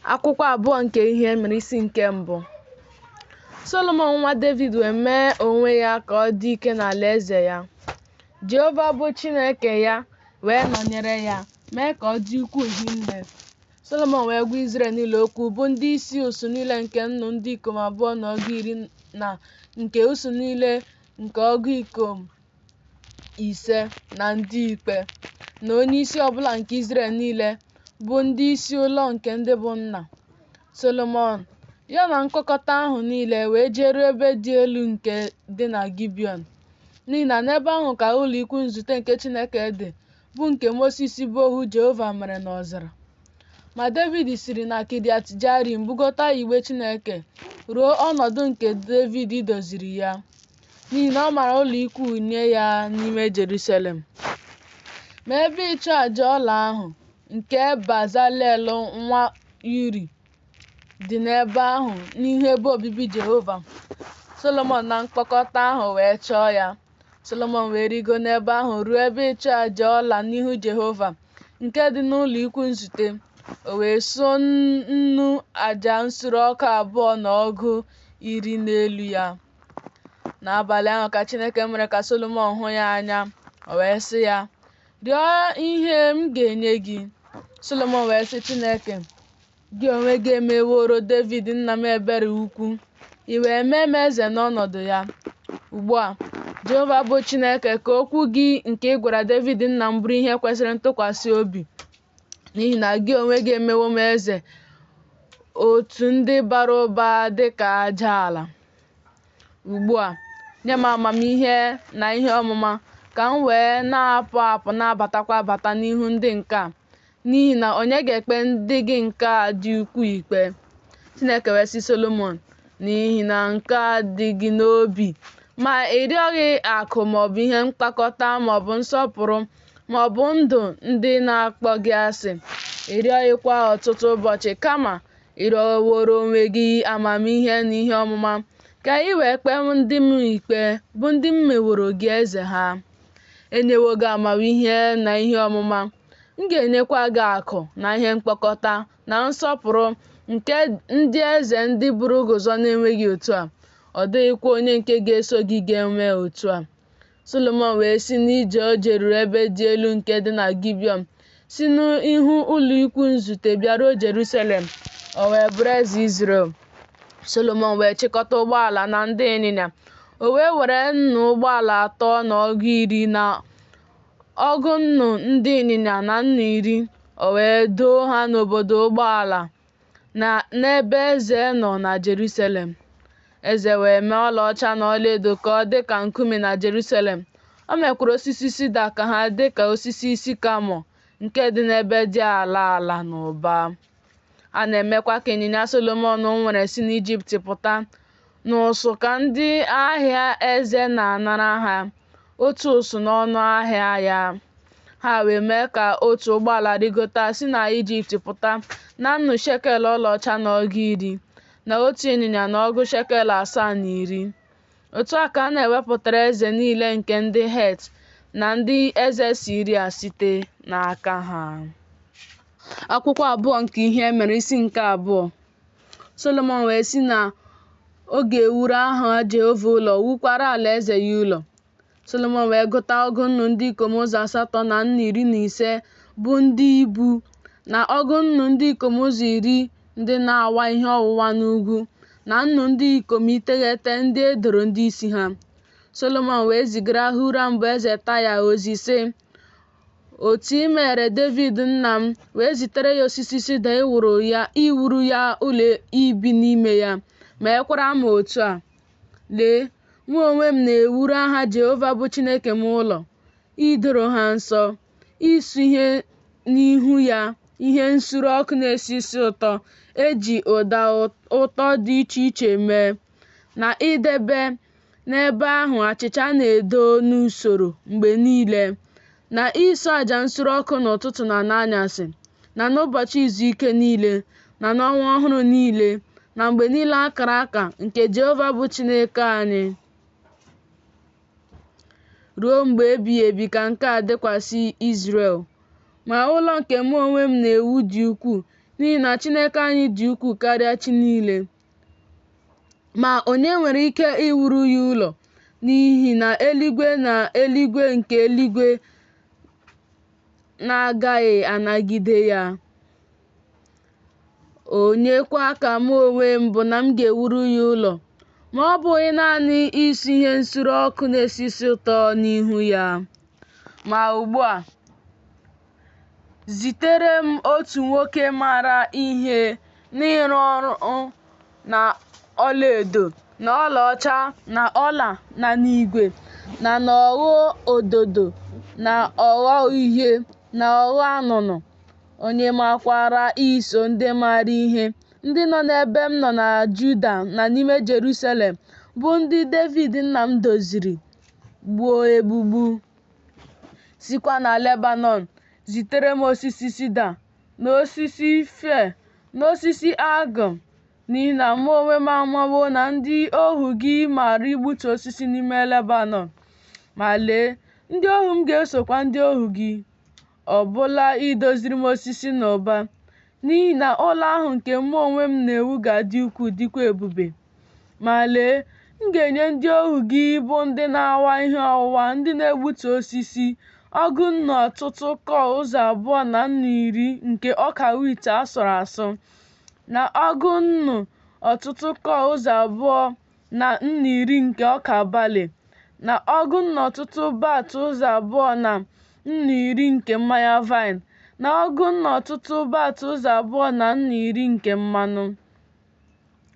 Akwụkwọ abụọ nke Ihe Mere, isi nke mbụ. Solomọn nwa Devid wee mee onwe ya ka ọ dị ike n'alaeze ya. Jehova bụ Chineke ya wee nọnyere ya, mee ka ọ dị ukwuu hinne. Solomọn wee gwa Izrel niile okwu, bụ ndị isi usuu niile nke nnu ndị ikom abụọ na ọgụ iri na nke usuu niile nke ọgụ ikom ise na ndị ikpe, na onyeisi ọbụla nke Izrel niile, bụ ndị isi ụlọ nke ndị bụ nna. Solomọn, ya na mkpọkọta ahụ niile, wee jeruo ebe dị elu nke dị na Gibiọn, n'ihi na n'ebe ahụ ka ụlọikwu nzute nke Chineke dị, bụ nke Mosis bụ ohu Jehova mere n'ọzara. Ma Devid siri na Kiriat Jearim bugota igbe Chineke ruo ọnọdụ nke Devid doziri ya, n'ihi na ọ mara ụlọikwuu nye ya n'ime Jerusalem. Ma ebe ịchụ aja ọla ahụ, nke Bezalel nwa Uri, dị n'ebe ahụ n'ihu ebe obibi Jehova. Solomọn na mkpọkọta ahụ wee chọọ ya. Solomọn wee rigo n'ebe ahụ ruo ebe ịchụ aja ọla n'ihu Jehova, nke dị n'ụlọ ikwu nzute. O wee suo nnu aja nsure ọkụ abụọ na ọgụ iri n'elu ya. N'abalị ahụ ka Chineke mere ka Solomọn hụ ya anya, o wee sị ya, Rịọ ihe m ga-enye gị. Solomọn wee sị Chineke, Gị onwe gị emeworo Devid nna m ebere ukwu, i wee mee m eze n'ọnọdụ ya. Ugbu a, Jehova bụ Chineke, ka okwu gị nke ị gwara Devid nna m bụrụ ihe kwesịrị ntụkwasị obi, n'ihi na gị onwe gị emewo m eze otu ndị bara ụba dị ka aja ala. Ugbu a, nye m amamihe na ihe ọmụma, ka m wee na-apụ apụ na-abatakwa abata n'ihu ndị nke a, n'ihi na onye ga-ekpe ndị gị nke a dị ukwuu ikpe? Chineke wee sị Solomọn, n'ihi na nke a dị gị n'obi, ma ị rịọghị akụ maọbụ ihe mkpakọta maọbụ nsọpụrụ maọbụ ndụ ndị na-akpọ gị asị, ị rịọghịkwa ọtụtụ ụbọchị, kama ị rịọworo onwe gị amamihe na ihe ọmụma, ka ị wee kpee ndị m ikpe, bụ ndị m meworo gị eze ha. Enyewo gị amamihe na ihe ọmụma, m ga-enyekwa gị akụ na ihe mkpokọta na nsọpụrụ nke ndị eze ndị buru gị ụzọ na-enweghị otu a, ọ dịghịkwa onye nke ga-eso gị ga-enwe otu a. Solomọn wee si n'ije o jeruru ebe dị elu nke dị na Gibiọn, si n'ihu ụlọikwu nzute bịaruo Jerusalem, o wee bụrụ eze Izrel. Solomọn wee chịkọta ụgbọala na ndị ịnyịnya. O wee were nnu ụgbọala atọ na ọgụ iri na ọgụ nnu ndị ịnyịnya na nnu iri, o wee doo ha n'obodo ụgbọala na n'ebe eze nọ na Jerusalem. Eze wee mee ọlaọcha na ọlaedo ka ọ dị ka nkume na Jerusalem. O mekwara osisi sida ka ha dị ka osisi sikamọ nke dị n'ebe dị ala ala n'ụba. A na-emekwa ka ịnyịnya Solomọn nwere si n'Ijipt pụta n'ụsụ ka ndị ahịa eze na-anara ha, otu ụsụ n'ọnụ ahịa ya. Ha wee mee ka otu ụgbọala rịgota si na Ijipt pụta na nnu shekel ọlaọcha na ọgụ iri, na otu ịnyịnya na ọgụ shekel asaa na iri. Otu a ka a na-ewepụtara eze niile nke ndị Het na ndị eze Siria site n'aka ha. Akwụkwọ abụọ nke Ihe Mere, isi nke abụọ. Solomọn wee sị na ọ ga-ewuru aha Jehova ụlọ, wukwara alaeze ya ụlọ. Solomọn wee gụta ọgụ nnu ndị ikom ụzọ asatọ na nnu iri na ise bụ ndị ibu, na ọgụ nnu ndị ikom ụzọ iri ndị na-awa ihe ọwụwa n'ugwu, na nnu ndị ikom iteghete ndị e doro ndị isi ha. Solomọn wee zigara Huram bụ eze Taya ozi, sị, Otu i meere Devid nna m wee zitere ya osisi sida iwuru ya ụlọ ibi n'ime ya, meekwara m otu a. Lee, mụ onwe m na-ewuru aha Jehova bụ Chineke m ụlọ, idoro ha nsọ, isu ihe n'ihu ya ihe nsure ọkụ na-esi isi ụtọ e ji ụda ụtọ dị iche iche mee, na idebe n'ebe ahụ achịcha a na-edo n'usoro mgbe niile, na isu aja nsure ọkụ n'ụtụtụ na n'anyasị, na n'ụbọchị izu ike niile, na n'ọnwa ọhụrụ niile, na mgbe niile a kara aka nke Jehova bụ Chineke anyị. Ruo mgbe ebighị ebi ka nke a dịkwasị Izrel. Ma ụlọ nke mụ onwe m na-ewu dị ukwuu, n'ihi na Chineke anyị dị ukwuu karịa chi niile. Ma onye nwere ike iwuru ya ụlọ? N'ihi na eluigwe na eluigwe nke eluigwe na-agaghị anagide ya. Onyekwa ka mụ onwe m bụ na m ga-ewuru ya ụlọ, ma ọ bụghị naanị isu ihe nsure ọkụ na-esi isi ụtọ n'ihu ya? Ma ugbu a, zitere m otu nwoke maara ihe n'ịrụ ọrụ na ọlaedo, na ọlaọcha, na ọla, na n'igwe, na n'ogho ododo, na ogho uhie, na ogho anụnụ, onye makwaara iso ndị maara ihe, ndị nọ n'ebe m nọ na Juda na n'ime Jerusalem, bụ ndị Devid nna m doziri, gbuo egbugbu. Sikwa na Lebanọn zitere m osisi sida, na osisi fir, na osisi algum, n'ihi na mụ onwe m amawo na ndị ohu gị maara igbutu osisi n'ime Lebanọn. Ma lee, ndị ohu m ga-esokwa ndị ohu gị, ọ bụla idoziri m osisi n'ụba, n'ihi na ụlọ ahụ nke mụ onwe m na-ewu ga-adị ukwuu dịkwa ebube. Ma lee, m ga-enye ndị ohu gị bụ ndị na-awa ihe ọwụwa, ndị na-egbutu osisi, ọgụ nnu ọtụtụ kọọ ụzọ abụọ na nnu iri nke ọka wit a sụrụ asụ, na ọgụ nnu ọtụtụ kọọ ụzọ abụọ na nnu iri nke ọka bali, na ọgụ nnu ọtụtụ bat ụzọ abụọ na nnu iri nke mmanya vaịn, na ọgụ nnu ọtụtụ bat ụzọ abụọ na nnu iri nke mmanụ.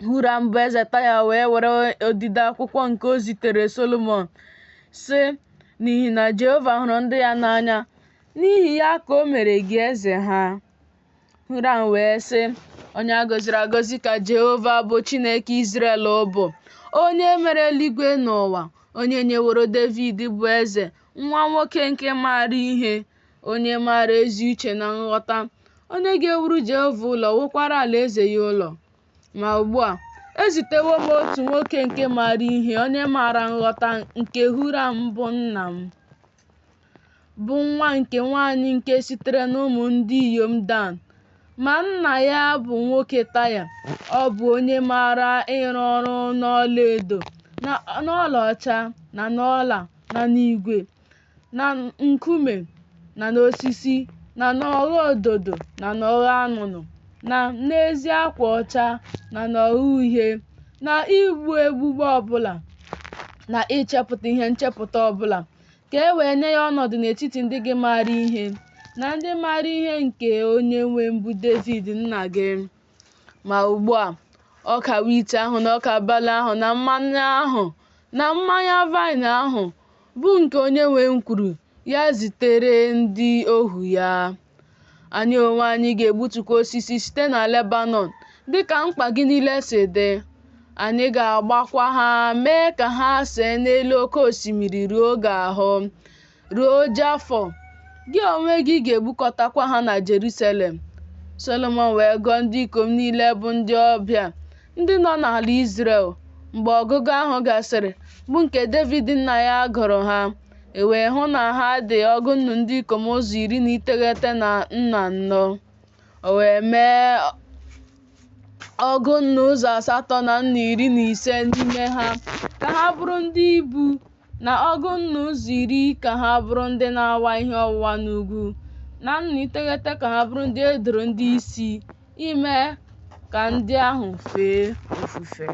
Huram bụ eze Taya wee were odide akwụkwọ nke o zitere Solomọn, sị, N'ihi na Jehova hụrụ ndị ya n'anya, n'ihi ya ka o mere gị eze ha. Huram wee sị, Onye a gọziri agọzi ka Jehova bụ Chineke Izrel bụ, onye mere eluigwe na ụwa, onye nyeworo Devid bụ eze nwa nwoke nke maara ihe, onye maara ezi uche na nghọta, onye ga-ewuru Jehova ụlọ, wukwara alaeze ya ụlọ. Ma ugbu a, ezitewo m otu nwoke nke maara ihe, onye maara nghọta, nke Huram bụ nna m, bụ nwa nke nwanyị nke sitere n'ụmụ ndị inyom Dan. Ma nna ya bụ nwoke Taya. Ọ bụ onye maara ịrụ ọrụ n'ọlaedo, na n'ọlaọcha, na n'ọla, na n'igwe, na nkume, na n'osisi, na n'ogho ododo, na n'ogho anụnụ, na n'ezi akwa ọcha, na n'ogho uhie, na igbu egbugbu ọbụla, na ichepụta ihe nchepụta ọbụla, ka e wee nye ya ọnọdụ n'etiti ndị gị maara ihe, na ndị maara ihe nke onye nwe m bụ Devid nna gị. Ma ugbu a, ọka wit ahụ na ọka bali ahụ na mmanụ ahụ na mmanya vaịn ahụ, bụ nke onyenwe m kwuru, ya zitere ndị ohu ya. Anyị onwe anyị ga-egbutukwa osisi site na Lebanọn dị ka mkpa gị niile si dị. Anyị ga-agbakwa ha mee ka ha see n'elu oke osimiri ruo gị ahụ, ruo Jafo. Gị onwe gị ga-egbukọtakwa ha na Jerusalem. Solomọn wee gụọ ndị ikom niile bụ ndị ọbịa, ndị nọ n'ala Izrel, mgbe ọgụgụ ahụ gasịrị, bụ nke Devid nna ya gụrụ ha, e wee hụ na ha dị ọgụ nnu ndị ikom ụzọ iri na iteghete na nnu anọ. O wee mee ọgụ nnu ụzọ asatọ na nnu iri na ise n'ime ha ka ha bụrụ ndị ibu, na ọgụ nnu ụzọ iri ka ha bụrụ ndị na-awa ihe ọwụwa n'ugwu, na nnu iteghete ka ha bụrụ ndị e doro ndị isi ime ka ndị ahụ fee ofufe.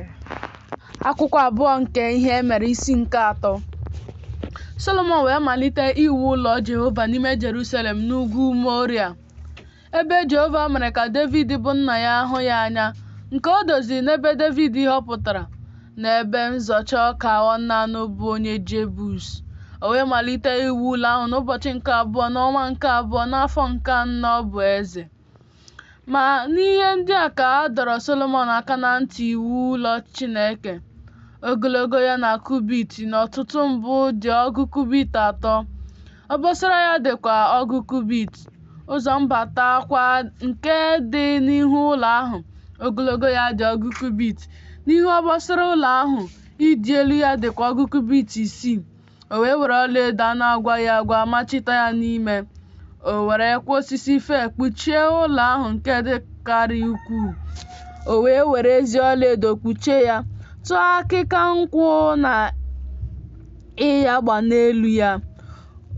Akwụkwọ abụọ nke ihe e mere isi nke atọ. Solomọn wee malite iwu ụlọ Jehova n'ime Jerusalem n'ugwu Moria, ebe Jehova mere ka Devid bụ nna ya hụ ya anya, nke o doziri n'ebe Devid họpụtara, n'ebe nzọcha ọka Ọnan bụ onye Jebus. O wee malite iwu ụlọ ahụ n'ụbọchị nke abụọ n'ọnwa nke abụọ n'afọ nke anọ ọ bụ eze. Ma n'ihe ndị a ka a dọrọ Solomọn aka na ntị iwu ụlọ Chineke. Ogologo ya na kubit n'ọtụtụ mbụ dị ọgụ kubit atọ, obosara ya dịkwa ọgụ kubit. Ụzọ mbata kwa nke dị n'ihu ụlọ ahụ, ogologo ya dị ọgụ kubit, n'ihu obosara ụlọ ahụ, ịdị elu ya dịkwa ọgụ kubit isii. O wee were ọlaedo a na-agwaghị agwa machite ya n'ime. O werekwa osisi fir kpuchie ụlọ ahụ nke dị ka karị ukwuu. O wee were ezi ọlaedo kpuchie ya, tụọ akịka nkwụ na ịyagba n'elu ya.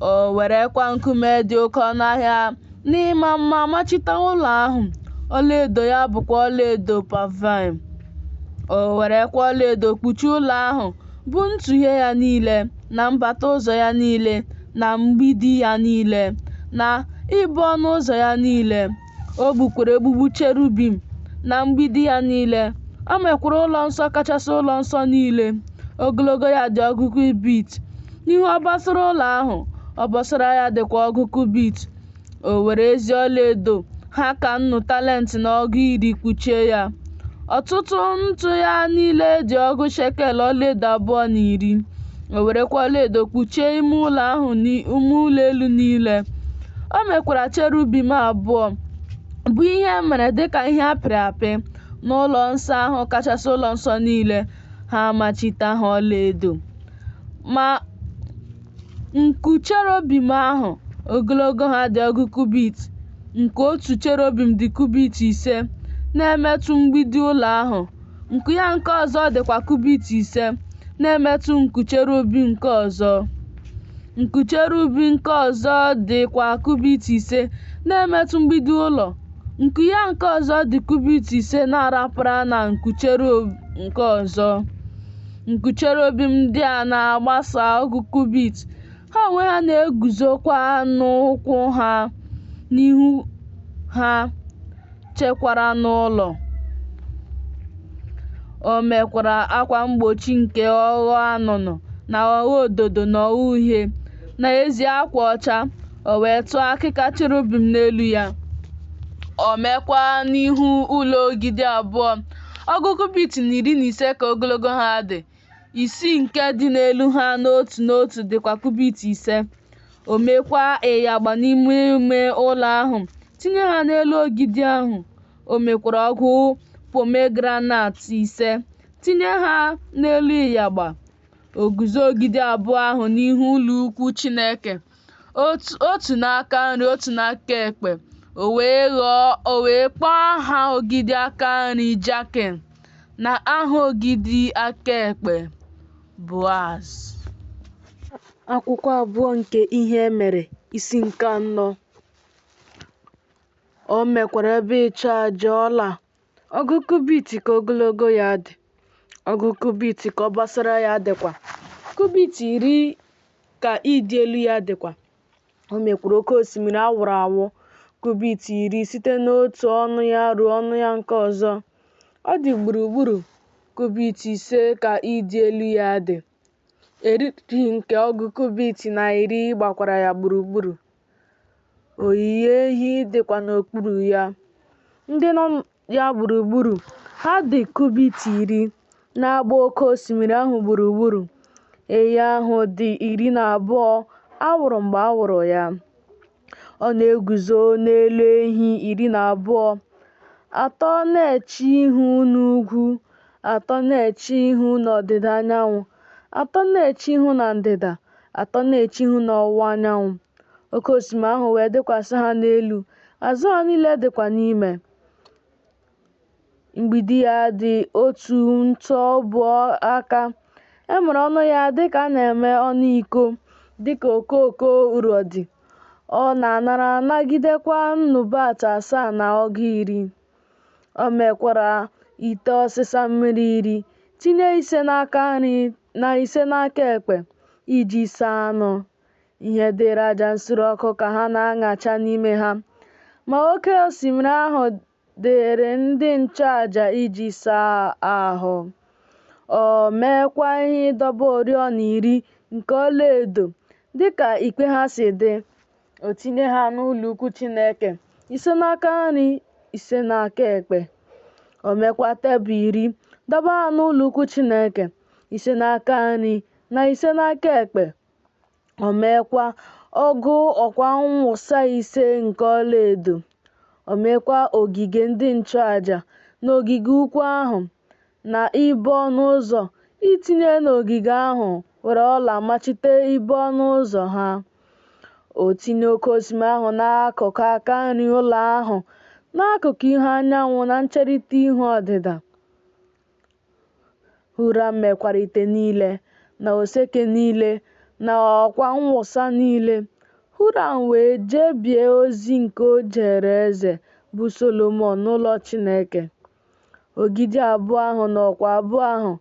O werekwa nkume dị oke ọnụ ahịa n'ịma mma machite ụlọ ahụ, ọlaedo ya bụkwa ọlaedo Pavaim. O werekwa ọlaedo kpuchie ụlọ ahụ, bụ ntụhie ya niile, na mbata ụzọ ya niile, na mgbidi ya niile, na ibo ọnụ ụzọ ya niile. O gbukwara egbugbu cherubim na mgbidi ya niile. O mekwara ụlọ nsọ kachasị ụlọ nsọ niile. Ogologo ya dị ọgụ kubit n'ihu obosara ụlọ ahụ, obosara ya dịkwa ọgụ kubit. O were ezi ọlaedo ha ka nnu talent na ọgụ iri kpuchie ya. Ọtụtụ ntụ ya niile dị ọgụ shekel ọlaedo abụọ na iri. O werekwa ọlaedo kpuchie ime ụlọ ahụ ime ụlọ elu niile. O mekwara cherubim abụọ, bụ ihe e mere dịka ihe a pịrị apị, n'ụlọ nsọ ahụ kachasị ụlọ nsọ niile, ha amachite ha ọlaedo. Ma nku cherubim ahụ, ogologo ha dị ọgụ kubit, nke otu cherubim dị kubit ise, na-emetụ mgbidi ụlọ ahụ. Nku ya nke ọzọ dịkwa kubit ise, na-emetụ nku cherubim nke ọzọ. Nku cherubim nke ọzọ dịkwa kubit ise, na-emetụ mgbidi ụlọ. Nku ya nke ọzọ dị kubit ise na-arapara na nku cherub nke ọzọ. Nku cherubim ndị a na-agbasa ọgụ kubit, ha onwe ha na-eguzokwa n'ụkwụ ha n'ihu ha chekwara n'ụlọ. O mekwara akwa mgbochi nke ogho anụnụ na ogho ododo na ogho uhie na ezi akwa ọcha, o wee tụọ akịka cherubim n'elu ya. O mekwa n'ihu ụlọ ogidi abụọ, ọgụ kubit na iri na ise ka ogologo ha dị, isii nke dị n'elu ha n'otu n'otu dịkwa kubit ise. O mekwa ịyagba n'ime ime ụlọ ahụ, tinye ha n'elu ogidi ahụ. O mekwara ọgụ pomegranate ise, tinye ha n'elu ịyagba. O guzo ogidi abụọ ahụ n'ihu ụlọ ukwu Chineke, otu n'aka nri, otu n'aka ekpe. O wee kpọọ aha ogidi aka nri Jakin, na aha ogidi aka ekpe Boaz. Akwụkwọ abụọ nke ihe e mere, isi nke anọ. O mekwara ebe ịchụ aja ọla, ọgụ kubit ka ogologo ya dị, ọgụ kubit ka obosara ya dịkwa, kubit iri ka ịdị elu ya dịkwa. O mekwara oke osimiri a wụrụ awụ, kubit iri site n'otu ọnụ ya ruo ọnụ ya nke ọzọ. Ọ dị gburugburu kubit ise ka ịdị elu ya dị. Eriri nke ọgụ kubit na iri gbakwara ya gburugburu. Oyiyi ehi dịkwa n'okpuru ya. Ndị nọ ya gburugburu, ha dị kubit iri, na-agba oke osimiri ahụ gburugburu. Ehi ahụ dị iri na abụọ a wụrụ mgbe a wụrụ ya. Ọ na-eguzo n'elu ehi iri na abụọ, atọ na-eche ihu n'ugwu, atọ na-eche ihu n'ọdịda anyanwụ, atọ na-eche ihu na ndịda, atọ na-eche ihu n'ọwụwa anyanwụ. Oke osimiri ahụ wee dịkwasị ha n'elu, azụ ha niile dịkwa n'ime. Mgbidi ya dị otu ntụ ọbụ aka. E mere ọnụ ya dịka a na-eme ọnụ iko, dịka okooko urodi. Ọ na-anara nagidekwa nnu bat asaa na ọgụ iri. O mekwara ite ọsịsa mmiri iri, tinye ise n'aka nri na ise n'aka ekpe, iji saa anụ. Ihe dịịrị aja nsure ọkụ ka ha na-aṅacha n'ime ha. Ma oke osimiri ahụ dịịrị ndị nchụaja iji saa ahụ. O meekwa ihe ịdọba oriọna iri nke ọlaedo dịka ikpe ha si dị. O tinye ha n'ụlọ ukwu Chineke, ise n'aka nri, ise n'aka ekpe. O meekwa tebụl iri, dọba ha n'ụlọ ukwu Chineke, ise n'aka nri na ise n'aka ekpe. O meekwa ọgụ ọkwa mwụsa ise nke ọlaedo. O meekwa ogige ndị nchụaja na ogige ukwu ahụ, na ibo ọnụ ụzọ itinye n'ogige ahụ were ọla machite ibo ọnụ ụzọ ha. O tinye oke osimiri ahụ n'akụkụ aka nri ụlọ ahụ n'akụkụ ihu anyanwụ na ncherịta ihu ọdịda. Huram mekwara ite niile, na oseke niile, na ọkwa mwụsa niile. Huram wee jebie ozi nke o jeere eze, bụ Solomọn, n'ụlọ Chineke. Ogidi abụọ ahụ na ọkwa abụọ ahụ,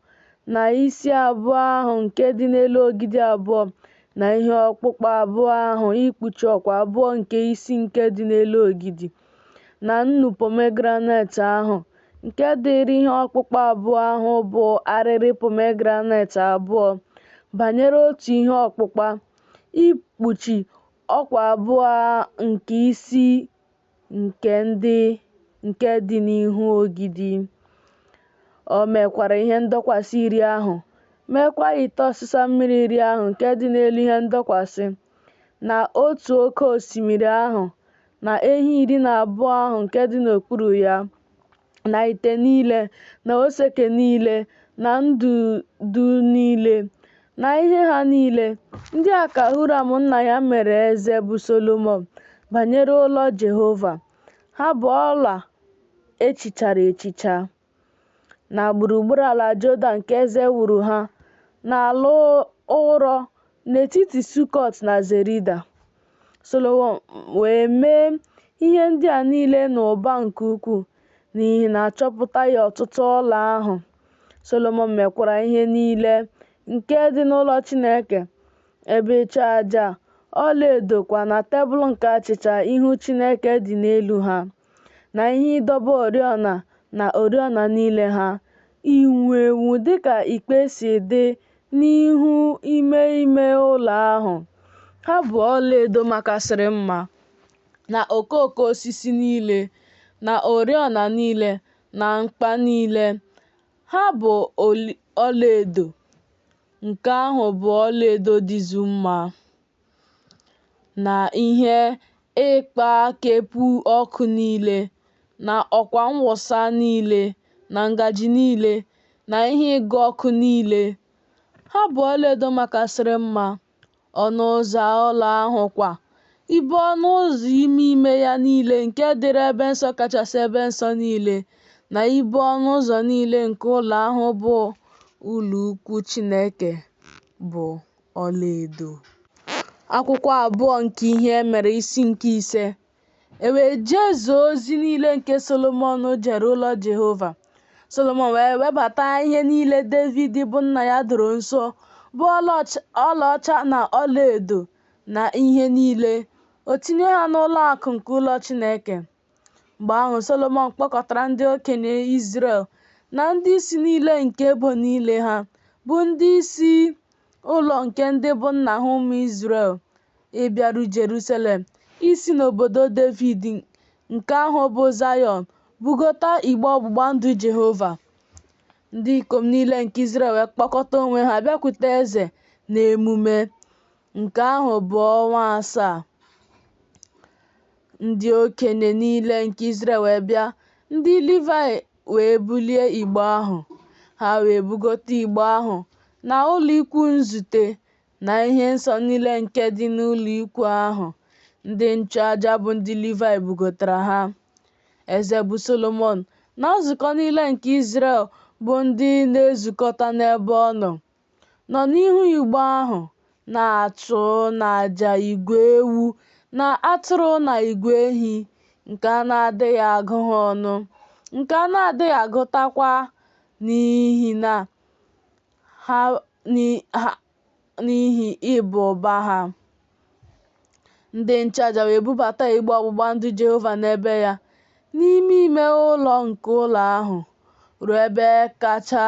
na isi abụọ ahụ nke dị n'elu ogidi abụọ, na ihe ọkpụkpa abụọ ahụ ikpuchi ọkwa abụọ nke isi nke dị n'elu ogidi, na nnu pomegranet ahụ nke dịịrị ihe ọkpụkpa abụọ ahụ bụ arịrị pomegranet abụọ banyere otu ihe ọkpụkpa, ikpuchi ọkwa abụọ nke isi nke dị n'ihu ogidi. O mekwara ihe ndọkwasị iri ahụ, meekwa ite ọsịsa mmiri iri ahụ nke dị n'elu ihe ndọkwasị, na otu oke osimiri ahụ, na ehi 12 ahụ nke dị n'okpuru ya, na ite niile, na oseke niile, na ndụdụ niile, na ihe ha niile. Ndị a ka Huram nna ya mere eze bụ Solomọn banyere ụlọ Jehova. Ha bụ ọla e chichara echicha. Na gburugburu ala Jọdan ka eze wuru ha, n'ala ụrọ, n'etiti Sukọt na Zerida. Solomọn wee mee ihe ndị a niile n'ụba nke ukwuu, n'ihi na a chọpụtaghị ọtụtụ ọla ahụ. Solomọn mekwara ihe niile nke dị n'ụlọ Chineke, ebe ịchụaja ọlaedo kwa na tebụl nke achịcha ihu Chineke dị n'elu ha, na ihe ịdọba oriọna na oriọna niile ha, inwu enwu dịka ikpe si dị n'ihu ime ime ụlọ ahụ. Ha bụ ọlaedo makasịrị mma, na okooko osisi niile, na oriọna niile, na mkpa niile. Ha bụ ọlaedo, nke ahụ bụ ọlaedo dịzu mma, na ihe ịkpakepụ ọkụ niile, na ọkwa mwụsa niile, na ngaji niile, na ihe ịgụ ọkụ niile. Ha bụ ọlaedo makasịrị mma. Ọnụ ụzọ ụlọ ahụ kwa, ibo ọnụ ụzọ ime ime ya niile nke dịịrị ebe nsọ kachasị ebe nsọ niile, na ibo ọnụ ụzọ niile nke ụlọ ahụ bụ ụlọ ukwu Chineke bụ ọlaedo. Akwụkwọ abụọ nke ihe e mere isi nke ise. E wee jezuo ozi niile nke Solomọn jere ụlọ Jehova. Solomọn wee webata ihe niile Devid bụ nna ya doro nsọ, bụ ọlaọcha na ọlaedo na ihe niile, o tinye ha n'ụlọ akụ nke ụlọ Chineke. Mgbe ahụ Solomọn kpọkọtara ndị okenye Izrel na ndị isi niile nke ebo niile ha, bụ ndị isi ụlọ nke ndị bụ nna ha ụmụ Izrel, ịbịaru Jerusalem, isi n'obodo Devid nke ahụ bụ Zayọn bugota igbe ọgbụgba ndụ Jehova. Ndị ikom niile nke Izrel wee kpọkọta onwe ha bịakwute eze n'emume. Nke ahụ bụ ọnwa asaa. Ndị okenye niile nke Izrel wee bịa, ndị Livaị wee bulie igbe ahụ. Ha wee bugote igbe ahụ na ụlọikwuu nzute na ihe nsọ niile nke dị n'ụlọikwuu ahụ. Ndị nchụaja bụ ndị Livaị bugotara ha. Eze bụ Solomọn na nzukọ niile nke Izrel bụ ndị na-ezukọta n'ebe ọ nọ, nọ n'ihu igbe ahụ na-achụ n'aja igwe ewu na atụrụ na igwe ehi, nke a na-adịghị agụ ha ọnụ, nke a na-adịghị agụtakwa n'ihi ịba ụba ha. Ndị nchụaja wee bubata igbe ọgbụgba ndụ Jehova n'ebe ya, n'ime ime ụlọ nke ụlọ ahụ, ruo ebe kacha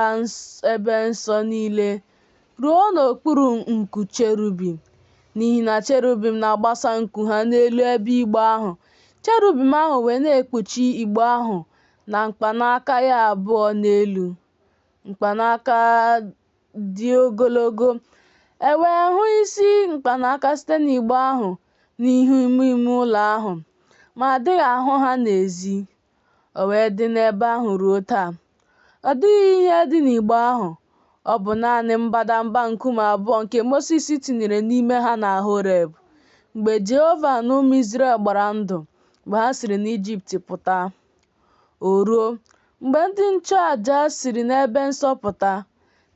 ebe nsọ niile, ruo n'okpuru nku cherubim, n'ihi na cherubim na-agbasa nku ha n'elu ebe igbe ahụ, cherubim ahụ wee na-ekpuchi igbe ahụ na mkpanaka ya abụọ n'elu. Mkpanaka dị ogologo, e wee hụ isi mkpanaka site n'igbe ahụ n'ihu ime ime ụlọ ahụ, ma a dịghị ahụ ha n'ezi. O wee dị n'ebe ahụ ruo taa. Ọ dịghị ihe dị n'igbe ahụ, ọ bụ naanị mbadamba nkume abụọ nke Mosis tinyere n'ime ha na Horeb, mgbe Jehova na ụmụ Izrel gbara ndụ mgbe ha siri n'Ijipt pụta. O ruo, mgbe ndị nchụaja siri n'ebe nsọ pụta,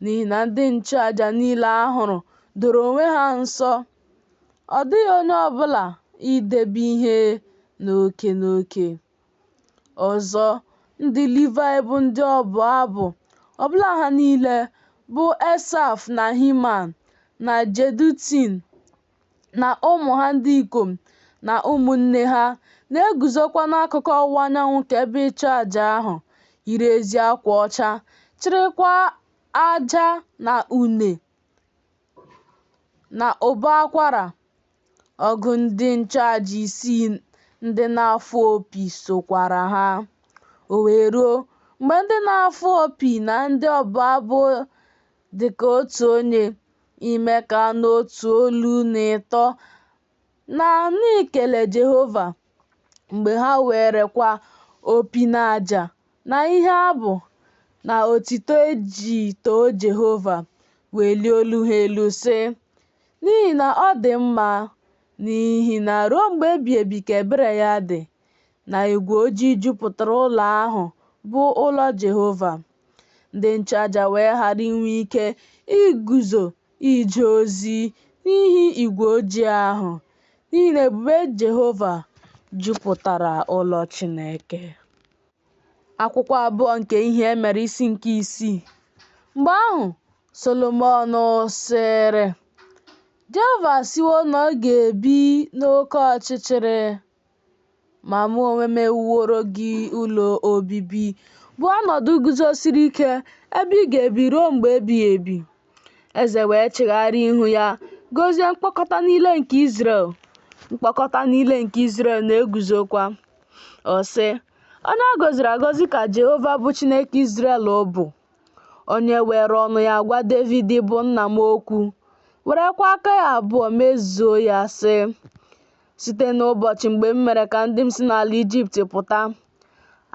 n'ihi na ndị nchụaja niile a hụrụ doro onwe ha nsọ, ọ dịghị onye ọ bụla idebe ihe n'oke n'oke. Ọzọ, ndị Livaị bụ ndị ọbụ abụ, ọbụla ha niile, bụ Esaf na Himan na Jedutun na ụmụ ha ndị ikom na ụmụnne ha, na-eguzokwa n'akụkụ ọwụwa anyanwụ nke ebe ịchụaja ahụ, yiri ezi akwa ọcha, chịrịkwa aja na une na ụbọ akwara. Ọgụ ndị nchụaja isii ndị na-afụ opi sokwara ha. O wee ruo, mgbe ndị na-afụ opi na ndị ọbụ abụ dị ka otu onye, ime ka a nụ otu olu n'ito na n'ikele Jehova, mgbe ha werekwa opi na aja na ihe abụ na otito e ji too Jehova, welie olu ha elu, sị, N'ihi na ọ dị mma, n'ihi na ruo mgbe ebighị ebi ka ebere ya dị, na igwe ojii jupụtara ụlọ ahụ, bụ ụlọ Jehova. Ndị nchụaja wee ghara inwe ike iguzo ije ozi n'ihi igwe ojii ahụ, n'ihi na ebube Jehova jupụtara ụlọ Chineke. Akwụkwọ abụọ nke ihe e mere isi nke isii. Mgbe ahụ, Solomọn sịrị, Jehova asịwo na ọ ga-ebi n'oke ọchịchịrị, ma mụ onwe m ewuworo gị ụlọ obibi, bụ ọnọdụ guzosiri ike ebe ị ga-ebi ruo mgbe ebighị ebi. Eze wee chigharịa ihu ya gọzie mkpọkọta niile nke Izrel, mkpọkọta niile nke Izrel na-eguzokwa. Ọ sị, Onye a gọziri agọzi ka Jehova bụ Chineke Izrel bụ, onye were ọnụ ya gwa Devid bụ nna m okwu, werekwa aka ya abụọ mezuo ya, sị, Site n'ụbọchị mgbe m mere ka ndị m si n'ala Ijipt pụta,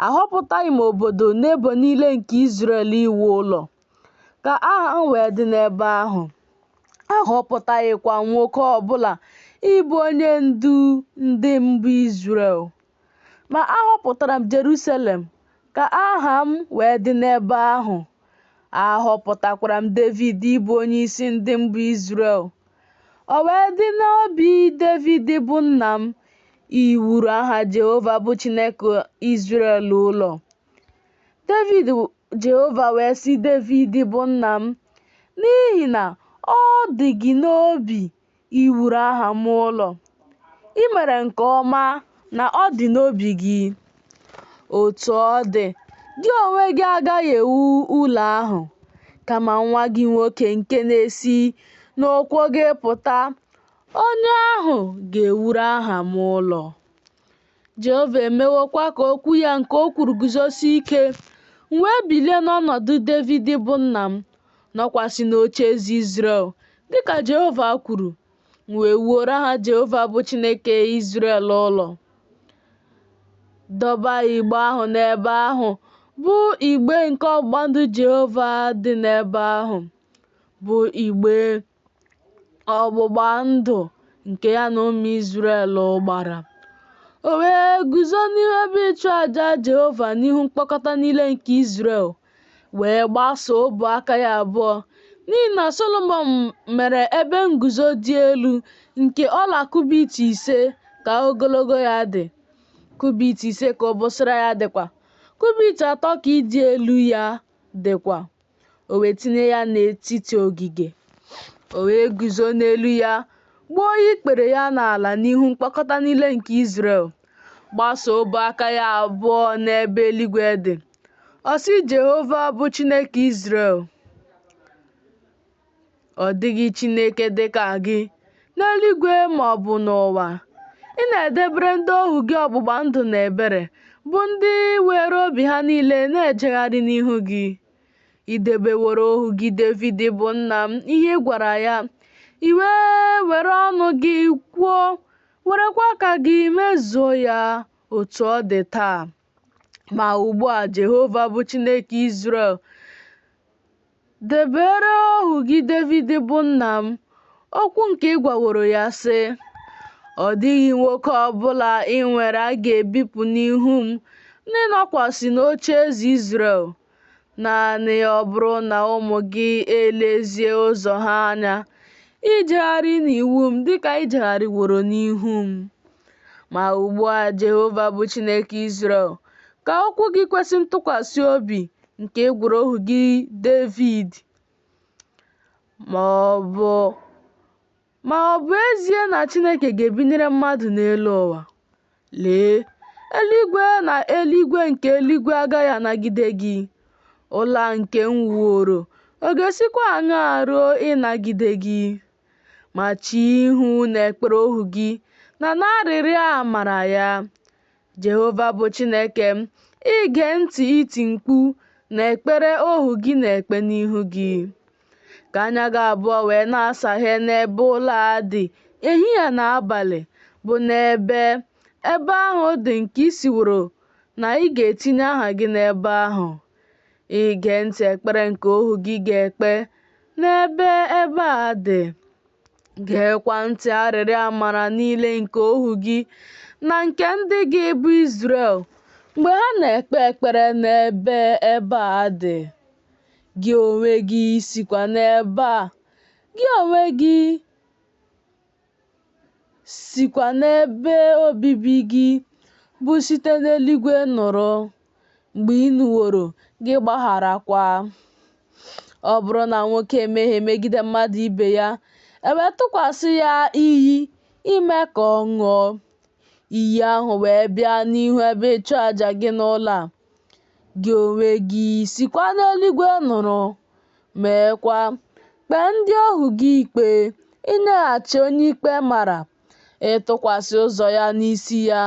ahọpụtaghị m obodo n'ebo niile nke Izrel iwu ụlọ, ka aha m wee dị n'ebe ahụ. Ahọpụtaghịkwa nwoke ọ bụla ịbụ onye ndu ndị m bụ Izrel. Ma ahọpụtara m Jerusalem ka aha m wee dị n'ebe ahụ. Ahọpụtakwara m Devid ịbụ onyeisi ndị m bụ Izrel. O wee dị n'obi Devid bụ nna m iwuru aha Jehova bụ Chineke Izrel ụlọ. Devid Jehova wee sị Devid bụ nna m, n'ihi na ọ dị gị n'obi iwuru aha m ụlọ, i mere nke ọma na ọ dị n'obi gị. Otu ọ dị, gị onwe gị agaghị ewu ụlọ ahụ, kama nwa gị nwoke nke na-esi n'ụkwụ gị pụta, onye ahụ ga-ewuru aha m ụlọ. Jehova emewokwa ka okwu ya nke o kwuru guzosie ike, m wee bilie n'ọnọdụ Devid bụ nna m, nọkwasị n'ocheeze Izrel, dị ka Jehova kwuru, m wee wuoro aha Jehova bụ Chineke Izrel ụlọ. Dọba igbe ahụ n'ebe ahụ, bụ igbe nke ọgbụgba ndụ Jehova dị n'ebe ahụ, bụ igbe ọgbụgba ndụ nke ya na ụmụ Izrel gbara. O wee guzo n'ihu ebe ịchụaja Jehova n'ihu mkpọkọta niile nke Izrel, wee gbasaa ọbụ aka ya abụọ, n'ihi na Solomọn mere ebe nguzo dị elu nke ọla kubit ise ka ogologo ya dị, kubit ise ka obosara ya dịkwa, kubit atọ ka ịdị elu ya dịkwa. O wee tinye ya n'etiti ogige. O wee guzo n'elu ya gbuo ikpere ya n'ala n'ihu mkpọkọta niile nke Izrel, gbasaa ọbụ aka ya abụọ n'ebe eluigwe dị. Ọ sị Jehova bụ Chineke Izrel, Ọ dịghị Chineke dị ka gị n'eluigwe ma ọ bụ n'ụwa. Ị na-edebere ndị ohu gị ọgbụgba ndụ na ebere, bụ ndị were obi ha niile na-ejegharị n'ihu gị. I debeworo ohu gị Devid bụ nna m ihe ị gwara ya. I wee were ọnụ gị kwuo, werekwa aka gị mezuo ya otu ọ dị taa. Ma ugbu a, Jehova bụ Chineke Izrel, debere ohu gị Devid bụ nna m okwu nke ị gwaworo ya, sị, Ọ dịghị nwoke ọ bụla i nwere a ga-ebipụ n'ihu m n'ịnọkwasị n'ocheeze Izrel, naanị ọ bụrụ na ụmụ gị elezie ụzọ ha anya ijegharị n'iwu m dịka i jegharịworo n'ihu m. Ma ugbu a, Jehova bụ Chineke Izrel, ka okwu gị kwesị ntụkwasị obi nke ị gwara ohu gị Devid. Ma ọ bụ ezie na Chineke ga-ebinyere mmadụ n'elu ụwa? Lee, eluigwe na eluigwe nke eluigwe agaghị anagide gị. Ụlọ a nke m wuworo, ọ ga-esikwa aṅaa ruo ịnagide gị? Ma chee ihu n'ekpere ohu gị na n'arịrịọ amara ya, Jehova bụ Chineke m, ige ntị iti mkpu na ekpere ohu gị na-ekpe n'ihu gị. Ka anya gị abụọ wee na-asaghe n'ebe ụlọ a dị ehihie na abalị, bụ n'ebe ebe ahụ dị nke i sịworo na ị ga-etinye aha gị n'ebe ahụ, ige ntị ekpere nke ohu gị ga-ekpe n'ebe ebe a dị. Geekwa ntị arịrịọ amara niile nke ohu gị na nke ndị gị bụ Izrel mgbe ha na-ekpe ekpere n'ebe ebe a dị. Gị onwe gị sikwa n'ebe a, gị onwe gị sikwa n'ebe obibi gị bụ site n'eluigwe nụrụ, mgbe ị nụworo, gị gbagharakwa. Ọ bụrụ na nwoke emehie megide mmadụ ibe ya, e wee tụkwasị ya iyi ime ka ọ ṅụọ, iyi ahụ wee bịa n'ihu ebe ịchụaja gị n'ụlọ a, gị onwe gị sikwa n'eluigwe nụrụ, meekwa, kpee ndị ohu gị ikpe, inyeghachi onye ikpe mara, ịtụkwasị ụzọ ya n'isi ya,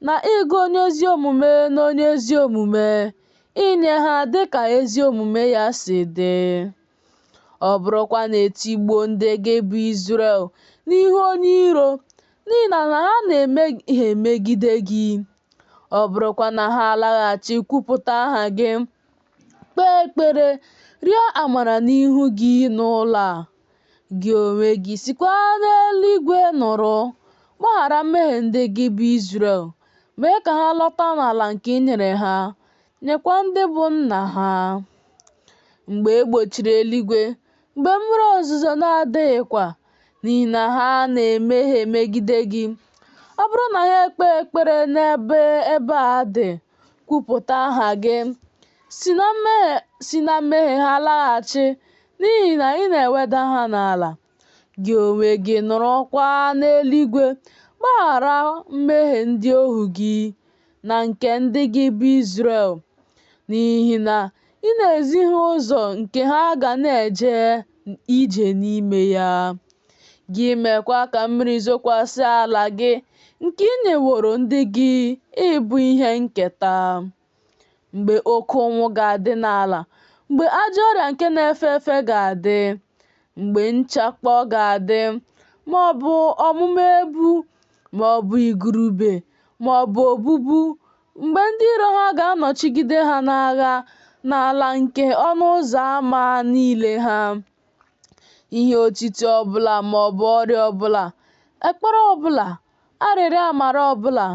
na ịgụ onye ezi omume n'onye ezi omume, inye ha dịka ezi omume ya si dị. Ọ bụrụkwa na e tigbuo ndị gị bụ Izrel n'ihu onye iro, n'ihi na ha na-emehie megide gị, ọ bụrụkwa na ha alaghachi kwupụta aha gị, kpee ekpere, rịọ amara n'ihu gị n'ụlọ a, gị onwe gị sikwa n'eluigwe nụrụ, gbaghara mmehie ndị gị bụ Izrel, mee ka ha lọta n'ala nke i nyere ha, nyekwa ndị bụ nna ha. Mgbe e gbochiri eluigwe, mgbe mmiri ozuzo na-adịghịkwa, n'ihi na ha na-emehie megide gị, ọ bụrụ na ha ekpee ekpere n'ebe ebe a dị, kwupụta aha gị, si na mmehie ha laghachi, n'ihi na ị na-eweda ha n'ala. Gị onwe gị nụrụkwa n'eluigwe, gbaghara mmehie ndị ohu gị na nke ndị gị bụ Izrel, n'ihi na ị na-ezi ha ụzọ nke ha ga na-eje ije n'ime ya. Gị meekwa ka mmiri zokwasị ala gị nke i nyeworo ndị gị ịbụ ihe nketa. Mgbe oke ụnwụ ga-adị n'ala, mgbe ajọ ọrịa nke na-efe efe ga-adị, mgbe nchakpọ ga-adị, ma ọ bụ ọmụma ebu, ma ọ bụ igurube, ma ọ bụ obubu, mgbe ndị iro ha ga-anọchigide ha n'agha n'ala nke ọnụ ụzọ ama niile ha, ihe otiti ọ bụla ma ọ bụ ọrịa ọ bụla, ekpere ọ bụla, arịrịọ amara ọ bụla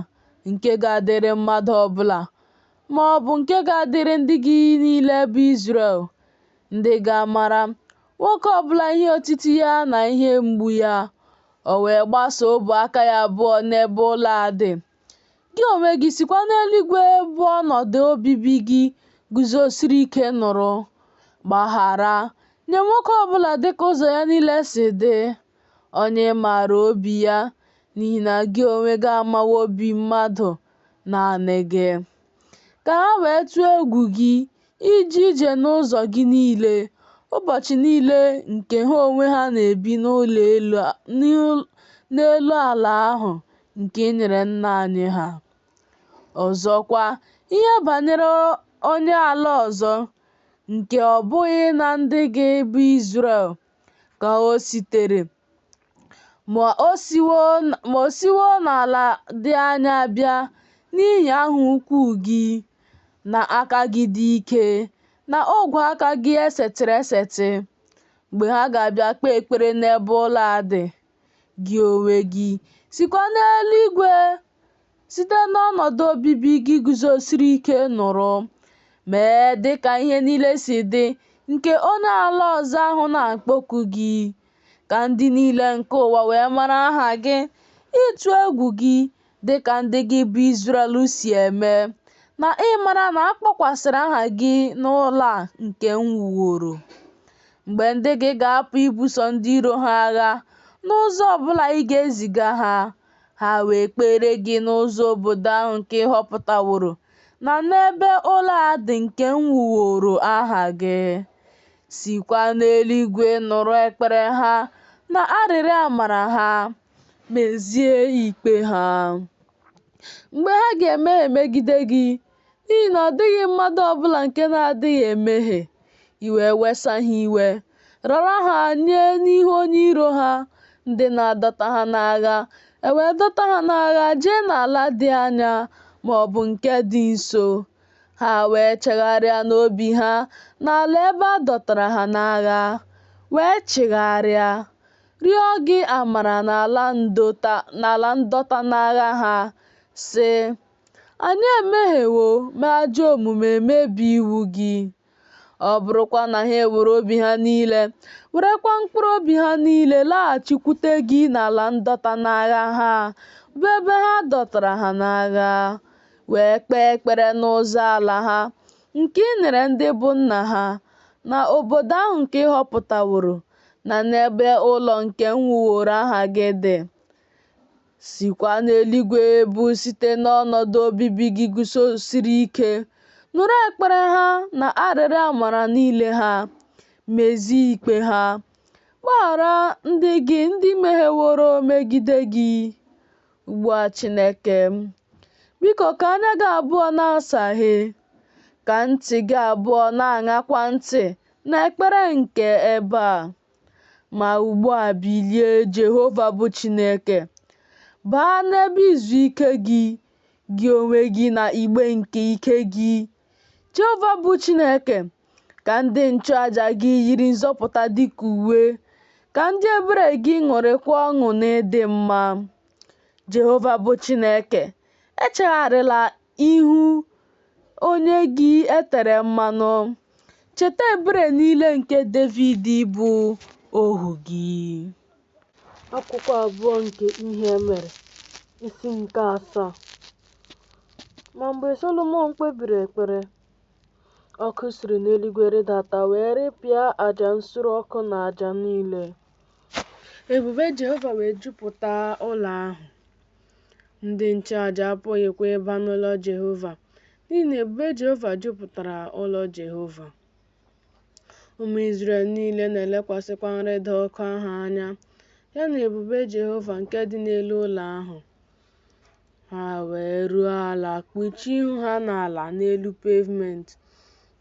nke ga-adịrị mmadụ ọ bụla, ma ọ bụ nke ga-adịrị ndị gị niile bụ Izrel, ndị ga-amara nwoke ọ bụla ihe otiti ya na ihe mgbu ya, o wee gbasaa ọbụ aka ya abụọ n'ebe ụlọ a dị. Gị onwe gị sikwa n'eluigwe bụ ọnọdụ obibi gị guzosiri ike nụrụ, gbaghara, nye nwoke ọ bụla dịka ụzọ ya niile si dị, onye ị maara obi ya, n'ihi na gị onwe gị amawo obi mmadụ naanị gị, ka ha wee tụọ egwu gị ije ije n'ụzọ gị niile ụbọchị niile nke ha onwe ha na-ebi n'elu ala ahụ nke i nyere nna anyị ha. Ọzọkwa, ihe banyere onye ala ọzọ, nke ọ bụghị na ndị gị bụ Izrel ka o sitere, ma o siwo n'ala dị anya bịa n'ihi aha ukwu gị, na aka gị dị ike, na ogwe aka gị e setịrị eseti, mgbe ha ga-abịa kpee ekpere n'ebe ụlọ a dị, Gị onwe gị sikwa n'eluigwe site n'ọnọdụ obibi gị guzosiri ike nụrụ, mee dị ka ihe niile si dị nke onye ala ọzọ ahụ na-akpọku gị, ka ndị niile nke ụwa wee mara aha gị, ịtụ egwu gị, dị ka ndị gị bụ Izrel si eme, na ịmara na a kpọkwasịrị aha gị n'ụlọ a nke m wuworo. Mgbe ndị gị ga-apụ ibuso ndị iro ha agha n'ụzọ ọ bụla ị ga-eziga ha, ha wee kpere gị n'ụzọ obodo ahụ nke ị họpụtaworo, na n'ebe ụlọ a dị nke m wuworo aha gị. Sikwa n'eluigwe nụrụ ekpere ha na arịrịọ amara ha, mezie ikpe ha. Mgbe ha ga-emehie megide gị, n'ihi na ọ dịghị mmadụ ọ bụla nke na-adịghị emehie, i wee wesa ha iwe, rara ha nye n'ihu onye iro ha, ndị na-adọta ha n'agha, e wee dọta ha n'agha jee n'ala dị anya ma ọ bụ nke dị nso. Ha wee chegharịa n'obi ha n'ala ebe a dọtara ha n'agha, wee chigharịa, rịọ gị amara n'ala ndọta n'agha ha, sị, Anyị emehiewo, mee ajọ omume, mebie iwu gị. Ọ bụrụkwa na ha ewere obi ha niile, werekwa mkpụrụ obi ha niile laghachikwute gị n'ala ndọta n'agha ha, bụ ebe ha dọtara ha n'agha, wee kpee ekpere n'ụzọ ala ha nke i nyere ndị bụ nna ha, na obodo ahụ nke ị họpụtaworo, na n'ebe ụlọ nke m wuworo aha gị dị, sikwa n'eluigwe bụ site n'ọnọdụ obibi gị guzosiri ike, nụrụ ekpere ha na arịrịọ amara niile ha, mezie ikpe ha, gbaghara ndị gị ndị mehieworo megide gị. Ugbu a Chineke m, biko ka anya gị abụọ na-asaghe, ka ntị gị abụọ na-aṅakwa ntị n'ekpere nke ebe a. Ma ugbu a bilie, Jehova bụ Chineke, baa n'ebe izu ike gị, gị onwe gị na igbe nke ike gị. Jehova bụ Chineke, ka ndị nchụaja gị yiri nzọpụta dịka uwe, ka ndị ebere gị ṅụrịkwa ọṅụ n'ịdị mma. Jehova bụ Chineke, echegharịla ihu onye gị e tere mmanụ. Cheta ebere niile nke Devid bụ ohu gị. Akwụkwọ abụọ nke ihe mere, isi nke asaa. Ma mgbe Solomọn kpebiri ekpere, ọkụ siri n'eluigwe rịdata wee ripịa aja nsure ọkụ na aja niile. Ebube Jehova wee jupụta ụlọ ahụ. Ndị nchụaja apụghịkwa ịba n'ụlọ Jehova, n'ihi na ebube Jehova jupụtara ụlọ Jehova. Ụmụ Izrel niile na-elekwasịkwa nrịda ọkụ ahụ anya, ya na ebube Jehova nke dị n'elu ụlọ ahụ. Ha wee ruo ala kpuchie ihu ha n'ala n'elu pavement,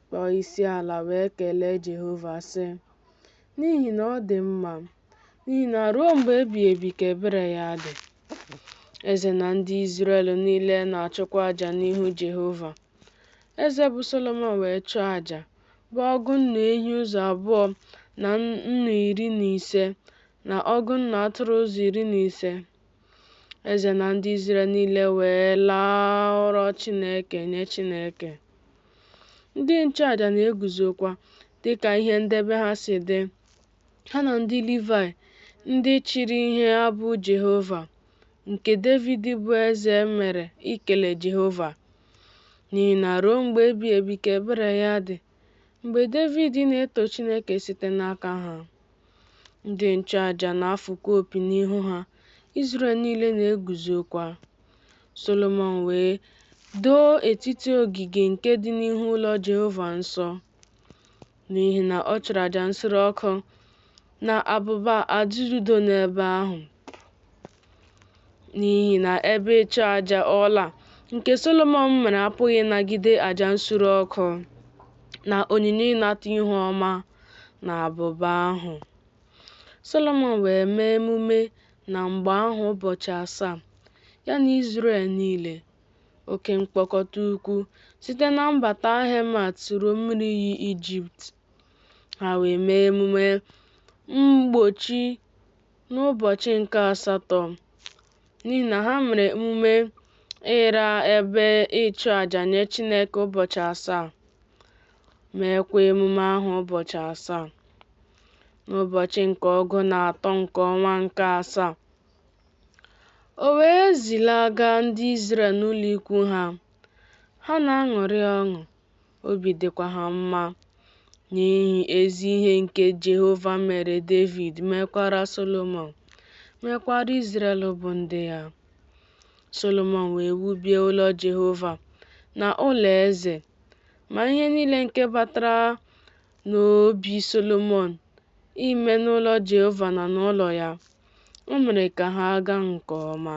kpọọ isi ala wee kelee Jehova, sị, N'ihi na ọ dị mma, n'ihi na ruo mgbe ebighị ebi ka ebere ya dị. Eze na ndị Izrel niile na-achụkwa aja n'ihu Jehova. Eze bụ Solomọn wee chụọ aja, bụ ọgụ nnu ehi ụzọ abụọ na nnu iri na ise, na ọgụ nnu atụrụ ụzọ iri na ise. Eze na ndị Izrel niile wee laa ụrọ Chineke nye Chineke. Ndị nchụaja na-eguzokwa dị ka ihe ndebe ha si dị, ha na ndị Livaị ndị chịrị ihe abụ Jehova, nke Devid bụ eze mere ikele Jehova. N'ihi na ruo mgbe ebighị ebi ka ebere ya dị, mgbe Devid na-eto Chineke site n'aka ha. Ndị nchụaja na-afụkwa opi n'ihu ha, Izrel niile na-eguzokwa. Solomọn wee doo etiti ogige nke dị n'ihu ụlọ Jehova nsọ, n'ihi na ọ chụrụ aja nsure ọkụ na abụba aja udo n'ebe ahụ. N'ihi na ebe ịchụ aja ọla nke Solomọn mere apụghị ịnagide aja nsure ọkụ na onyinye ịnata ihu ọma na abụba ahụ. Solomọn wee mee emume na mgbe ahụ ụbọchị asaa, ya na Izrel niile, oke mkpọkọta ukwu site na mbata Hemat ruo mmiri iyi Ijipt. Ha wee mee emume mgbochi n'ụbọchị nke asatọ, n'ihi na ha mere emume ịra ebe ịchụaja nye Chineke ụbọchị asaa, meekwa emume ahụ ụbọchị asaa. N'ụbọchị nke 13 nke ọnwa nke asaa, o wee zilaga ndị Izrel n'ụlọikwu ha. Ha na-aṅụrị ọṅụ, obi dịkwa ha mma n'ihi ezi ihe nke Jehova mere Devid, mekwara Solomọn, mekwara Izrel bụ ndị ya. Solomọn wee wubie ụlọ Jehova na ụlọ eze. Ma ihe niile nke batara n'obi Solomọn ime n'ụlọ Jehova na n'ụlọ ya, o mere ka ha gaa nke ọma.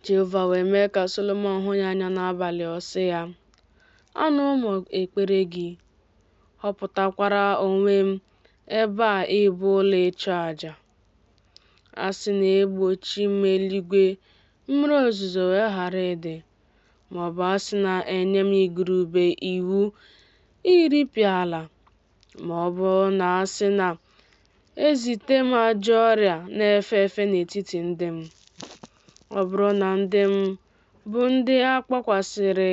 Jehova wee mee ka Solomọn hụ ya anya n'abalị, ọ sị ya, Anụwo m ekpere gị, họpụtakwara onwe m ebe a ịbụ ụlọ ịchụaja. A sị na egbochi m eluigwe, mmiri ozuzo wee ghara ịdị, ma ọ bụ a sị na enye m igurube iwu iripịa ala, ma ọ bụ na a sị na ezite m ajọ ọrịa na-efe efe n'etiti ndị m. Ọ bụrụ na ndị m bụ ndị a kpọkwasịrị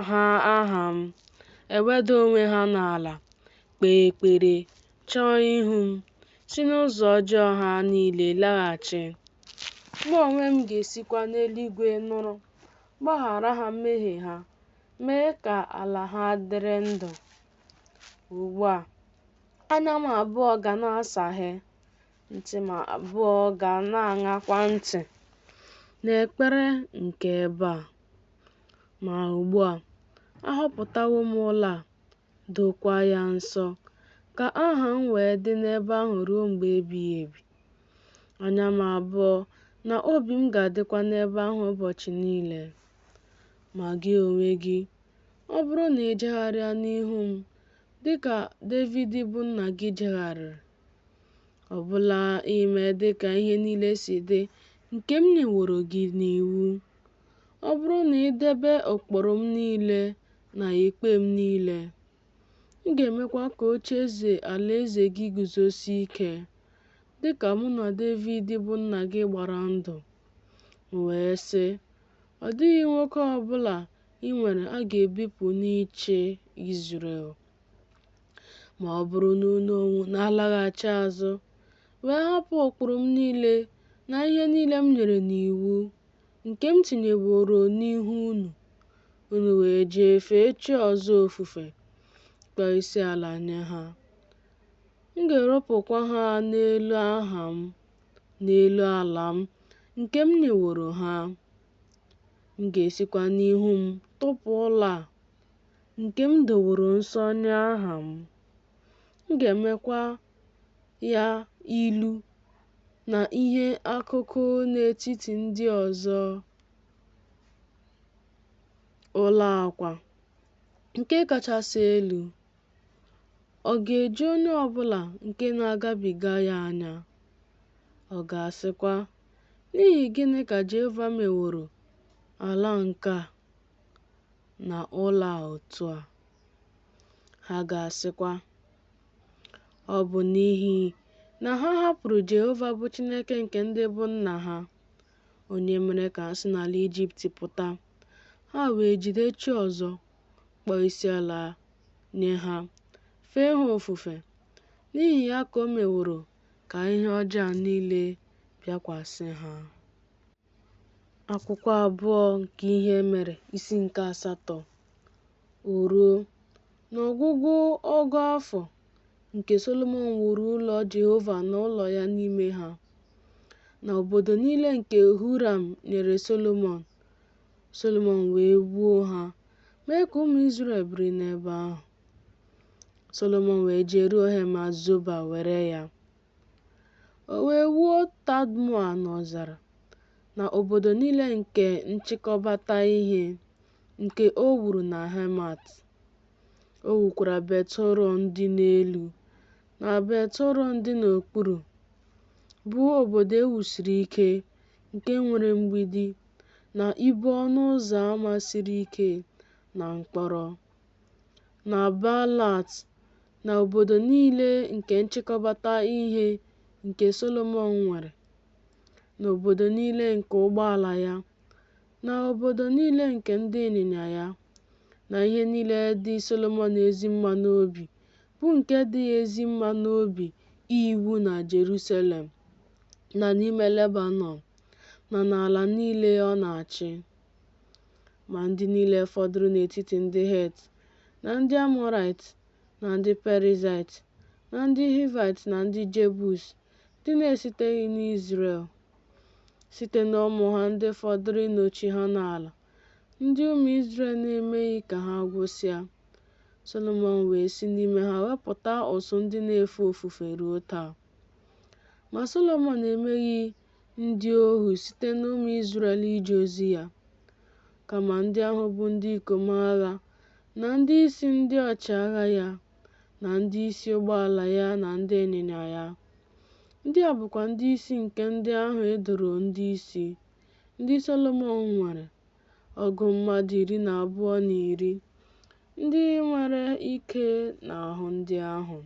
ha aha m, eweda onwe ha n'ala, kpee ekpere, chọọ ihu m, si n'ụzọ ọjọọ ha niile laghachi, mụ onwe m ga-esikwa n'eluigwe nụrụ, gbaghara ha mmehie ha, mee ka ala ha dịrị ndụ. Ugbu a, anya m abụọ ga na-asaghe, ntị m abụọ ga na-aṅakwa ntị n'ekpere nke ebe a. Ma ugbu a, ahọpụtawo m ụlọ a, dokwa ya nsọ, ka aha m wee dị n'ebe ahụ ruo mgbe ebighị ebi. Anya m abụọ na obi m ga-adịkwa n'ebe ahụ ụbọchị niile. Ma gị onwe gị, ọ bụrụ na ị jegharịa n'ihu m dị ka Devid bụ nna gị jegharịrị, ọbụla ime dị ka ihe niile si dị nke m nyeworo gị n'iwu, ọ bụrụ na ị debe ụkpụrụ m niile na ikpe m niile, m ga-emekwa ka ocheeze alaeze gị guzosie ike, dị ka mụ na Devid bụ nna gị gbara ndụ. M wee sị, Ọ dịghị nwoke ọ bụla i nwere a ga-ebipụ n'ịchị Izrel. Ma ọ bụrụ na unu onwe unu alaghachi azụ, wee hapụ ụkpụrụ m niile na ihe niile m nyere n'iwu, nke m tinyeworo n'ihu unu, unu wee jee fee chi ọzọ ofufe, kpọọ isi ala nye ha, m ga-eropụkwa ha n'elu aha m, n'elu ala m nke m nyeworo ha. M ga-esikwa n'ihu m tụpụ ụlọ a nke m doworo nsọ nye aha m. M ga-emekwa ya ilu na ihe akụkụ n'etiti ndị ọzọ. Ụlọ a kwa, nke kachasị elu, ọ ga-eju onye ọ bụla nke na-agabiga ya anya. Ọ ga-asịkwa, N'ihi gịnị ka Jehova meworo ala nke a na ụlọ a otu a? Ha ga-asịkwa, Ọ bụ n'ihi na ha hapụrụ Jehova bụ Chineke nke ndị bụ nna ha, onye mere ka ha si n'ala Ijipt pụta, ha wee jide chi ọzọ, kpọọ isiala nye ha, fee ha ofufe. N'ihi ya ka o meworo ka ihe ọjọọ a niile bịakwasị ha. Akwụkwọ abụọ nke ihe mere isi nke asatọ. O ruo, n'ọgwụgwụ ọgụ afọ nke Solomọn wuru ụlọ Jehova na ụlọ ya n'ime ha, na obodo niile nke Huram nyere Solomọn, Solomọn wee wuo ha, mee ka ụmụ Izrel biri n'ebe ahụ. Solomọn wee jeruo Hemat Zoba were ya. O wee wuo Tadmoa n'ọzara, na obodo niile nke nchịkọbata ihe, nke o wuru na Hemat. O wukwara Bet-horon dị n'elu, na Bet-horon dị n'okpuru, bụ obodo e wusiri ike, nke nwere mgbidi, na ibo ọnụ ụzọ ama siri ike na mkpọrọ, na Baalat, na obodo niile nke nchịkọbata ihe nke Solomọn nwere, na obodo niile nke ụgbọala ya, na obodo niile nke ndị ịnyịnya ya, na ihe niile dị Solomọn ezi mma n'obi, bụ nke dị ya ezi mma n'obi iwu na Jerusalem, na n'ime Lebanọn, na n'ala niile ọ na-achị. Ma ndị niile fọdụrụ n'etiti ndị Het, na ndị Amọrait, na ndị Perizaịt, na ndị Hivait na ndị Jebus, ndị na-esiteghị n'Izrel, site n'ụmụ ha ndị fọdụrụ ịnọchi ha n'ala, ndị ụmụ Izrel na-emeghị ka ha gwụsịa. Solomọn wee si n'ime ha wepụta ụsụ ndị na-efe ofufe ruo taa. Ma Solomọn emeghị ndị ohu site n'ụmụ Izrel ije ozi ya, kama ndị ahụ bụ ndị ikom agha na ndị isi ndị ọchịagha ya, na ndị isi ụgbọala ya na ndị ịnyịnya ya. Ndị a bụkwa ndị isi nke ndị ahụ e doro ndị isi, ndị Solomọn nwere, ọgụ mmadụ 12 na iri, ndị nwere ike n'ahụ ndị ahụ.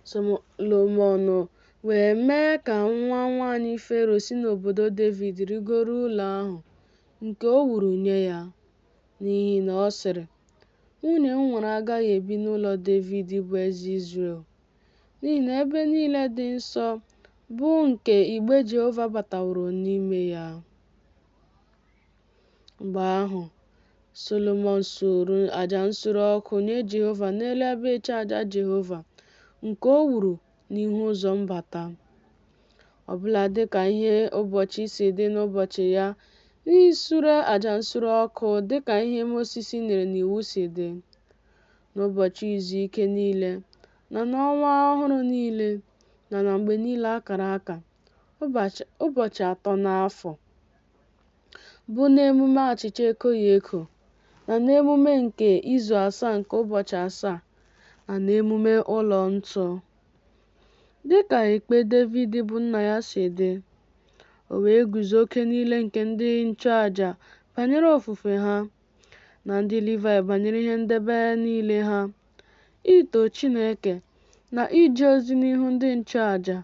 Solomọn wee mee ka nwa nwanyị Fero si n'obodo Devid rịgoro ụlọ ahụ nke o wuru nye ya, n'ihi na ọ sịrị, Nwunye m nwụrụ agaghị ebi n'ụlọ Devid bụ eze Izrel, n'ihi na ebe niile dị nsọ bụ nke igbe Jehova bataworo n'ime ya. Mgbe ahụ, Solomọn suru aja nsure ọkụ nye Jehova n'elu ebe ịchụaja Jehova nke o wuru n'ihu ụzọ mbata, ọbụla dị ka ihe ụbọchị si dị n'ụbọchị ya n'isure aja nsure ọkụ dị ka ihe Mosis nyere n'iwu si dị, n'ụbọchị izu ike niile, na n'ọnwa ọhụrụ niile, na na mgbe niile a kara aka, ụbọchị atọ n'afọ, bụ n'emume achịcha ekoghị eko, na n'emume nke izu asaa nke ụbọchị asaa, na n'emume ụlọ ntu. Dị ka ikpe Devid bụ nna ya si dị, o wee guzo oke niile nke ndị nchụaja banyere ofufe ha, na ndị Livaị banyere ihe ndebe niile ha, ito Chineke na ije ozi n'ihu ndị nchụaja,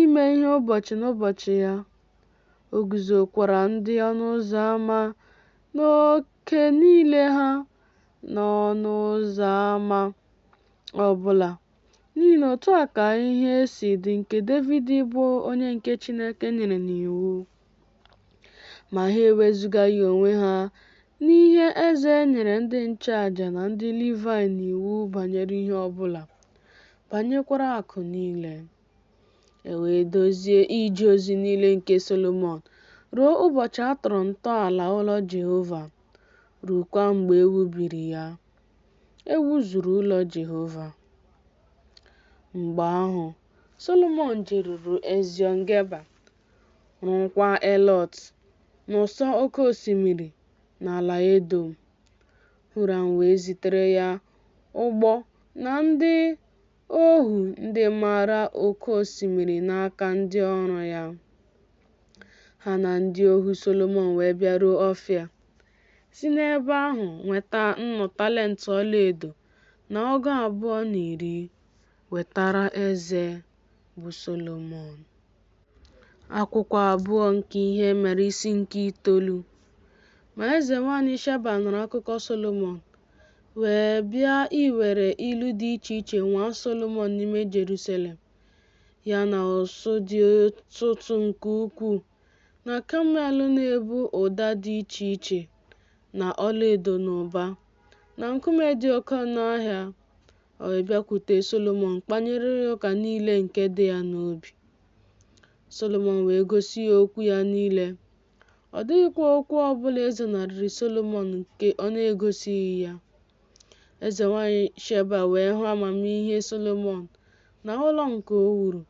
ime ihe ụbọchị n'ụbọchị ya. O guzokwara ndị ọnụ ụzọ ama n'oke niile ha n'ọnụ ụzọ ama ọ bụla, n'ihi na otu a ka ihe si dị nke Devid bụ onye nke Chineke nyere n'iwu. Ma ha ewezugaghị onwe ha n'ihe eze nyere ndị nchụaja na ndị Livaị n'iwu banyere ihe ọ bụla, banyekwara akụ niile. E wee dozie ije ozi niile nke Solomọn ruo ụbọchị a tọrọ ntọala ụlọ Jehova, ruokwa mgbe e wubiri ya. E wuzuru ụlọ Jehova. Mgbe ahụ, Solomọn jeruru Eziọn-Geba, rụọkwa Elọt n'ụsọ oke osimiri n'ala Edọm. Huram wee zitere ya ụgbọ na ndị ohu ndị maara oke osimiri n'aka ndị ọrụ ya. Ha na ndị ohu Solomọn wee bịaruo Ọfịa, si n'ebe ahụ nweta nnụ talent ọlaedo na 210, wetara eze bụ Solomọn. Akwụkwọ abụọ nke ihe mere isi nke itoolu. Ma eze nwanyị Sheba nụrụ akụkọ Solomọn, wee bịa iwere ilu dị iche iche nwaa Solomọn n'ime Jerusalem, ya na ụsụ dị ọtụtụ nke ukwuu, na kamel na-ebu ụda dị iche iche, na ọlaedo n'ụba, na nkume dị oke ọnụ ahịa. O wee bịakwute Solomọn kpanyere ya ụka niile nke dị ya n'obi. Solomọn wee gosi ya okwu ya niile. Ọ dịghịkwa okwu ọ bụla e zonarịrị Solomọn nke ọ na-egosighị ya. Eze nwanyị Sheba wee hụ amamihe Solomọn na ụlọ nke o wuru,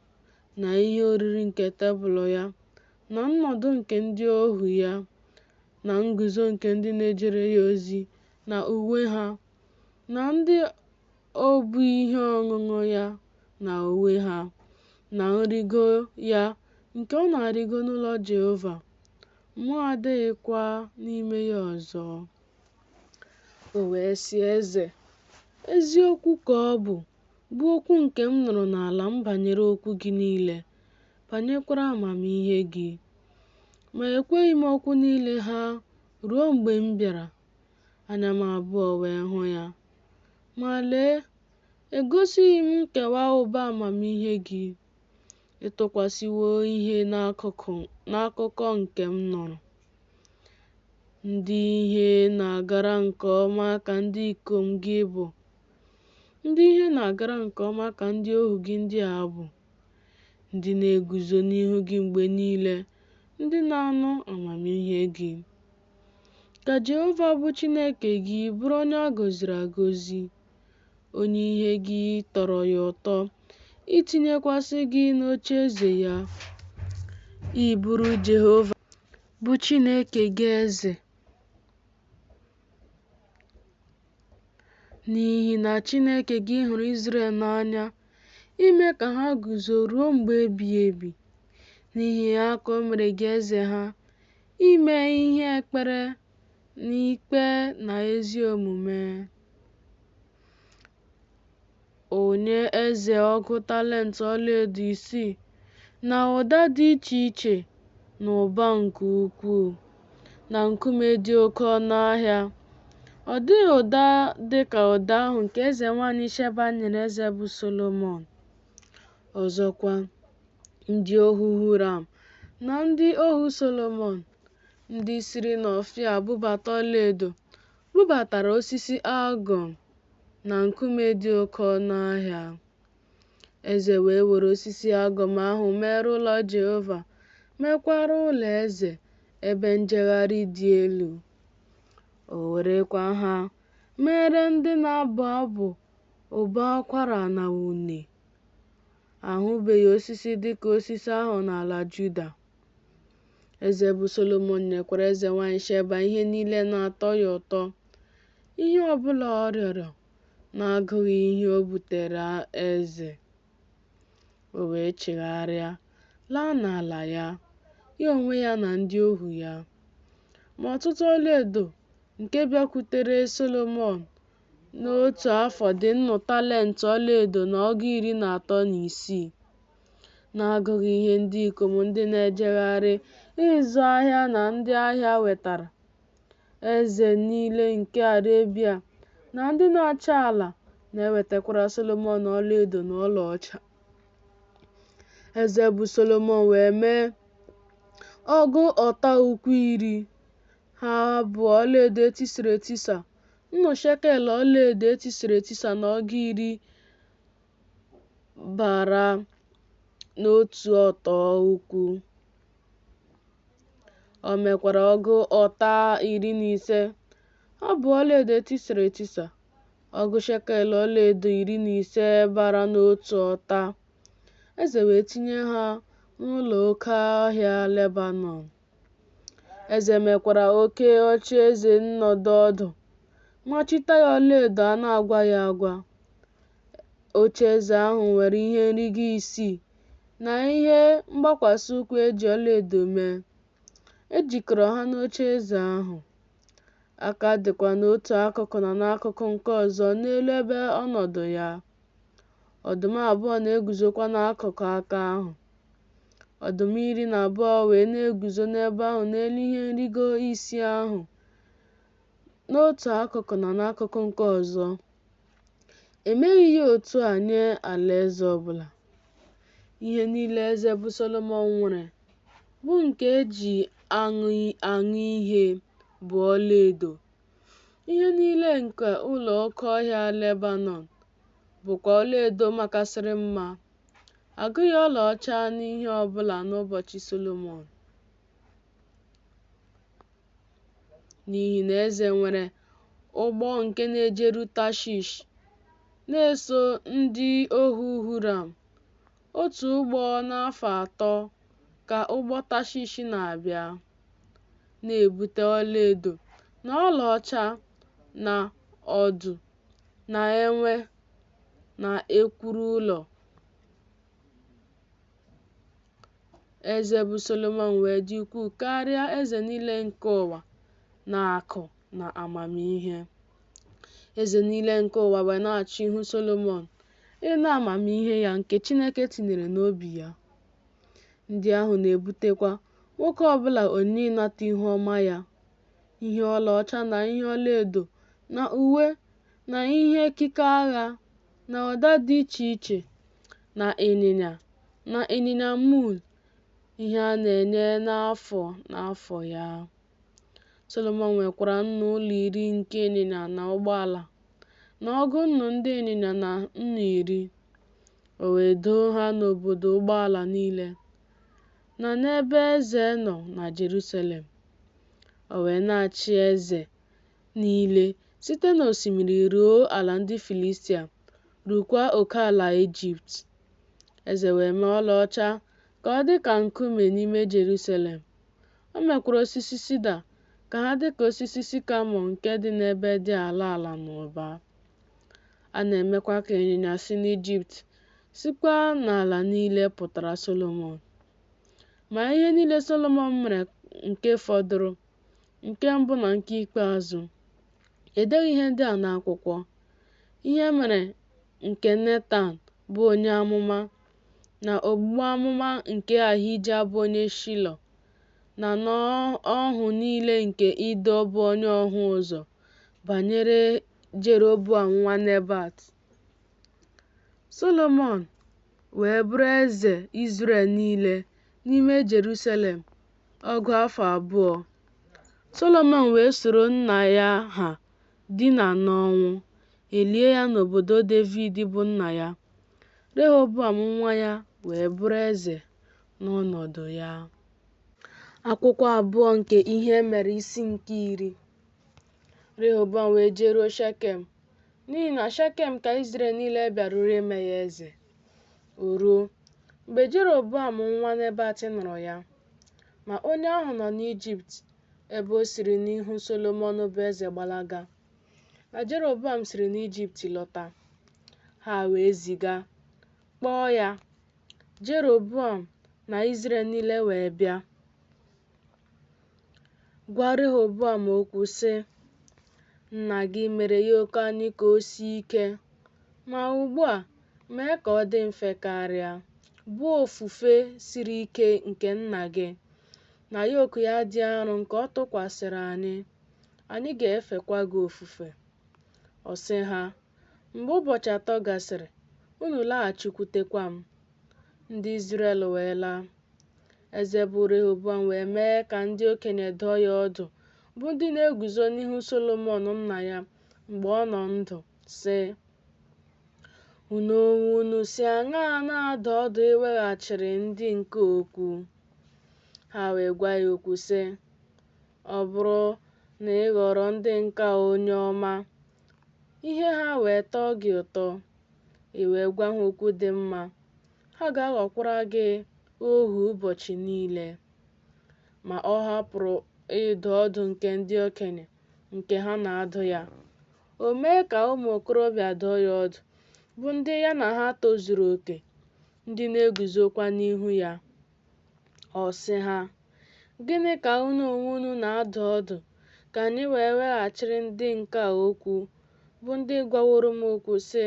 na ihe oriri nke tebụl ya, na nnọdụ nke ndị ohu ya, na nguzo nke ndị na-ejere ya ozi na uwe ha, na ndị obu ihe ọṅụṅụ ya na uwe ha, na nrigo ya nke ọ na-arịgo n'ụlọ Jehova, mmụọ adịghịkwa n'ime ya ọzọ. O wee sị eze, Eziokwu ka ọ bụ bụ okwu nke m nụrụ n'ala m banyere okwu gị niile, banyekwara amamihe gị. Ma ekweghị m okwu niile ha ruo mgbe m bịara, anya m abụọ wee hụ ya. Ma lee, egosighị m nkewa ụba amamihe gị. Ị tụkwasịwo ihe n'akụkọ nke m nụrụ. Ndị ihe na-agara nke ọma ka ndị ikom gị bụ, ndị ihe na-agara nke ọma ka ndị ohu gị ndị a bụ, ndị na-eguzo n'ihu gị mgbe niile, ndị na-anụ amamihe gị. Ka Jehova bụ Chineke gị bụrụ onye a gọziri agọzi, onye ihe gị tọrọ ya ụtọ itinyekwasị gị n'ocheeze ya, ịbụrụ Jehova bụ Chineke gị eze. N'ihi na Chineke gị hụrụ Izrel n'anya, ime ka ha guzo ruo mgbe ebighị ebi. N'ihi ya ka o mere gị eze ha, ime ihe ekpere n'ikpe na ezi omume. O nye eze ọgụ talent ọlaedo isii na ụda dị iche iche n'ụba nke ukwuu, na nkume dị oke ọnụ ahịa. Ọ dịghị ụda dị ka ụda ahụ nke eze nwanyị Sheba nyere eze bụ Solomọn. Ọzọkwa, ndị ohu Huram na ndị ohu Solomọn, ndị siri n'Ọfịa bubata ọlaedo, bubatara osisi algum na nkume dị oke ọnụ ahịa. Eze wee were osisi algum ahụ meere ụlọ Jehova, meekwara ụlọ eze ebe njegharị dị elu. O werekwa ha meere ndị na-abụ abụ ụbọ akwara na une. A hụbeghị osisi dị ka osisi ahụ n'ala Juda. Eze bụ Solomọn nyekwara eze nwanyị Sheba ihe niile na-atọ ya ụtọ, ihe ọ bụla ọ rịọrọ, na-agụghị ihe o buteere eze. O wee chigharịa laa n'ala ya, ya onwe ya na ndị ohu ya. Ma ọtụtụ ọlaedo nke bịakwutere Solomọn n'otu afọ dị nnụ talent ọlaedo na ọgụ iri na atọ na isii, na-agụghị ihe ndị ikom ndị na-ejegharị ịzụ ahịa na ndị ahịa wetara. Eze niile nke Arebia na ndị na-achị ala na-ewetakwara Solomọn ọlaedo na ọlaọcha. Eze bụ Solomọn wee mee ọgụ ọta ukwu iri. Ha bụ ọlaedo e tisara etisa, nnụ shekel ọlaedo e tisara etisa na ọgụ iri bara n'otu ọta ukwu. O mekwara ọgụ ọta 15. Ha bụ ọlaedo e tisara etisa, ọgụ shekel ọlaedo 15 bara n'otu ọta. Eze wee tinye ha n'ụlọ oke ọhịa Lebanọn. Eze mekwara oke ocheeze nnọdụ ọdụ, machite ya ọlaedo a na-agwaghị agwa. Ocheeze ahụ nwere ihe nrigo isii na ihe mgbakwasị ụkwụ e ji ọlaedo mee. E jikọrọ ha n'ocheeze ahụ. Aka dịkwa n'otu akụkụ na n'akụkụ nke ọzọ n'elu ebe ọnọdụ ya. Ọdụm abụọ na-eguzokwa n'akụkụ aka ahụ. Ọdụm 12 wee na-eguzo n'ebe ahụ n'elu ihe nrigo isii ahụ, n'otu akụkụ na n'akụkụ nke ọzọ. E meghị ya otu a nye alaeze ọbụla. Ihe niile eze bụ Solomọn nwere, bụ nke e ji aṅụ ihe, bụ ọlaedo. Ihe niile nke ụlọ oke ọhịa Lebanọn bụkwa ọlaedo makasịrị mma. A gụghị ọlaọcha n'ihe ọbụla n'ụbọchị Solomọn. N'ihi na eze nwere ụgbọ nke na-ejeru Tashish, na-eso ndị ohu Huram. Otu ụgbọ n'afọ atọ ka ụgbọ Tashish na-abịa, na-ebute ọlaedo na ọlaọcha na ọdụ na enwe na ekwuru ụlọ. Eze bụ Solomọn wee dị ukwuu karịa eze niile nke ụwa n'akụ na amamihe. Eze niile nke ụwa wee na-achọ ihu Solomọn, ịnụ amamihe ya nke Chineke tinyere n'obi ya. Ndị ahụ na-ebutekwa nwoke ọbụla onyinye ịnata ihuọma ya, ihe ọlaọcha na ihe ọlaedo na uwe na ihe ekike agha na ụda dị iche iche na ịnyịnya na ịnyịnya mul, ihe a na-enye n'afọ n'afọ ya. Solomọn nwekwara nnu ụlọ iri nke ịnyịnya na ụgbọala, na ọgụ nnu ndị ịnyịnya na nnu iri. O wee doo ha n'obodo ụgbọala niile, na n'ebe eze nọ na Jerusalem. O wee na-achị eze niile site n'osimiri ruo ala ndị Filistia, ruokwa oke ala Ijipt. Eze wee mee ọlaọcha ka ọ dị ka nkume n'ime Jerusalem. O mekwara osisi sida ka ha dị ka osisi sikamọ nke dị n'ebe dị ala ala n'ụba. A na-emekwa ka ịnyịnya si n'Ijipt sikwa n'ala niile pụtara Solomọn. Ma ihe niile Solomọn mere nke fọdụrụ, nke mbụ na nke ikpeazụ, e deghị ihe ndị a n'akwụkwọ ihe mere nke Netan bụ onye amụma, na ogbugbu amụma nke Ahija bụ onye Shilo, na n'ọhụ niile nke Ido bụ onye ọhụ ụzọ banyere Jeroboam nwa Nebat. Solomọn wee bụrụ eze Izrel niile n'ime Jerusalem ọgụ afọ abụọ. Solomọn wee soro nna ya ha dina n'ọnwụ, e lie ya n'obodo Devid bụ nna ya. Rehoboam nwa ya wee bụrụ eze n'ọnọdụ ya. Akwụkwọ abụọ nke ihe e mere isi nke iri. Rehoboam wee jeruo Shekem, n'ihi na Shekem ka Izrel niile bịaruru ime ya eze. O ruo, mgbe Jeroboam nwa Nebat nụrụ ya, ma onye ahụ nọ n'Ijipt, ebe o siri n'ihu Solomọn bụ eze gbalaga, na Jeroboam siri n'Ijipt lọta, ha wee ziga, kpọọ ya, Jeroboam na Izrel niile wee bịa gwa Rehoboam okwu sị, Nna gị mere yoku anyị ka o sie ike, ma ugbu a, mee ka ọ dị mfe karịa, bụ ofufe siri ike nke nna gị, na yoku ya dị arọ nke ọ tụkwasịrị anyị, anyị ga-efekwa gị ofufe. Ọ sị ha, Mgbe ụbọchị atọ gasịrị, unu laghachikwutekwa m. Ndị Izrel wee laa. Eze bụ Rehoboam wee mee ka ndị okenye dụọ ya ọdụ, bụ ndị na-eguzo n'ihu Solomọn nna ya mgbe ọ nọ ndụ, sị, Unu onwe unu si aṅaa na-adụ ọdụ iweghachiri ndị nke okwu? Ha wee gwa ya okwu, sị, Ọ bụrụ na ị ghọrọ ndị nke a onye ọma, ihe ha wee tọọ gị ụtọ, i wee gwa ha okwu dị mma, ha ga-aghọkwara gị ohu ụbọchị niile. Ma ọ hapụrụ ịdụ ọdụ nke ndị okenye nke ha na-adụ ya. O mee ka ụmụ okorobịa dụọ ya ọdụ, bụ ndị ya na ha tozuru oke, ndị na-eguzokwa n'ihu ya. Ọ sị ha, Gịnị ka unu onwe unu na-adụ ọdụ ka anyị wee weghachiri ndị nke a okwu, bụ ndị gwaworo m okwu, sị,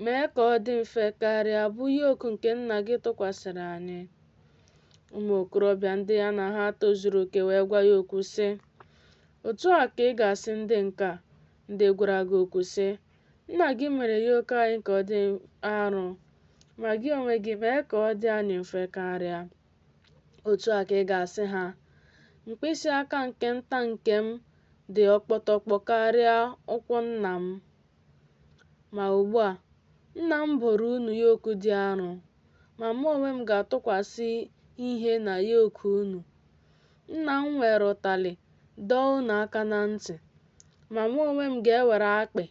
Mee ka ọ dị mfe karịa, bụ yoku nke nna gị tụkwasịrị anyị? Ụmụ okorobịa ndị ya na ha tozuru oke wee gwa ya okwu, sị, Otu a ka ị ga-asị ndị nke a, ndị gwara gị okwu, sị, Nna gị mere yoku anyị ka ọ dị arọ, ma gị onwe gị mee ka ọ dị anyị mfe karịa. Otu a ka ị ga-asị ha, Mkpịsị aka nke nta nke m dị ọkpọtọkpọ karịa ụkwụ nna m. Ma ugbu a, nna m boro unu yoku dị arọ, ma mụ onwe m ga-atụkwasị ihe na yoku unu. Nna m were ụtalị dọọ unu aka na ntị, ma mụ onwe m ga-ewere akpị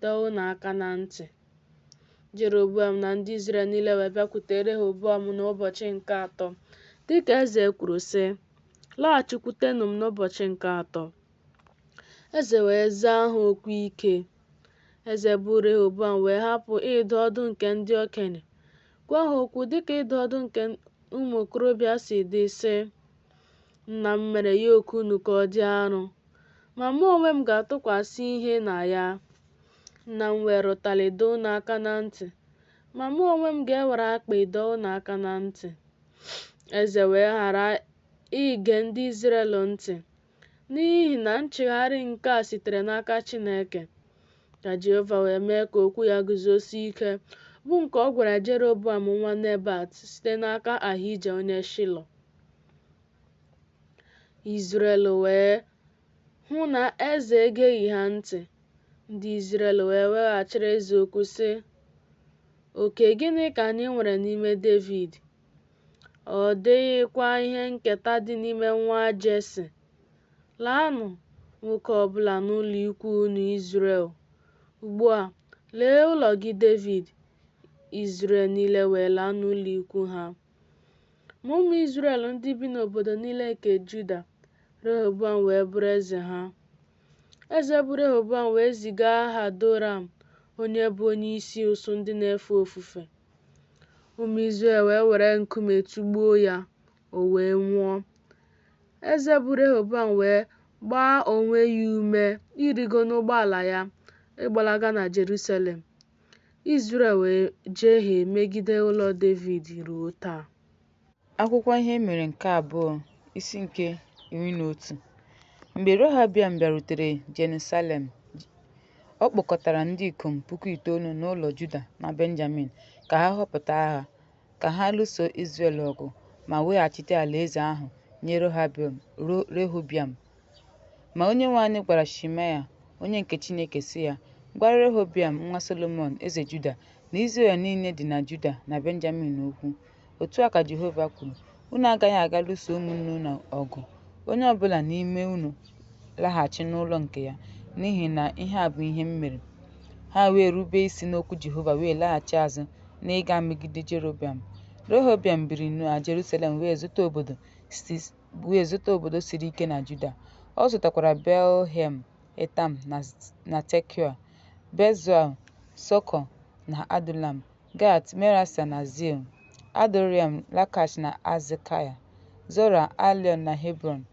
dọọ unu aka na ntị. Jeroboam na ndị Izrel niile wee bịakwute Rehoboam n'ụbọchị nke atọ, dịka eze kwuru sị, Laghachikwutenụ m n'ụbọchị nke atọ. Eze wee zaa ha okwu ike. Eze bụ Rehoboam wee hapụ ịdụ ọdụ nke ndị okenye, gwa ha okwu dịka ịdụ ọdụ nke ụmụ okorobịa si dị, sị, Nna m mere yoku unu ka ọ dị arọ, ma mụ onwe m ga-atụkwasị ihe na ya. Nna m were ụtalị dọọ unu aka na ntị, Ma mụ onwe m ga-ewere akpị dọọ unu aka na ntị. Eze wee ghara ige ndị Izrel ntị, n'ihi na nchigharị nke a sitere n'aka Chineke, ka Jehova wee mee ka okwu ya guzosie ike, bụ nke ọ gwara Jeroboam nwa Nebat site n'aka Ahija onye Shilo. Izrel wee hụ na eze egeghị ha ntị. Ndị Izrel wee weghachiri eze okwu, sị, Oke gịnị ka anyị nwere n'ime Devid? Ọ dịghịkwa ihe nketa dị n'ime nwa Jesi. Laanụ, nwoke ọ bụla n'ụlọikwuu unu Izrel. Ugbu a, lee ụlọ gị Devid. Izrel niile wee laa n'ụlọikwuu ha. Ma ụmụ Izrel ndị bi n'obodo niile nke Juda, Rehoboam wee bụrụ eze ha. Eze bụ Rehoboam wee ziga Hadoram, onye bụ onyeisi ụsụụ ndị na-efe ofufe. Ụmụ Izrel wee were nkume tụgbuo ya, o wee nwụọ. Eze bụ Rehoboam wee gbaa onwe ya ume ịrịgo n'ụgbọala ya ịgbalaga na Jerusalem. Izrel wee jehie megide ụlọ Devid ruo taa. Akwụkwọ Ihe E Mere nke Abụọ, isi nke 11. Mgbe Rehobiam bịarutere Jerusalem, ọ kpọkọtara ndị ikom 9,000 n'ụlọ Juda na Benjamin ka ha họpụta agha, ka ha lụso Izrel ọgụ ma weghachite alaeze ahụ nye Rehobiam. Ma Onyenwe anyị gwara Shemaya onye nke Chineke sị ya, Gwa Rehoboam nwa Solomọn eze Juda na Izrel niile dị na Juda na Benjamin okwu. Otu a ka Jehova kwuru, Unu agaghị aga lụso ụmụnne unu ọgụ, onye ọ bụla n'ime unu laghachi n'ụlọ nke ya, n'ihi na ihe a bụ ihe m mere. Ha wee rube isi n'okwu Jehova wee laghachi azụ n'ịga megide Jeroboam. Rehoboam biri na Jerusalem wee zụta obodo siri ike na Juda. Ọ zụtakwara Betlehem, Etam na Tekoa, Betzua, Soko na Adulam, Gat, Maresa na Zif, Adoraim, Lakish na Azeka, Zora, Aịalọn na Hebrọn,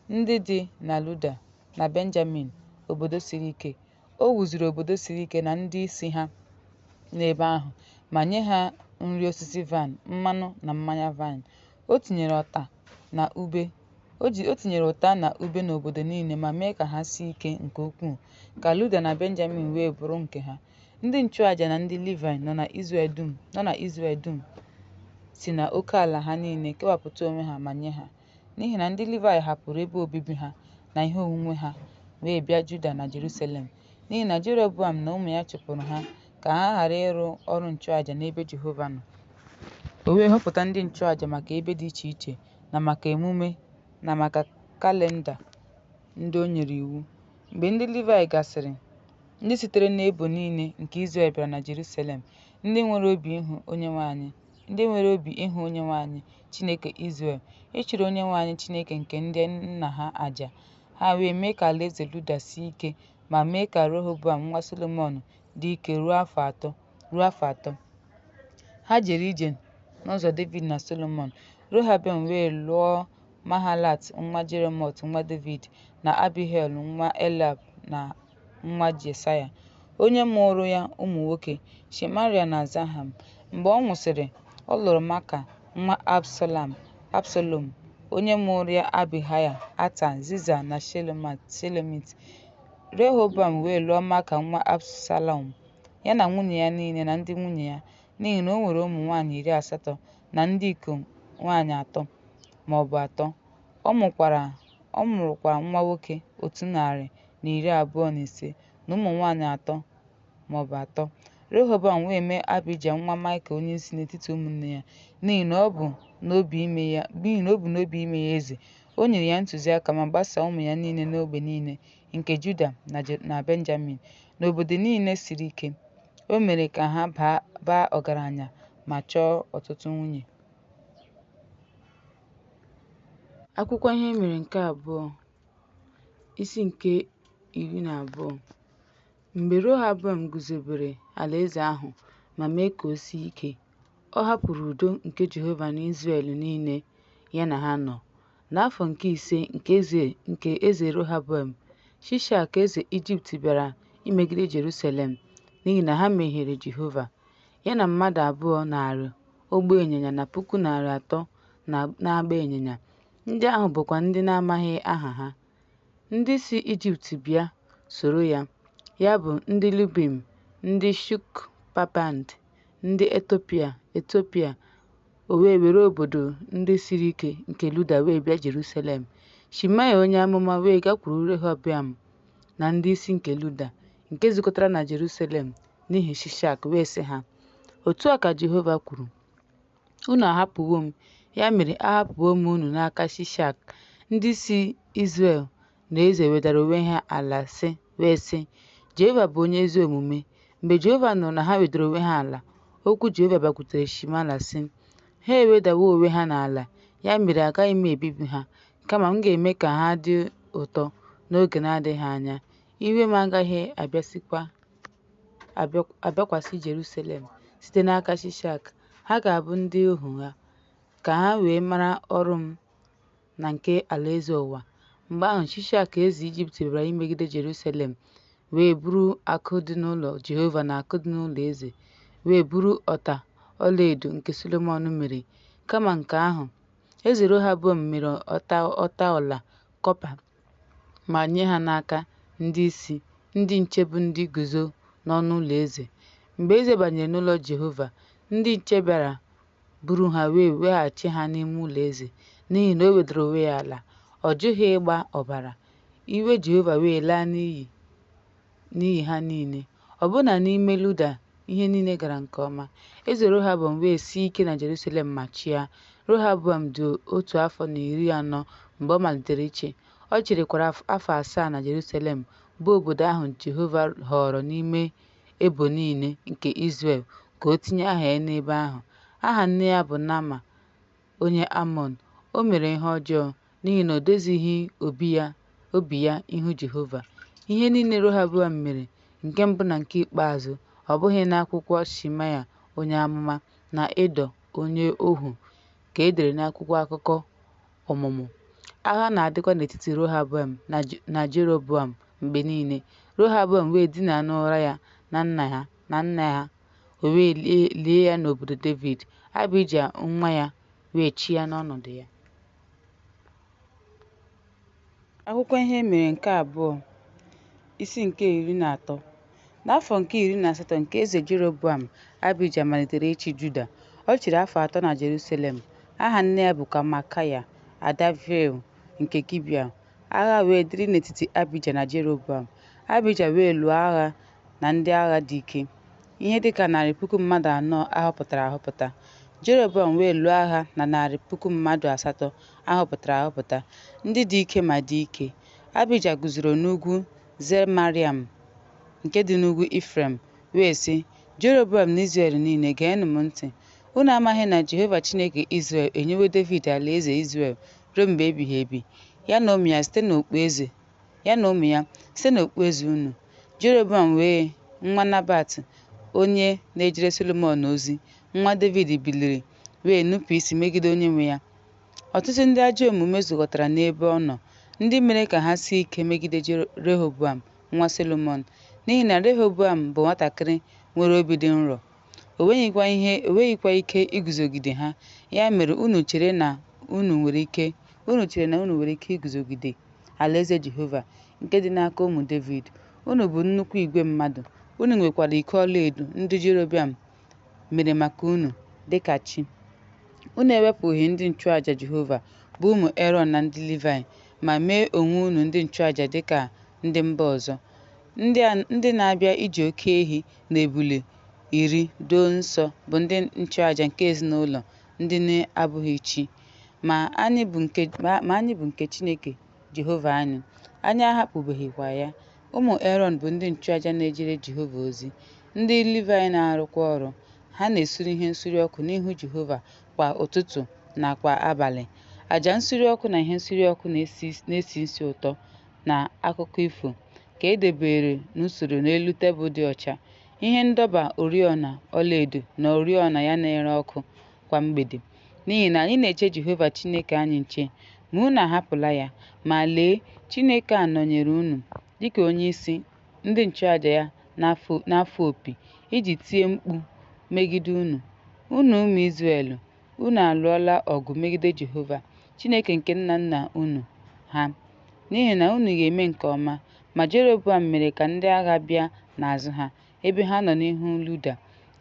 ndị dị na Juda na Benjamin, obodo siri ike. O wuziri obodo siri ike na ndị isi ha n'ebe ahụ ma nye ha nri osisi vaịn, mmanụ na mmanya vaịn. O tinyere ụta na ube n'obodo niile ma mee ka ha sie ike nke ukwuu, ka Juda na Benjamin wee bụrụ nke ha. Ndị nchụaja na ndị Livaị nọ na Izrel dum si n'okeala ha niile kewapụta onwe ha ma nye ha. N'ihi na ndị Livaị hapụrụ ebe obibi ha na ihe onwunwe ha wee bịa Juda na Jerusalem, n'ihi na Jeroboam na ụmụ ya chụpụrụ ha ka ha ghara ịrụ ọrụ nchụaja n'ebe Jehova nọ. O wee họpụta ndị nchụaja maka ebe dị iche iche na maka emume na maka kalenda ndị o nyere iwu. Mgbe ndị Livaị gasịrị, ndị sitere n'ebo niile nke Izrel bịara na Jerusalem, ndị nwere obi ịhụ Onyenwe anyị Chineke Izrel, ịchụrụ Onyenwe anyị Chineke nke ndị nna ha aja. Ha wee mee ka alaeze Juda sie ike ma mee ka Rehoboam nwa Solomọn dị ike ruo afọ atọ. Ha jere ije n'ụzọ Devid na Solomọn. Rehoboam wee lụọ Mahalat nwa Jerimot nwa Devid na Abihail nwa Eliab nwa Jesaya, onye mụụrụ ya ụmụ nwoke, Shemaria na Zaham. Mgbe ọ nwụsịrị, ọ lụrụ Maaka nwa Absalọm, onye mụụrụ ya Abihail, Atai, Ziza na Shelomit. Rehoboam wee lụọ Maaka nwa Absalọm, ya na nwunye ya niile na ndị nwunye ya, n'ihi na o nwere ụmụ nwaanyị 80 na ndị iko nwaanyị atọ ma ọ bụ atọ, ọ mụkwara nwa nwoke 125 na ụmụ nwaanyị atọ ma ọ bụ atọ. Rehoboam wee mee Abija nwa Maịka onyeisi n'etiti ụmụnne ya, n'ihi na o bu n'obi ime ya eze. O nyere ya ntụziaka ma gbasaa ụmụ ya niile n'ógbè niile nke Juda na Benjamin, n'obodo niile siri ike. O mere ka ha baa ọgaranya ma chọọ ọtụtụ nwunye. Akwụkwọ Ihe E Mere nke Abụọ, isi nke 12. Mgbe Rehoboam guzobere alaeze ahụ ma mee ka o sie ike, ọ hapụrụ udo nke Jehova na Izrel niile ya na ha nọ. N'afọ nke ise nke eze Rehoboam, Shishak eze Ijipt bịara imegide Jerusalem, n'ihi na ha mehiere Jehova. ya na mmadụ abụọ narị ụgbọ ịnyịnya na 3,000 na-agba ịnyịnya, ndị ahụ bụkwa ndị a na-amaghị aha ha. Ndị si Ijipt bịa soro ya, ya bụ, ndị Lubim, ndị Shukpapad, ndị Etiopia, o wee were obodo ndị siri ike nke Juda wee bịa Jeruselem. Shemaya onye amụma wee gakwuru Rehoboam na ndị isi nke Juda, nke zukọtara na Jeruselem n'ihi Shishak, wee sị ha, Otu a ka Jehova kwuru, Unu ahapụwo m, ya mere ahapụwo m unu n'aka Shishak. Ndị isi Izrel na eze wedara onwe ha ala wee sị, Jehova bụ onye ezi omume. Mgbe Jehova nụrụ na ha wedara onwe ha ala, okwu Jehova bịakwutere Shemaya, sị, Ha ewedawo onwe ha n'ala, ya mere agaghị m ebibi ha, kama m ga-eme ka ha dị ụtọ n'oge na-adịghị anya, iwe m agaghị abịakwasị Jeruselem site n'aka Shishak, ha ga-abụ ndị ohu ha, ka ha wee mara ọrụ m na nke alaeze ụwa. Mgbe ahụ, Shishak eze Ijipt bịara imegide Jeruselem wee buru akụ dị n'ụlọ Jehova na akụ dị n'ụlọ eze, wee buru ọta ọlaedo nke Solomọn mere. Kama nke ahụ, eze Rehoboam mere ọta ọla kọpa ma nye ha n'aka ndị isi ndị nche bụ ndị guzo n'ọnụ ụlọ eze. Mgbe eze banyere n'ụlọ Jehova, ndị nche bịara buru ha wee weghachi ha n'ime ụlọ eze, n'ihi na o wedara onwe ya ala, ọ jụghị ịgba ọbara. Iwe Jehova wee laa n'ihi ha niile. Ọbụna n'ime Juda ihe niile gara nke ọma. Eze Rehoboam wee sie ike na Jeruselem ma chịa. Rehoboam dị otu afọ na 40 mgbe ọ malitere ịchị, ọ chịrịkwara afọ 7 na Jeruselem, bụ obodo ahụ Jehova họọrọ n'ime ebo niile nke Izrel ka o tinye aha ya n'ebe ahụ. Aha nne ya bụ Naama onye Amọn. O mere ihe ọjọọ, n'ihi na o dozighị obi ya ihu Jehova. Ihe niile Rehoboam mere, nke mbụ na nke ikpeazụ, ọ bụghị n'akwụkwọ Shemaya onye amụma na Ido onye ọhụụ ka e dere n'akwụkwọ akụkọ ọmụmụ. Agha na-adịkwa n'etiti Rehoboam na Jeroboam mgbe niile. Rehoboam wee dinaa n'ụra ya na nna ha, e wee lie ya n'obodo Devid, Abija nwa ya wee chịa n'ọnọdụ ya. Akwụkwọ Ihe E Mere nke Abụọ, isi nke 13. N'afọ nke 18 nke eze Jeroboam, Abija malitere ịchị Juda. Ọ chịrị afọ 3 na Jeruselem. Aha nne ya bụkwa Maikaya ada Hiel nke Gibea. Agha wee dịrị n'etiti Abija na Jeroboam. Abija wee lụọ agha na ndị agha dị ike, ihe dị ka narị puku mmadụ 4 a họpụtara ahọpụta. Jeroboam wee lụọ agha na narị puku mmadụ 8 a họpụtara ahọpụta, ndị dị ike ma dị ike. Abija guzoro n'ugwu Zemarayim nke dị n'ugwu Ifrem, wee sị, Jeroboam na Izrel niile, geenụ m ntị. Unu amaghị na Jehova Chineke Izrel enyewo Devid alaeze Izrel ruo mgbe ebighị ebi, ya na ụmụ ya site n'okpueze unu? Jeroboam wee nwa Nebat, onye na-ejere Solomọn ozi, nwa Devid biliri wee nupụ isi megide onyenwe ya. Ọtụtụ ndị ajọ omume zukọtara n'ebe ọ nọ, ndị mere ka ha sie ike megide Rehoboam nwa Solomọn, n'ihi na Rehoboam bụ nwatakịrị nwere obi dị nro, o nweghịkwa ike iguzogide ha. Ya mere unu chere na unu nwere ike iguzogide alaeze Jehova nke dị n'aka ụmụ Devid. Unu bụ nnukwu igwe mmadụ, unu nwekwara iko ọlaedo ndị Jeroboam mere maka unu dị ka chi. Unu ewepụghị ndị nchụàjà Jehova, bụ ụmụ Erọn na ndị Livaị, ma mee onwe unu ndị nchụàjà dị ka ndị mba ọzọ, ndị na-abịa iji oke ehi na ebule 10 doo nsọ bụ ndị nchụàjà nke ezinụlọ ndị na-abụghị chi. Ma anyị bụ nke Chineke Jehova anyị, anyị ahapụbeghịkwa ya. Ụmụ Erọn bụ ndị nchụàjà na-ejere Jehova ozi, ndị Livaị na-arụkwa ọrụ. Ha na-esure ihe nsure ọkụ n'ihu Jehova kwa ụtụtụ na kwa abalị, àjà nsure ọkụ na ihe nsure ọkụ na-esi ísì ụtọ na akụkọ ifo, ka e debere n'usoro n'elu tebụl dị ọcha, ihe ndọba oriọna ọlaedo na oriọna ya na-ere ọkụ kwa mgbede, n'ihi na anyị na-eche Jehova Chineke anyị nche, ma unu ahapụla ya. Ma lee, Chineke a nọnyere unu dịka onyeisi ndị nchụàjà ya na-afụ opi iji tie mkpu megide unu. Unu ụmụ Izrel, unu alụọla ọgụ megide Jehova, Chineke nke nna nna unu ha, n'ihi na unu ga-eme nke ọma. Ma Jeroboam mere ka ndị agha bịa n'azụ ha, ebe ha nọ n'ihu Juda,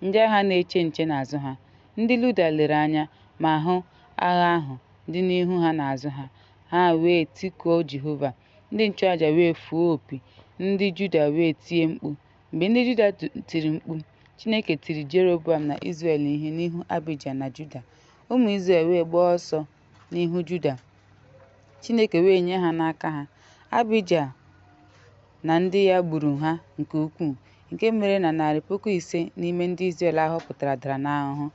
ndị agha na-eche nche n'azụ ha. Ndị Juda lere anya ma hụ agha ahụ dị n'ihu ha na n'azụ ha, ha wee tikuo Jehova, ndị nchụaja wee fụọ opi, ndị Juda wee tie mkpu. Mgbe ndị Juda tiri mkpu, Chineke tiri Jeroboam na Izrel ihe n'ihu Abija na Juda. Ụmụ Izrel wee gbaa ọsọ n'ihu Juda, Chineke wee nye ha n'aka ha. Abija na ndị ya gburu ha nke ukwuu, nke mere na 500,000 n'ime ndị Izrel a họpụtara dara n'ahụhụ.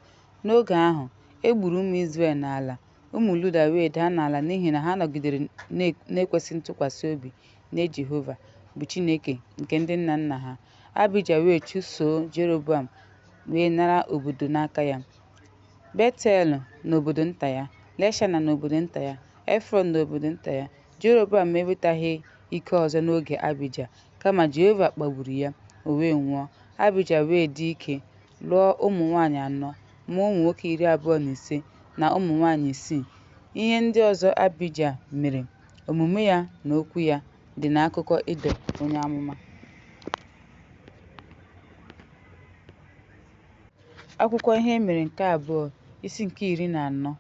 N'oge ahụ, e gburu ụmụ Izrel n'ala, ụmụ Juda wee daa n'ala n'ihi na ha nọgidere na-ekwesị ntụkwasị obi nye Jehova, bụ Chineke nke ndị nna nna ha. Abija wee chụsoo Jeroboam wee nara obodo n'aka ya, Betel na obodo nta ya, Leshana na obodo nta ya, Efrọn na obodo nta ya. Jeroboam enwetaghị ike ọzọ n'oge Abija, kama Jehova kpagburu ya, o wee nwụọ. Abija wee dị ike, lụọ ụmụ nwaanyị anọ, mụọ ụmụ nwoke 25 na ụmụ nwaanyị isii. Ihe ndị ọzọ Abija mere, omume ya na okwu ya, dị n'akụkọ Ido onye amụma. Akwụkwọ Ihe E Mere nke Abụọ, isi nke 14.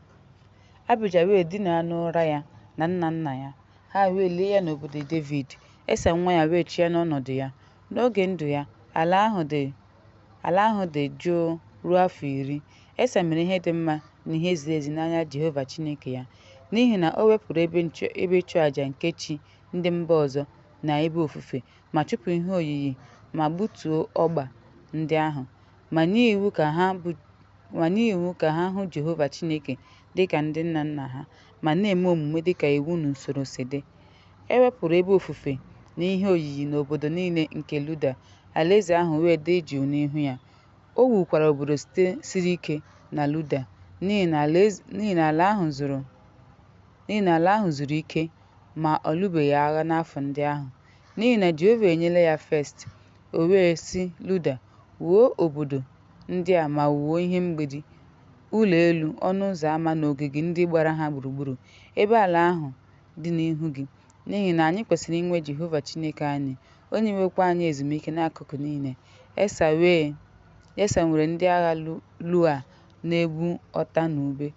Abija wee dinaa n'ụra ya na nna nna ya, ha wee lie ya n'obodo Devid, Esa nwa ya wee chịa n'ọnọdụ ya. N'oge ndụ ya, ala ahụ dị jụụ ruo afọ 10. Esa mere ihe dị mma na ihe ziri ezi n'anya Jehova Chineke ya, n'ihi na o wepụrụ ebe ịchụaja nke chi ndị mba ọzọ na ebe ofufe ma chụpụ ihe oyiyi ma gbutuo ọgba ndị ahụ, ma nye iwu ka ha hụ Jehova Chineke dị ka ndị nna nna ha ma na-eme omume dị ka iwu na usoro si dị. E wepụrụ ebe ofufe na ihe oyiyi n'obodo niile nke Juda, alaeze ahụ wee dị jụụ n'ihu ya. O wukwara obodo siri ike na Juda, n'ihi na ala ahụ zuru ike ma ọ lụbeghị agha n'afọ ndị ahụ, n'ihi na Jehova enyela ya First. O wee sị Juda, Wuo obodo ndị a ma wuo ihe mgbidi, ụlọ elu, ọnụ ụzọ ámá na ogige ndị gbara ha gburugburu, ebe ala ahụ dị n'ihu gị, n'ihi na anyị kwesịrị inwe Jehova Chineke anyị, o nyewokwa anyị ezumike n'akụkụ niile. Esa nwere ndị agha Lua na-ebu ọta na ube,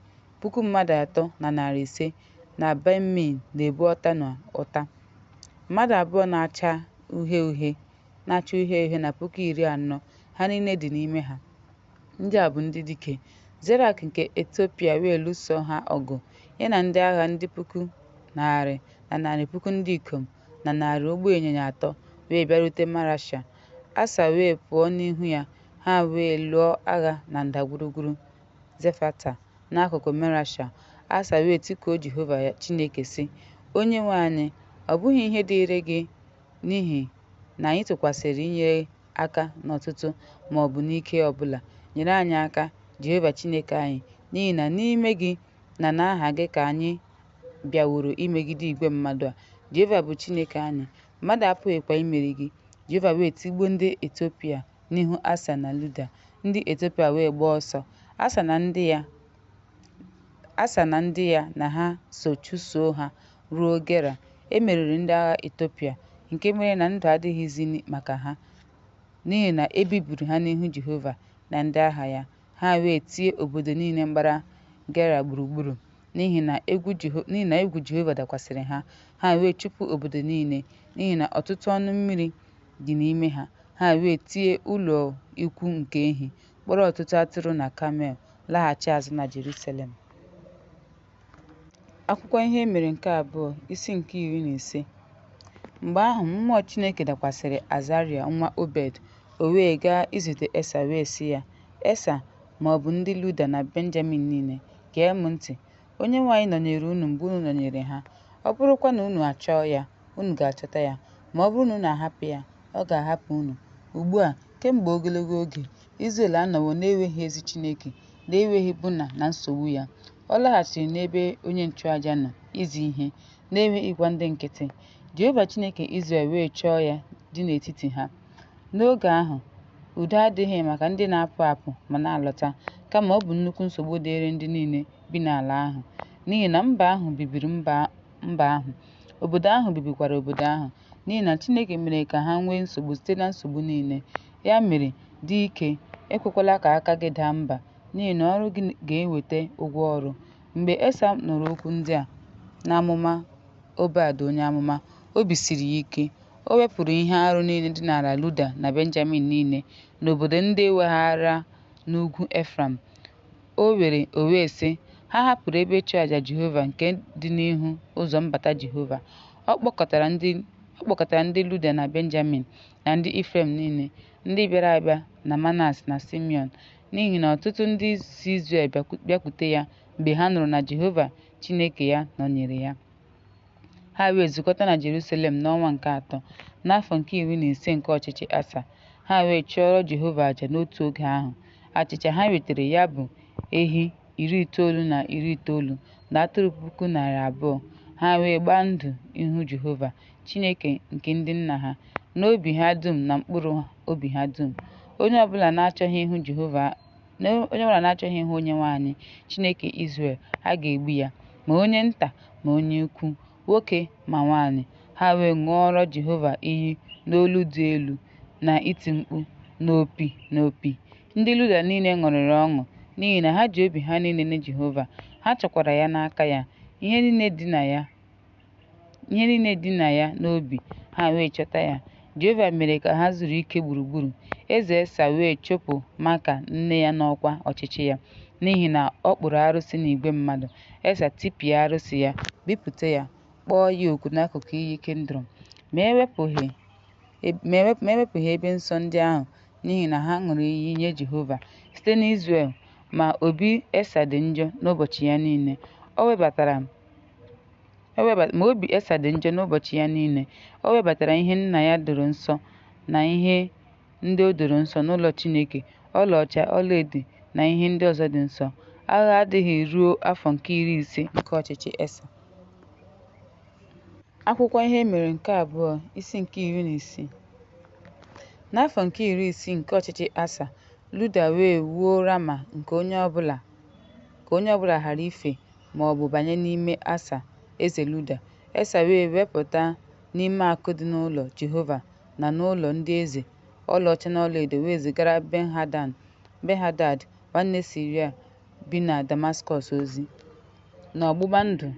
3,500 na Benjamin na-ebu ọta na ụta, mmadụ abụọ na-acha uhie uhie na 40,000, ha niile dị n'ime ha. Ndị a bụ ndị dike. Zerak nke Etiopia wee lụso ha ọgụ, ya na ndị agha dị 100,000 na 100,000 ndị ikom na narị ụgbọ ịnyịnya atọ wee bịarute Marasha. Asa wee pụọ n'ihu ya, ha wee lụọ agha na ndagwurugwu Zefata n'akụkụ Marasha. Asa wee tikuo Jehova Chineke, sị, Onyenwe anyị, ọ bụghị ihe dịịrị gị n'ihi na anyị tụkwasịrị inyere aka n'ọtụtụ ma ọ bụ n'ike ọ bụla. Nyere anyị aka, Jehova Chineke anyị, n'ihi na n'ime gị na n'aha gị ka anyị bịaworo imegide igwe mmadụ a. Jehova bụ Chineke anyị, mmadụ apụghịkwa imeri gị. Jehova wee tigbuo ndị Etiopia n'ihu Asa na Juda, ndị Etiopia wee gbaa ọsọ. Asa na ndị ya na ha so chụsoo ha ruo Gera. E meriri ndị agha Etiopia, nke mere na ndụ adịghịzi maka ha, n'ihi na e bibiri ha n'ihu Jehova na ndị agha ya. Ha wee tie obodo niile gbara Gera gburugburu, n'ihi na egwu Jehova dakwasịrị ha. Ha wee chụpụ obodo niile, n'ihi na ọtụtụ ọnụ mmiri dị n'ime ha. Ha wee tie ụlọ ikwu nke ehi, kpọrọ ọtụtụ atụrụ na kamel, laghachi azụ na Jerusalem. Akwụkwọ Ihe E Mere nke Abụọ, isi nke 15. Mgbe ahụ, mmụọ Chineke dakwasịrị Azaraya nwa Obed, o wee gaa izute Esa wee sị ya, Esa, ma ọ bụ ndị Juda na Benjamin niile, gee m ntị. Onyenwe anyị nọnyeere unu mgbe unu nọnyeere ha. Ọ bụrụkwa na unu achọọ ya, unu ga-achọta ya, ma ọ bụrụ na unu ahapụ ya, ọ ga-ahapụ unu. Ugbu a, kemgbe ogologo oge, Izrel anọwo n'enweghị ezi Chineke, n'enweghị ọbụna na nsogbu ya. Ọ laghachiri n'ebe onye nchụàjà nọ izi ihe, n'enweghịkwa ndị nkịtị. Jehova Chineke Izrel wee chọọ ya dị n'etiti ha. N'oge ahụ, Udo adịghị maka ndị na-apụ apụ ma na-alọta, kama ọ bụ nnukwu nsogbu dịịrị ndị niile bi n'ala ahụ, n'ihi na mba ahụ bibiri mba ahụ, obodo ahụ bibikwara obodo ahụ, n'ihi na Chineke mere ka ha nwee nsogbu site na nsogbu niile. Ya mere, dị ike, ekwekwala ka aka gị daa mba, n'ihi na ọrụ gị ga-enweta ụgwọ ọrụ. Mgbe Esa nụrụ okwu ndị a n'amụma Obed onye amụma, obi siri ya ike. O wepụrụ ihe arụ niile dị n'ala Juda na Benjamin niile, na obodo ndị e weghaara n'ugwu Efraim. O wee sị, Ha hapụrụ ebe ịchụaja Jehova nke dị n'ihu ụzọ mbata Jehova. Ọ kpọkọtara ndị Juda na Benjamin na ndị Ifrem niile, ndị bịara abịa na Manase na Simiọn, n'ihi na ọtụtụ ndị si Izrel bịakwute ya mgbe ha nụrụ na Jehova Chineke ya nọnyeere ya. Ha wee zukọta na Jeruselem n'ọnwa nke atọ, n'afọ nke 15 nke ọchịchị Asa. Ha wee chụọrọ Jehova àjà n'otu oge ahụ. Achịcha ha wetara, ya bụ, ehi 390 na atụrụ 2,200, ha wee gbaa ndụ n'ihu Jehova, Chineke nke ndị nna ha, n'obi ha dum na mkpụrụ obi ha dum. Onye ọ bụla na-achọghị ịhụ Onyenwe anyị, Chineke Izrel, a ga-egbu ya, ma onye nta ma onye ukwu, nwoke ma nwaanyị. Ha wee ṅụọrọ Jehova iyi n'olu dị elu na iti mkpu, na opi na opi. Ndị Juda niile ṅụrịrị ọṅụ, n'ihi na ha ji obi ha niile nye Jehova, ha chọkwara ya n'aka ya, ihe niile dị na ya n'obi, ha wee chọta ya. Jehova mere ka ha zuru ike gburugburu. Eze Esa wee chụpụ Maaka nne ya n'ọkwa ọchịchị ya, n'ihi na ọ kpụrụ arụsị n'igwe mmadụ. Esa tipịa arụsị ya, bupụta ya, kpọọ ya ọkụ n'akụkụ iyi Kidrọn. Ma e wepụghị ebe nsọ ndị ahụ, n'ihi na ha ṅụrụ iyi nye Jehova site n'Izrel. Ma obi Esa dị njọ n'ụbọchị ya niile. O webatara ihe nna ya doro nsọ na ihe ndị o doro nsọ n'ụlọ Chineke, ọlaọcha, ọlaedo na ihe ndị ọzọ dị nsọ. Agha adịghị ruo afọ nke 50 nke ọchịchị Esa. Akwụkwọ Ihe Emere nke Abụọ, isi nke 16. N'afọ nke 60 nke ọchịchị Asa, Juda wee wuo Rama ka onye ọbụla ghara ife ma ọ bụ banye n'ime Asa eze Juda. Esa wee wepụta n'ime akụ dị n'ụlọ Jehova na n'ụlọ ndị eze ọlaọcha na ọlaedo wee zigara Ben-hadad nwanne Siria bi na Damaskọs ozi, na ọgbụgba ndụ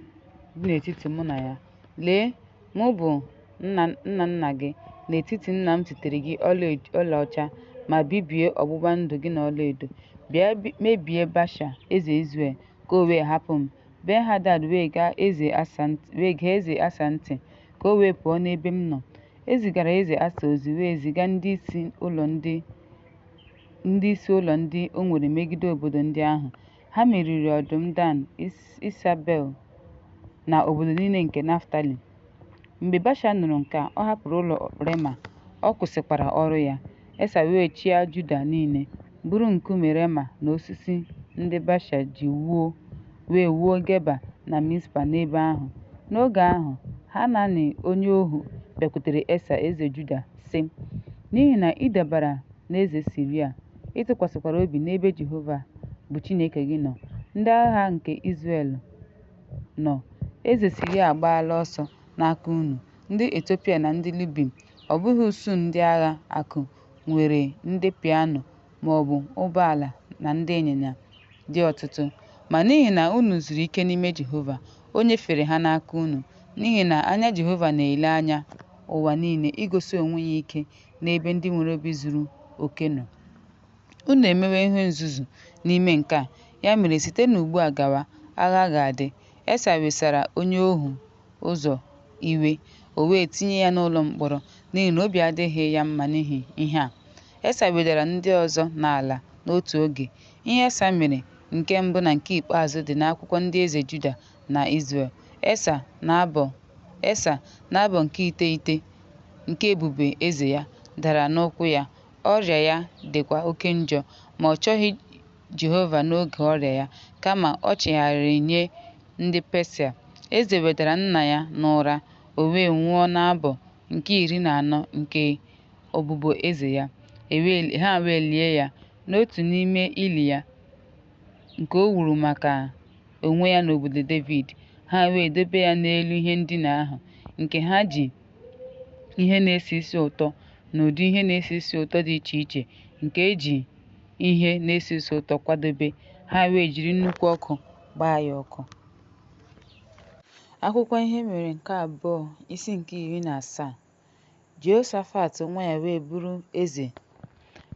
dị n'etiti mụ na ya. Lee, mụ bụ nna nna gị, n'etiti nna m zitere gị ọlaọcha ma bibie ọgbụgba ndụ gị na ọlaedo. Bịa mebie Baasha eze Izrel, ka o wee hapụ m. Ben-hadad wee gee eze Asa ntị, ka o wee pụọ n'ebe m nọ. E zigara eze Asa ozi wee ziga ndị isi ụlọ ndị o nwere megide obodo ndị ahụ. Ha meriri ọdụm Dan, Isabel na obodo niile nke Naftali. Mgbe Baasha nụrụ nke a, ọ hapụrụ ụlọ Rema, ọ kwụsịkwara ọrụ ya. Esa wee chịa Juda niile, buru nkume Rema na osisi ndị Baasha ji wuo, wee wuo Geba na Mizpa n'ebe ahụ. N'oge ahụ, Hanani onye ọhụụ bịakwutere Esa eze Juda, sị, N'ihi na ị dabere n'eze Siria, ị tụkwasịkwara obi n'ebe Jehova bụ Chineke gị nọ, ndị agha nke Izrel nọ, eze Siria agbaala ọsọ n'aka unu, ndị Etiopia na ndị Lubim, ọ bụghị usuu ndị agha akụ nwere ndị pịano ma ọ bụ ụgbọala na ndị ịnyịnya dị ọtụtụ, ma n'ihi na unu zuru ike n'ime Jehova, o nyefere ha n'aka unu, n'ihi na anya Jehova na-ele anya ụwa niile igosi onwe ya ike n'ebe ndị nwere obi zuru oke nọ. Unu emewo ihe nzuzu n'ime nke a, ya mere site n'ugbu a gawa, agha ga-adị. Esa wesara onye ọhụ ụzọ iwe, o wee tinye ya n'ụlọ mkpọrọ, n'ihi na obi adịghị ya mma n'ihi ihe a. Esa wedara ndị ọzọ n'ala n'otu oge. Ihe Esa mere, nke mbụ na nke ikpeazụ, dị n'akwụkwọ ndị eze Juda na Izrel. Esa, n'abọ nke iteghete nke ebube eze ya, dara n'ụkwụ ya, ọrịa ya dịkwa oke njọ, ma ọ chọghị Jehova n'oge ọrịa ya, kama o chigharịrị nye ndị Pesia. Eze wedara nna ya n'ụra, o wee nwụọ n'abọ nke 14 nke ọbụbụeze ya. Ha wee lie ya n'otu n'ime ili ya nke o wuru maka onwe ya n'Obodo Devid, ha wee dobe ya n'elu ihe ndina ahụ nke ha ji ihe na-esi isi ụtọ na ụdị ihe na-esi isi ụtọ dị iche iche nke e ji ihe na-esi isi ụtọ kwadebe, ha wee jiri nnukwu ọkụ gbaa ya ọkụ. Akwụkwọ Ihe Mere nke Abụọ, isi nke 17. Jehoshafat nwa ya wee bụrụ eze,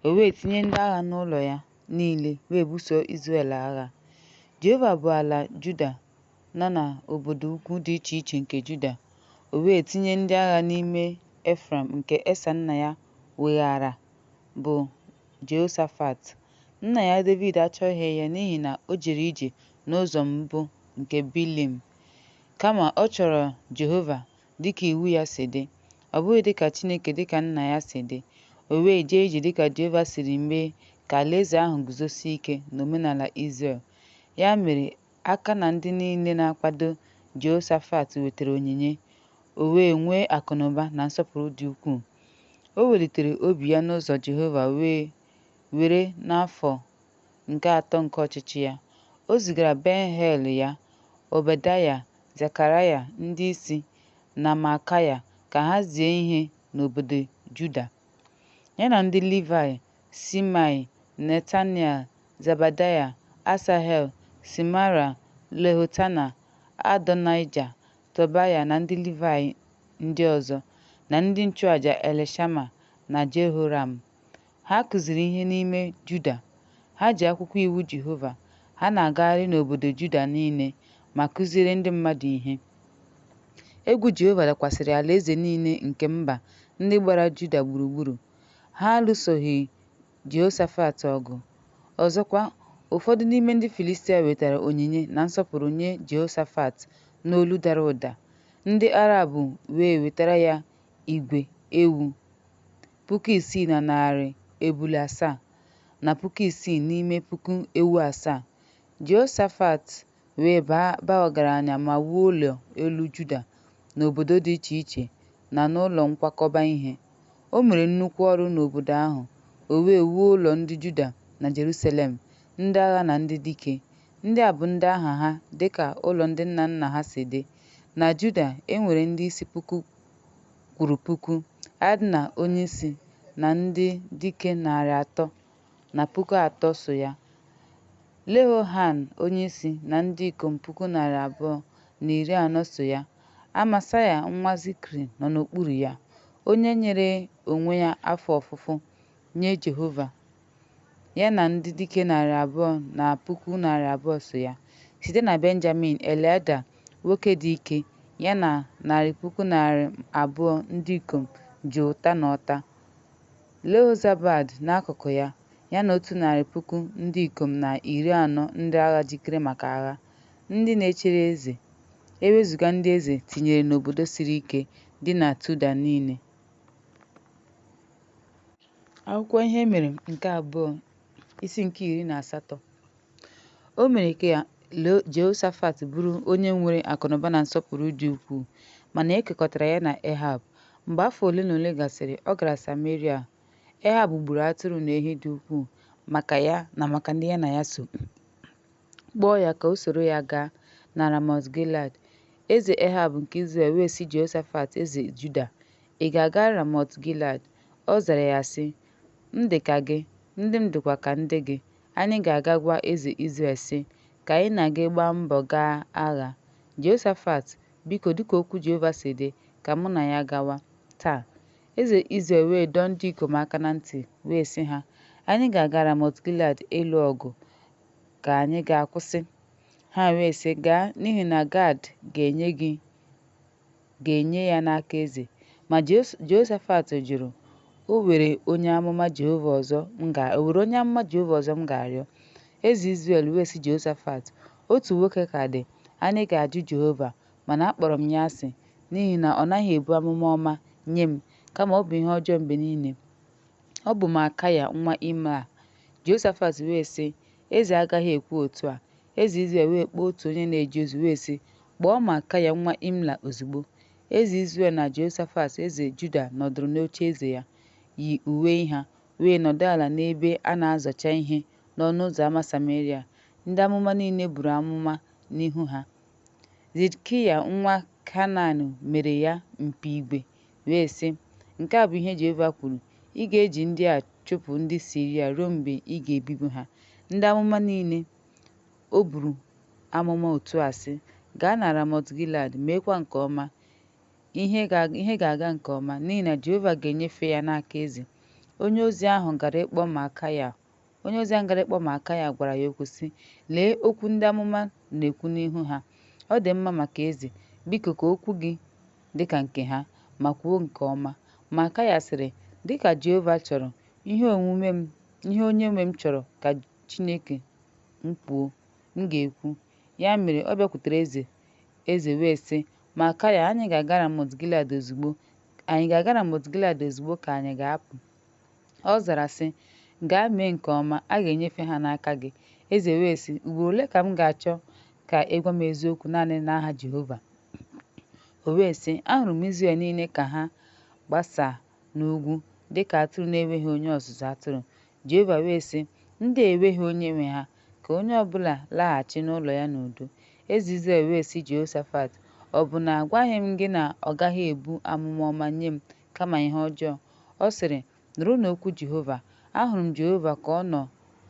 o wee tinye ndị agha n'ụlọ ya niile wee buso Izrel agha. Jehova bụ ala Juda na n'obodo ukwu dị iche iche nke Juda. O wee tinye ndị agha n'ime Efraim nke Esa nna ya weghaara, bụ Jehoshafat. Nna ya Devid achọghị ya n'ihi na o jere ije n'ụzọ mbụ nke Bealim, kama ọ chọrọ Jehova, dịka iwu ya si dị, ọ bụghị dịka Chineke dịka nna ya si dị. O wee jee ije dịka Jehova siri mee ka alaeze ahụ guzosie ike n'omenala Izrel. Ya mere aka na ndị niile na-akwado Jehoshafat wetara onyinye, o wee nwee akụnụba na nsọpụrụ dị ukwuu. O welitere obi ya n'ụzọ Jehova wee were n'afọ nke atọ nke ọchịchị ya. O zigara Ben-Hail ya, Obadaya, Zekaraya, ndị isi, na Maikaya ka ha zie ihe n'obodo Juda, ya na ndị Livaị, Shimei, Netanel, Zebadaya, Asahel, Shemariah, Lehotana, Adọnaịja, Tobaya na ndị Livaị ndị ọzọ, na ndị nchụaja Elishama na Jehoram. Ha kụziri ihe n'ime Juda. Ha ji akwụkwọ iwu Jehova. Ha na-agagharị n'obodo Juda niile ma kụziere ndị mmadụ ihe. Egwu Jehova dakwasịrị alaeze niile nke mba ndị gbara Juda gburugburu. Ha alụsoghị Jehoshafat ọgụ. Ọzọkwa, ụfọdụ n'ime ndị Filistia wetara onyinye na nsọpụrụ nye Jehoshafat n'olu dara ụda, ndị Arab wee wetara ya igwe ewu 6,000 na narị ebule 7, na 6,000 n'ime puku ewu 7. Jehoshafat wee baa ọgaranya ma wuo ụlọ elu Juda na obodo dị iche iche na n'ụlọ nkwakọba ihe. O mere nnukwu ọrụ n'obodo ahụ, o wee wuo ụlọ ndị Juda na Jerusalem, ndị agha na ndị dike. Ndị a bụ ndị aha ha dị ka ụlọ ndị nna nna ha si dị, Na Juda e nwere ndị isi puku kwuru puku, Adna onyeisi na ndị dike 303,000 so ya, Jehohanan onyeisi na ndị ikom 240,000 so ya, Amasai nwa Zikri nọ n'okpuru ya, onye nyere onwe ya afọ ofufo nye Jehova, ya na ndị dike 200,200 so ya. Site na Benjamin, Eliada, nwoke dị ike, ya na 200,200 ndị ikom ji ụta na ọta, Jehozabad n'akụkụ ya, ya na 100,000 ndị ikom na 40 ndị agha jikere maka agha, ndị na-echere eze, ewezuga ndị eze tinyere n'obodo siri ike dị na Juda niile. Akwụkwọ Ihe Mere nke Abụọ, isi nke 18. O mere ka Jehoshafat bụrụ onye nwere akụnụba na nsọpụrụ dị ukwuu, mana e kekọtara ya na Ehab. Mgbe afọ ole na ole gasịrị, ọ gara Sameria. Ehab gburu atụrụ na ehi dị ukwuu maka ya na maka ndị ya na ya so, kpọọ ya ka o soro ya gaa na Ramọt Gilead. Eze Ehab nke Izrel wee sị Jehoshafat eze Juda, Ị ga-aga Ramọt Gilead? Ọ zara ya sị, M dị ka gị, ndị m dịkwa ka ndị gị, anyị ga-aga gwa eze Izrel sị, Ka anyị na gị gbaa mbọ gaa agha. Jehoshafat, biko dịka okwu Jehova si dị, ka mụ na ya gawa taa. Eze Izrel wee dọọ ndị ikom aka na ntị wee sị ha, Anyị ga-aga Ramọt Gilead ịlụ ọgụ ka anyị ga-akwụsị? Ha wee sị, Gaa, n'ihi na Gad ga-enye ya n'aka eze. Ma Jehoshafat jụrụ, O nwere onye amụma Jehova ọzọ m ga-arịọ? Eze Izrel wee sị Jehoshafat, Otu nwoke ka dị, anyị ga-ajụ Jehova, mana akpọrọ m ya asị, n'ihi na ọ naghị ebu amụma ọma nye m, kama ọ bụ ihe ọjọọ mgbe niile. Ọ bụ Maikaya nwa Imla. Jehoshafat wee sị, Eze agaghị ekwu otu a. Eze Izrel wee kpọọ otu onye na-eje ozi wee sị, Kpọọ Maikaya nwa Imla ozugbo. Eze Izrel na Jehoshafat eze Juda nọdụrụ n'ocheeze ya, yi uwe ha, wee nọdụ ala n'ebe a na-azọcha ihe n'ọnụ ụzọ ama Sameria, ndị amụma niile buru amụma n'ihu ha. Zidkaya nwa Kenaana mere ya mpi igwe wee sị, Nke a bụ ihe Jehova kwuru, Ị ga-eji ndị a chụpụ ndị Siria ruo mgbe ị ga-ebibi ha. Ndị amụma niile o buru amụma otu a, sị, Gaa na Ramọt-gilead, meekwa nke ọma, ihe ga-aga nke ọma, n'ihi na Jehova ga-enyefe ya n'aka eze. Onye ozi ahụ gara ịkpọ Maikaya gwara ya okwu, sị, Lee, okwu ndị amụma na-ekwu n'ihu ha, ọ dị mma maka eze, biko, ka okwu gị dị ka nke ha, ma kwuo nke ọma. Maikaya sịrị, Dị ka Jehova chọrọ, ihe onyenwe m chọrọ ka Chineke m kwuo, m ga-ekwu. Ya mere, ọ bịakwutere eze, eze wee sị Maikaya, Anyị ga-aga Ramọt-gilead ozugbo ka anyị ga-apụ? Ọ zara, sị, Gaa mee nke ọma, a ga-enyefe ha n'aka gị. Eze wee sị, Ugboro ole ka m ga-achọ ka ị gwa m eziokwu naanị n'aha Jehova? O wee sị, Ahụrụ m Izrel niile ka ha gbasaa n'ugwu, dị ka atụrụ na-enweghị onye ọzụzụ atụrụ. Jehova wee sị, Ndị a enweghị onye nwe ha, ka onye ọ bụla laghachi n'ụlọ ya n'udo. Eze Izrel wee sị Jehoshafat, Ọ bụ na agwaghị m gị na ọ gaghị ebu amụma ọma nye m kama ihe ọjọọ? Ọ sịrị, Nụrụnụ okwu Jehova. Ahụrụ m Jehova ka ọ nọ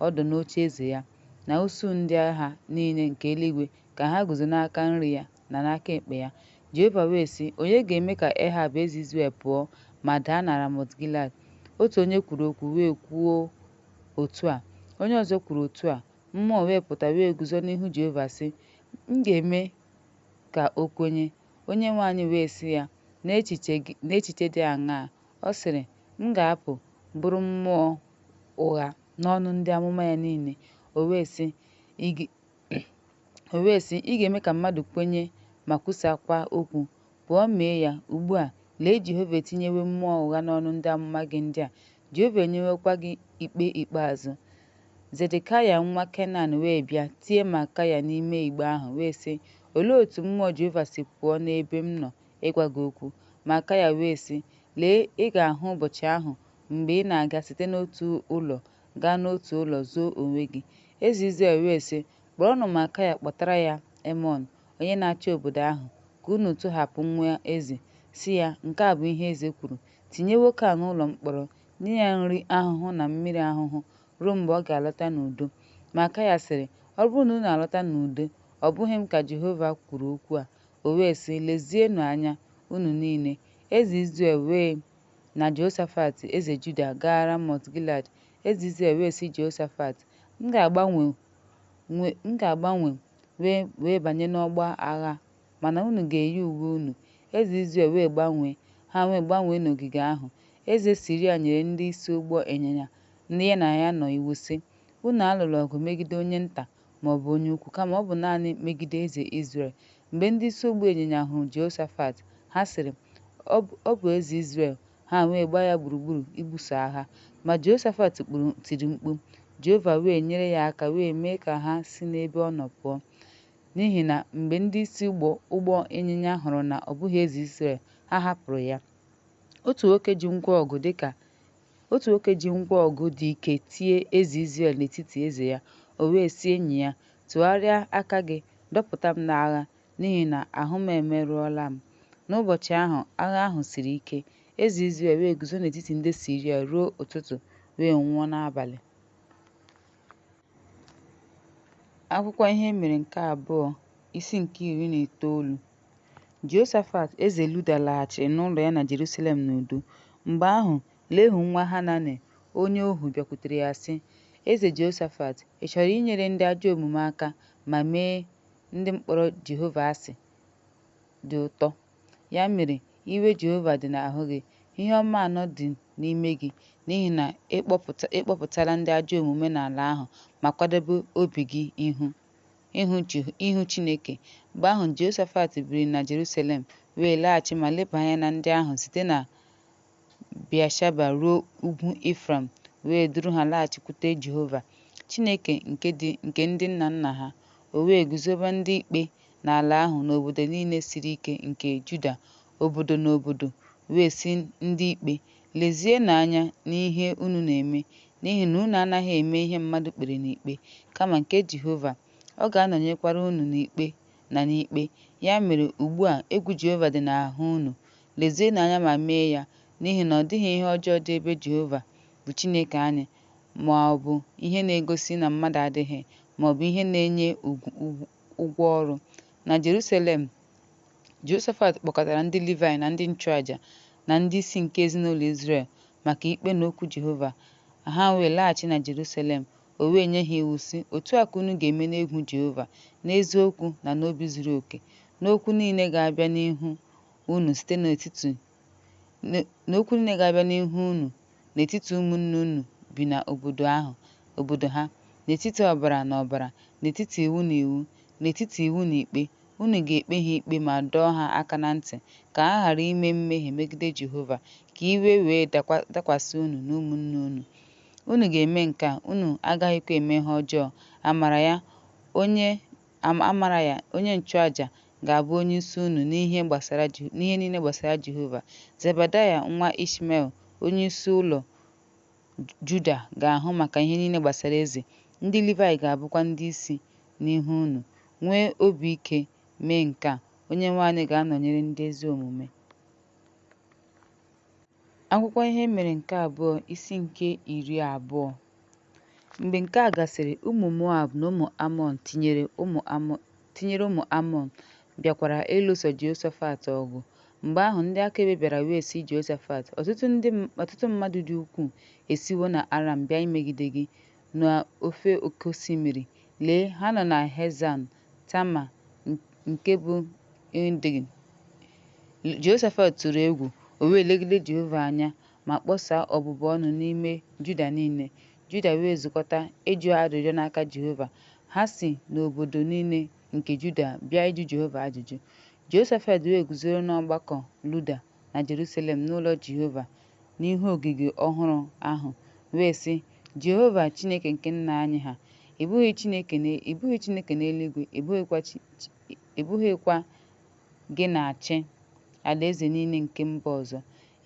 ọdụ n'ocheeze ya, na usuu ndị agha niile nke eluigwe ka ha guzo n'aka nri ya na n'aka ekpe ya. Jehova wee sị, Onye ga-eme ka Ehab eze Izrel pụọ ma daa na Ramọt-gilead? Otu onye kwuru okwu wee kwuo otu a, onye ọzọ kwuru otu a, mmụọ wee pụta wee guzo n'ihu Jehova sị, M ga-eme ka o kwenye. Onyenwe anyị wee sị ya, N'echiche dị aṅaa? Ọ sịrị, M ga-apụ, bụrụ mmụọ ụgha n'ọnụ ndị amụma ya niile. O wee sị, Ị ga-eme ka mmadụ kwenye ma kwusaakwa okwu. Pụọ mee ya. Ugbu a, lee Jehova etinyewo mmụọ ụgha n'ọnụ ndị amụma gị ndị a, Jehova enyewokwa gị ikpe ikpeazụ. Zedekaya nwa Kenaana wee bịa, tie Maikaya n'ime igbe ahụ, wee sị, Olee otú mmụọ Jehova si pụọ n'ebe m nọ ịgwa gị okwu? Maikaya wee sị, Lee, ị ga-ahụ ụbọchị ahụ mgbe ị na-aga site n'otu ụlọ gaa n'otu ụlọ zoo onwe gị. Eze Izrel wee sị, Kpọrọnụ Maikaya kpọtara ya Emọn, onye na-achị obodo ahụ, ka unu tọhapụ nwa eze. Sị ya, Nke a bụ ihe eze kwuru, Tinye nwoke a n'ụlọ mkpọrọ, nye ya nri ahụhụ na mmiri ahụhụ ruo mgbe ọ ga-alọta n'udo. Maikaya sịrị, Ọ bụrụ na unu alọta n'udo, ọ bụghị m ka Jehova kwuru okwu a. O wee sị, Lezienụ anya, unu niile. Eze Izrel wee na Jehoshafat eze Juda gaa Ramọt-gilead. Eze Izrel wee sị Jehoshafat, M ga-agbanwe wee banye n'ọgbọ agha, mana unu ga-eyi uwe unu. Eze Izrel wee gbanwee, ha wee gbanwee n'ogige ahụ. Eze Siria nyere ndị isi ụgbọ ịnyịnya ndị ya na ya nọ iwu, sị, Unu alụla ọgụ megide onye nta ma ọ bụ onye ukwu, kama ọ bụ naanị megide eze Izrel. Mgbe ndị isi ụgbọ ịnyịnya hụrụ Jehoshafat, ha sịrị, Ọ bụ eze Izrel. Ha wee gbaa ya gburugburu ibuso agha. Ma Jehoshafat tiri mkpu, Jehova wee nyere ya aka wee mee ka ha si n'ebe ọ nọ pụọ. N'ihi na mgbe ndị isi ụgbọ ịnyịnya hụrụ na ọ bụghị eze Izrel, ha hapụrụ ya. Otu nwoke ji ngwa ọgụ dị ike tie eze Izrel n'etiti eze ya. O wee sị enyi ya, Tụgharịa aka gị, dọpụta m n'agha, n'ihi na ahụ m emerụọla m. N'ụbọchị ahụ, agha ahụ siri ike. Eze Izrel wee guzo n'etiti ndị Siria ruo ụtụtụ, wee nwụọ n'abalị. Akwụkwọ Ihe Mere nke abụọ, isi nke 19. Jehoshafat eze Juda laghachiri n'ụlọ ya na Jerusalem n'udo. Mgbe ahụ, Jehu nwa Hanani onye ohu bịakwutere ya sị, Eze Jehoshafat, ị chọrọ inyere ndị ajọ omume aka ma mee ndị kpọrọ Jehova asị dị ụtọ? Ya mere, iwe Jehova dị n'ahụ gị, ihe ọma anọ dị n'ime gị, n'ihi na ị kpọpụtala ndị ajọ omume n'ala ahụ ma kwadebe obi gị ịhụ Chineke. Mgbe ahụ Jehoshafat biri na Jerusalem wee laghachi ma leba anya na ndị ahụ site na Bịasheba ruo ugwu Ifrem, wee duru ha laghachikwute Jehova, Chineke nke ndị nna nna ha. O wee guzobe ndị ikpe n'ala ahụ n'obodo niile siri ike nke Juda, obodo na obodo, wee sị ndị ikpe, Lezienụ anya n'ihe unu na-eme, n'ihi na unu anaghị eme ihe mmadụ kpere n'ikpe, kama nke Jehova, ọ ga-anọnyekwara unu n'ikpe na n'ikpe. Ya mere, ugbu a egwu Jehova dị n'ahụ unu, lezienụ anya ma mee ya, n'ihi na ọ dịghị ihe ọjọọ dị ebe Jehova bụ Chineke anyị ma ọ bụ ihe na-egosi na mmadụ adịghị, ma ọ bụ ihe na-enye ụgwọ ọrụ. Na Jeruselem, Jehoshafat kpọkọtara ndị Livaị na ndị nchụaja na ndị isi nke ezinụlọ Izrel maka ikpe na okwu Jehova. Ha wee laghachi na Jeruselem. O wee nye ha iwu, sị, Otu a ka unu ga-eme n'egwu Jehova, n'eziokwu na n'obi zuru oke, n'okwu niile ga-abịa n'ihu unu site n'okwu niile ga-abịa n'ihu unu n'etiti ụmụnne unu bi na obodo ha, n'etiti ọbara na ọbara, n'etiti iwu na iwu, n'etiti iwu na ikpe, unu ga-ekpe ha ikpe ma dọọ ha aka na ntị, ka ha ghara ime mmehie megide Jehova, ka iwe wee dakwasị unu na ụmụnne unu. Unu ga-eme nke a, unu agaghịkwa eme ihe ọjọọ. Amaraya onye nchụaja ga-abụ onyeisi unu n'ihe niile gbasara Jehova. Zebadaya nwa Ishmel, onyeisi ụlọ Juda, ga-ahụ maka ihe niile gbasara eze, ndị Livaị ga-abụkwa ndị isi n'ihu unu. Nwee obi ike mee nke a, Onyenwe anyị ga-anọnyere ndị ezi omume. Akwụkwọ Ihe Mere nke Abụọ, isi nke 20. Mgbe nke a gasịrị, ụmụ Moab na ụmụ Amọn, tinyere ụmụ Amọn, bịakwara ịlụso Jehoshafat ọgụ. Mgbe ahụ ndị akaebe bịara wee sị Jehoshafat, Ọtụtụ mmadụ dị ukwuu esiwo na Aram bịa imegide gị n'ofe oke osimiri, lee, ha nọ na Hezezọn-tama, nke bụ En-gedi. Jehoshafat tụrụ egwu, o wee legide Jehova anya ma kpọsaa ọbụbụ ọnụ n'ime Juda niile. Juda wee zukọta ịjụ arịrịọ n'aka Jehova, ha si n'obodo niile nke Juda bịa ịjụ Jehova ajụjụ. Jehoshafat wee guzoro n'ọgbakọ Juda na Jeruselem n'ụlọ Jehova n'ihu ogige ọhụrụ ahụ, wee sị, Jehova, Chineke nke nna anyị ha, ị bụghị Chineke n'eluigwe, ị bụghịkwa gị na-achị alaeze niile nke mba ọzọ?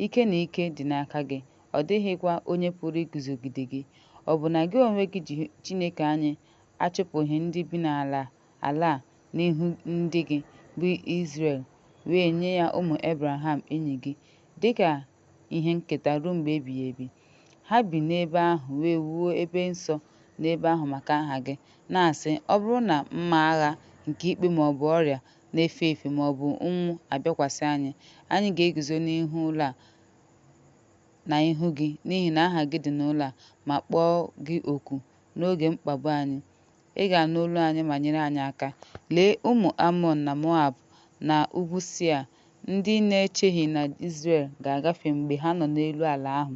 Ike na ike dị n'aka gị, ọ dịghịkwa onye pụrụ iguzogide gị. Ọ bụ na gị onwe gị, Chineke anyị, achụpụghị ndị bi n'ala a n'ihu ndị gị, bụ Izrel, wee nye ya ụmụ Ebreham enyi gị, dị ka ihe nketa ruo mgbe ebighị ebi? Ha bi n'ebe ahụ wee wuo ebe nsọ n'ebe ahụ maka aha gị, na-asị, Ọ bụrụ na mma agha nke ikpe ma ọ bụ ọrịa na-efe efe ma ọ bụ ụnwụ abịakwasị anyị, anyị ga-eguzo n'ihu ụlọ a na ihu gị, n'ihi na aha gị dị n'ụlọ a, ma kpọọ gị oku n'oge mkpagbu anyị, ị ga-anụ olu anyị ma nyere anyị aka. Lee, ụmụ Amọn na Moab na ugwu Sia, ndị na-echeghị na Izrel ga-agafe mgbe ha nọ n'elu ala ahụ,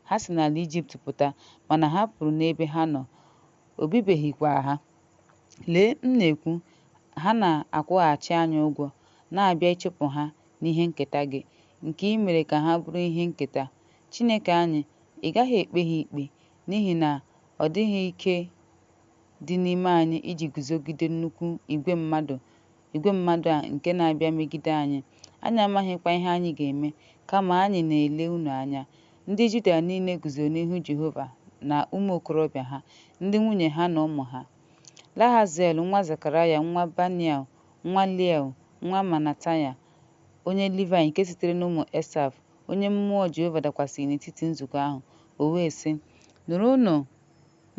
ha si n'ala Ijipt pụta, mana ha pụrụ n'ebe ha nọ, o bibighịkwa ha. Lee, m na-ekwu, ha na-akwụghachi anyị ụgwọ, na-abịa ịchụpụ ha n'ihe nketa gị, nke i mere ka ha bụrụ ihe nketa. Chineke anyị, ị gaghị ekpe ha ikpe? N'ihi na ọ dịghị ike dị n'ime anyị iji guzogide nnukwu igwe mmadụ a nke na-abịa megide anyị, anyị amaghịkwa ihe anyị ga-eme, kama anyị na-ele unu anya. Ndị Juda niile guzoro n'ihu Jehova na ụmụ okorobịa ha, ndị nwunye ha na ụmụ ha. Jahaziel nwa Zekaraya nwa Benaịa nwa Liel nwa Matanaịa, onye Livaị nke sitere n'ụmụ Esaf, onye mmụọ Jehova dakwasịrị n'etiti nzukọ ahụ, o wee sị, Nụrụnụ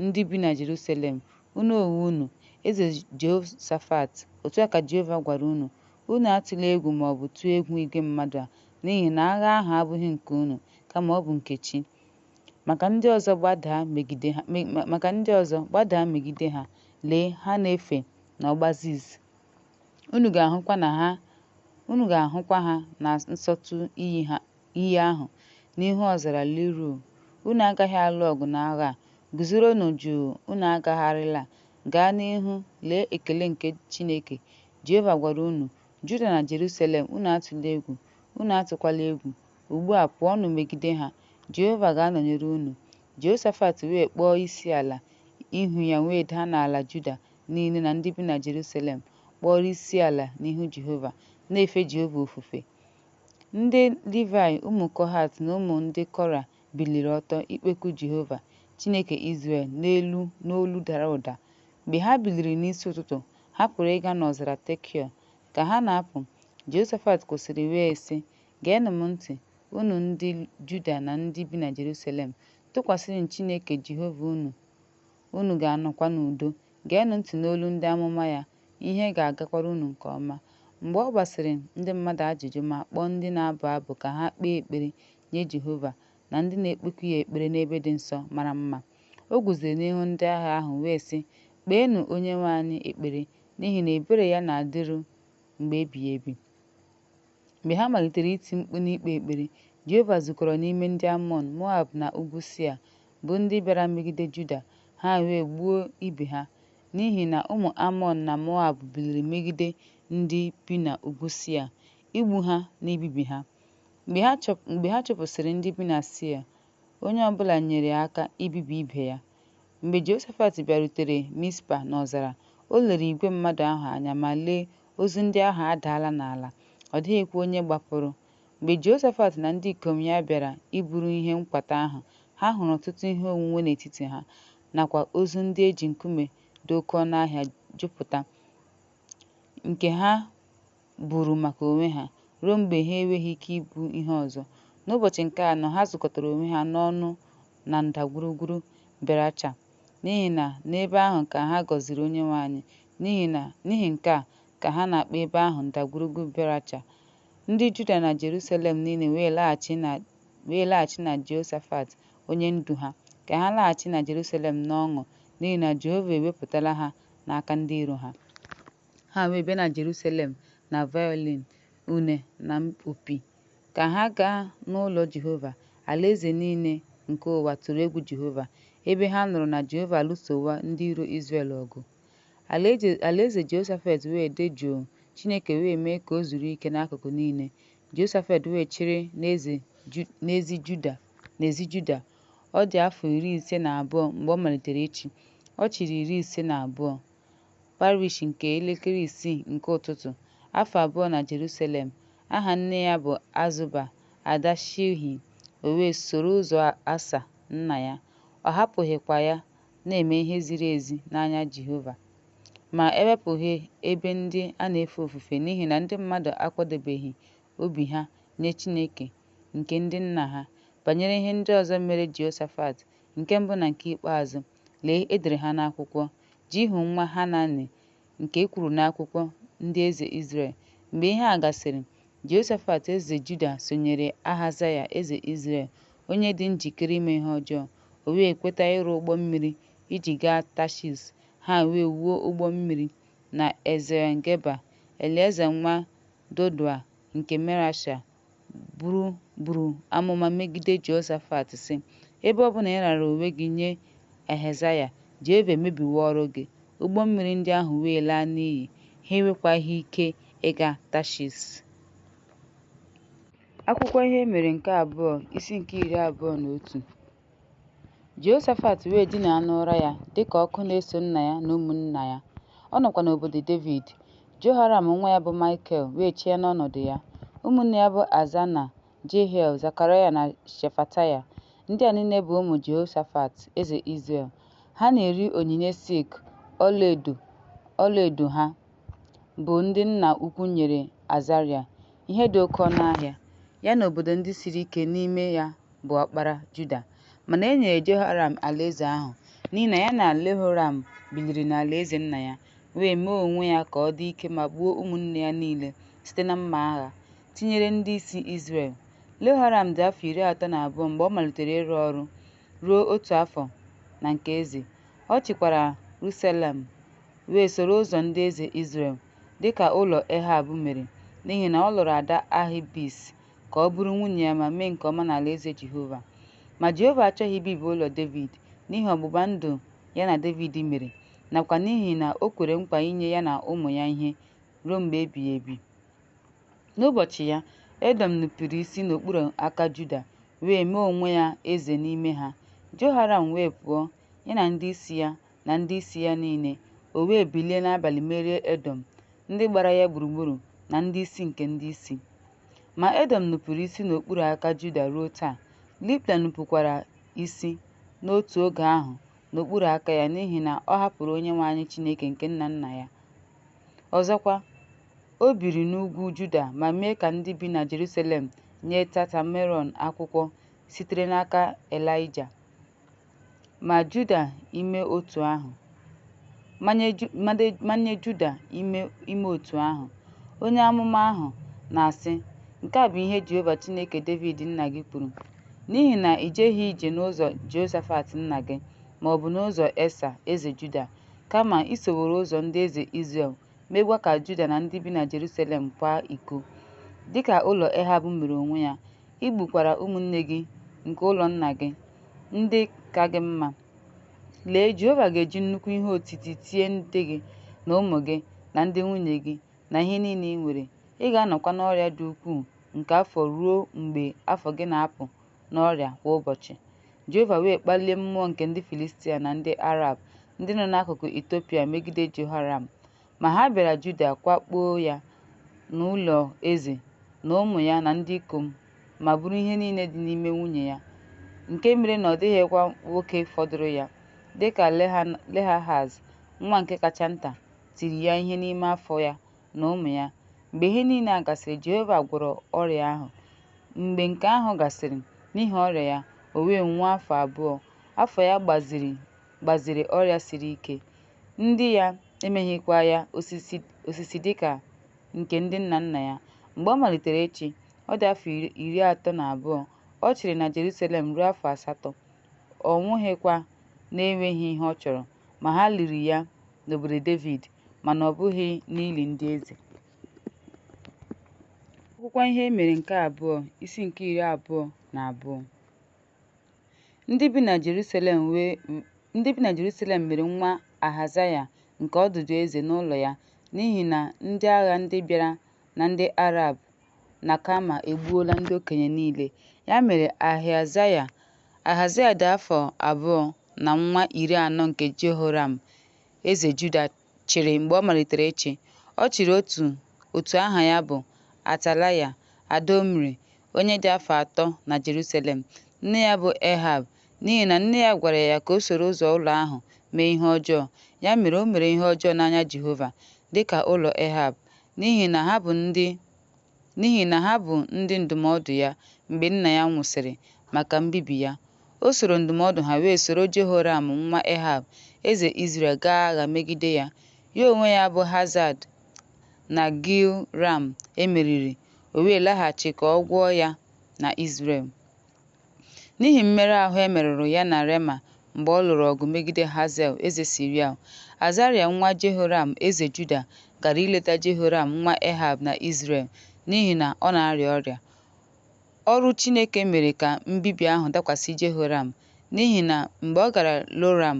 ndị bi na Jeruselem, unu onwe unu, eze Jehoshafat, otu a ka Jehova gwara unu, Unu atụla egwu ma ọ bụ tụọ egwu igwe mmadụ a, n'ihi na agha ahụ abụghị nke unu, kama ọ bụ nke Chi. Maka ndị ọzọ, gbadaa megide ha, lee, ha na-efe n'ọgba Ziz. Unu ga-ahụkwa ha na nsọtụ iyi ahụ, n'ihu ọzara Jeruel. Unu agaghị alụ ọgụ n'agha a. Guzoronụ jụụ, unu agagharịla. Gaa n'ihu, lee ekele nke Chineke. Jehova gwara unu, Juda na Jerusalem, unu atụla egwu, unu atụkwala egwu. Ugbu a pụọnụ megide ha, Jehova ga-anọnyere unu. Jehoshafat wee kpọọ isiala, ihu ya wee daa n'ala Juda niile na ndị bi na Jeruselem kpọrọ isiala n'ihu Jehova, na-efe Jehova ofufe. Ndị Livaị, ụmụ Kohat na ụmụ ndị Kora, biliri ọtọ ikpeku Jehova, Chineke Izrel, n'elu n'olu dara ụda. Mgbe ha biliri n'isi ụtụtụ, ha pụrụ ịga n'ọzara Tekoa. Ka ha na-apụ, Jehoshafat kwụsịrị wee sị, Geenụ m ntị, unu ndị Juda na ndị bi na Jeruselem! Tụkwasịnụ Chineke Jehova unu, unu ga-anọkwa n'udo. Geenụ ntị n'olu ndị amụma ya, ihe ga-agakwara unu nke ọma. Mgbe ọ gbasịrị ndị mmadụ ajụjụ ma kpọọ ndị na-abụ abụ ka ha kpee ekpere nye Jehova na ndị na-ekpeku ya ekpere n'ebe dị nsọ mara mma, o guzoro n'ihu ndị agha ahụ wee sị, Kpeenụ Onyenwe anyị ekpere, n'ihi na ebere ya na-adịru mgbe ebighị ebi. Mgbe ha malitere iti mkpu na ikpe ekpere, Jehova zukọrọ n'ime ndị Amọn, Moab na ugwu Sia, bụ ndị bịara megide Juda, ha wee gbuo ibe ha. N'ihi na ụmụ Amọn na Moab biliri megide ndị bi n'ugwu Sia, igbu ha na ibibi ha. Mgbe ha chụpụsịrị ndị bi na Sia, onye ọ bụla nyere aka ibibi ibe ya. Mgbe Jehoshafat bịarutere Mizpa n'ọzara, o lere igwe mmadụ ahụ anya, ma, lee, ozu ndị ahụ adaala n'ala, ọ dịghịkwa onye gbapụrụ. Mgbe Jehoshafat na ndị ikom ya bịara iburu ihe nkwata ahụ, ha hụrụ ọtụtụ ihe onwunwe n'etiti ha, nakwa ozu ndị e ji nkume dị oke ọnụ ahịa jupụta, nke ha buuru maka onwe ha, ruo mgbe ha enweghị ike ibu ihe ọzọ. N'ụbọchị nke anọ, ha zukọtara onwe ha ọnụ na ndagwurugwu Beracha, n'ihi na n'ebe ahụ ka ha gọziri Onyenwe anyị. N'ihi nke a ka ha na-akpọ ebe ahụ Ndagwurugwu Beracha. Ndị Juda na Jerusalem niile wee laghachi na Jehoshafat onye ndu ha, ka ha laghachi na Jerusalem n'ọṅụ, n'ihi na Jehova ewepụla ha n'aka ndị iro ha. Ha wee bịa na Jerusalem na violin, une na opi, ka ha gaa n'ụlọ Jehova. Alaeze niile nke ụwa tụrụ egwu Jehova, ebe ha nụrụ na Jehova alụsowo ndị iro Izrel ọgụ. Alaeze Jehoshafat wee dị jụụ, Chineke wee mee ka o zuru ike n'akụkụ niile. Jehoshafat wee chịrị n'ezi Juda. Ọ dị afọ 52 mgbe ọ malitere ịchị, ọ chịrị 52 parish nke elekere isii nke ụtụtụ, afọ 2 na Jerusalem. Aha nne ya bụ Azuba, ada Shilhi. O wee soro ụzọ Asa nna ya, ọ hapụghịkwa ya, na-eme ihe ziri ezi n'anya Jehova. Ma e wepụghị ebe ndị a na-efe ofufe, n'ihi na ndị mmadụ akwadebeghị obi ha nye Chineke nke ndị nna ha. Banyere ihe ndị ọzọ mere Jehoshafat, nke mbụ na nke ikpeazụ, lee, e dere ha n'akwụkwọ Jihu nwa Hanani, nke e kwuru n'akwụkwọ ndị eze Izrel. Mgbe ihe a gasịrị, Jehoshafat eze Juda sonyeere Ahazaya eze Izrel, onye dị njikere ime ihe ọjọọ. O wee kweta ịrụ ụgbọ mmiri iji gaa Tashish, ha wee wuo ụgbọ mmiri na Eziọn-geba. Elieza nwa Dodaị nke Meresha buru amụma megide Jehoshafat, sị, Ebe ọ bụ na ị raara onwe gị nye Ehazaya, Jehova emebiwo ọrụ gị. Ụgbọ mmiri ndị ahụ wee laa n'iyi, ha enwekwaghị ike ịga Tashish. Akwụkwọ Ihe E Mere nke Abụọ, isi nke 21. Jehoshafat wee dinaa n'ụra ya dị ka ọkụ na-eso nna ya na ụmụnna ya, ọ nọkwa n'Obodo Devid. Jehoram nwa ya bụ Maịkel wee chịa n'ọnọdụ ya. Ụmụnne ya bụ Azanaya, Jehiel, Zekaraya na Shefataya. Ndị a niile bụ ụmụ Jehoshafat eze Izrel. Ha na-eri onyinye silk ọlaedo ha, bụ ndị nna ukwu nyere Azaraya, ihe dị oke ọnụ ahịa, ya na obodo ndị siri ike n'ime ya bụ ọkpara Juda. Mana e nyere Jehoram alaeze ahụ, n'ihi na ya na Jehoram biliri n'alaeze nna ya, wee mee onwe ya ka ọ dị ike ma gbuo ụmụnne ya niile site na mma agha, tinyere ndị isi Izrel. Jehoram dị afọ 32 mgbe ọ malitere ịrụ ọrụ, ruo otu afọ na nke eze. Ọ chịkwara Jeruselem, wee soro ụzọ ndị eze Izrel, dị ka ụlọ Ehab mere, n'ihi na ọ lụrụ ada Ahabaịs ka ọ bụrụ nwunye ya ma mee nke ọma n'alaeze Jehova. Ma Jehova achọghị ibibi ụlọ Devid, n'ihi ọgbụgba ndụ ya na Devid mere, nakwa n'ihi na o kwere nkwa inye ya na ụmụ ya ihe ruo mgbe ebighị ebi. N'ụbọchị ya, Edọm nupụrụ isi n'okpuru aka Juda, wee mee onwe ya eze n'ime ha. Jehoram wee pụọ, ya na ndị isi ya na ndị isi ya niile, o wee bilie n'abalị merie Edọm, ndị gbara ya gburugburu, na ndị isi nke ndị isi. Ma Edọm nupụrụ isi n'okpuru aka Juda ruo taa. Libna nupụkwara isi n'otu oge ahụ n'okpuru aka ya, n'ihi na ọ hapụrụ Onyenwe anyị Chineke nke nna nna ya. Ọzọkwa, o biri n'ugwu Juda ma mee ka ndị bi na Jeruselem nye Tatameron akwụkwọ sitere n'aka Ịlaịja, ma Juda ime otu ahụ, manye Juda ime otu ahụ. Onye amụma ahụ, na-asị, Nke a bụ ihe Jehova Chineke Devid nna gị kwuru, 'N'ihi na i jeghị ije n'ụzọ Jehoshafat nna gị, ma ọ bụ n'ụzọ Esa eze Juda, kama i soworo ụzọ ndị eze Izrel, meekwa ka Juda na ndị bi na Jeruselem kwaa iko, dị ka ụlọ Ehab mere onwe ya, i gbukwara ụmụnne gị nke ụlọ nna gị, ndị ka gị mma. Lee, Jehova ga-eji nnukwu ihe otiti tie ndị gị na ụmụ gị na ndị nwunye gị na ihe niile i nwere, ị ga-anọkwa n'ọrịa dị ukwuu nke afọ ruo mgbe afọ gị na-apụ n'ọrịa kwa ụbọchị. Jehova wee kpalie mmụọ nke ndị Filistia na ndị Arab, ndị nọ n'akụkụ Etiopia megide Jehoram. Ma ha bịara Juda wakpo ya na ụlọ eze na ụmụ ya na ndị ikom ma buru ihe niile dị n'ime nwunye ya, nke mere na ọ dịghịkwa nwoke fọdụrụ ya, dị ka Lehahaz, nwa nke kacha nta, tiri ya ihe n'ime afọ ya na ụmụ ya. Mgbe ihe niile a gasịrị, Jehova gwọrọ ọrịa ahụ. Mgbe nke ahụ gasịrị, n'ihi ọrịa ya, o wee nwụọ afọ abụọ. Afọ ya gbaziri ọrịa siri ike, ndị ya emeghịkwa ya osisi dị ka nke ndị nna nna ya. Mgbe ọ malitere ịchị, ọ dị afọ 32, ọ chịrị na Jeruselem ruo afọ 8, ọ nwụghịkwa n'enweghị ihe ọ chọrọ, ma ha liri ya n'obodo Devid, mana ọ bụghị n'ili ndị eze. Akwụkwọ Ihe E Mere nke Abụọ, isi nke 22. Ndị bi na Jerusalem mere nwa Ahazaya nke ọdụdụ eze n'ụlọ ya, n'ihi na ndị agha ndị bịara na ndị Arab na Kama egbuola ndị okenye niile. Ya mere Ahazaya dị afọ 2 na nwa 40 nke Jehoram eze Juda chịrị mgbe ọ malitere ịchị. Ọ chịrị otu aha ya bụ Atalaya, ada Omri, onye dị afọ 3 na Jerusalem. Nne ya bụ Ehab, n'ihi na nne ya gwara ya ka o soro ụzọ ụlọ ahụ mee ihe ọjọọ. Ya mere o mere ihe ọjọọ n'anya Jehova, dị ka ụlọ Ehab, n'ihi na ha bụ ndị ndụmọdụ ya mgbe nna ya nwụsịrị maka mbibi ya. O soro ndụmọdụ ha wee soro Jehoram nwa Ehab, eze Izrel, gaa agha megide ya. Ya onwe ya bụ Hazael na Gil-ram emeriri, o wee laghachi ka ọ gwọọ ya na Izrel. N'ihi mmerụ ahụ e merụrụ ya na Rema mgbe ọ lụrụ ọgụ megide Hazael eze Siria, Azaraya nwa Jehoram eze Juda gara ileta Jehoram nwa Ehab na Izrel, n'ihi na ọ na-arịa ọrịa. Ọrụ Chineke mere ka mbibi ahụ dakwasị Jehoram, n'ihi na mgbe ọ gara Joram,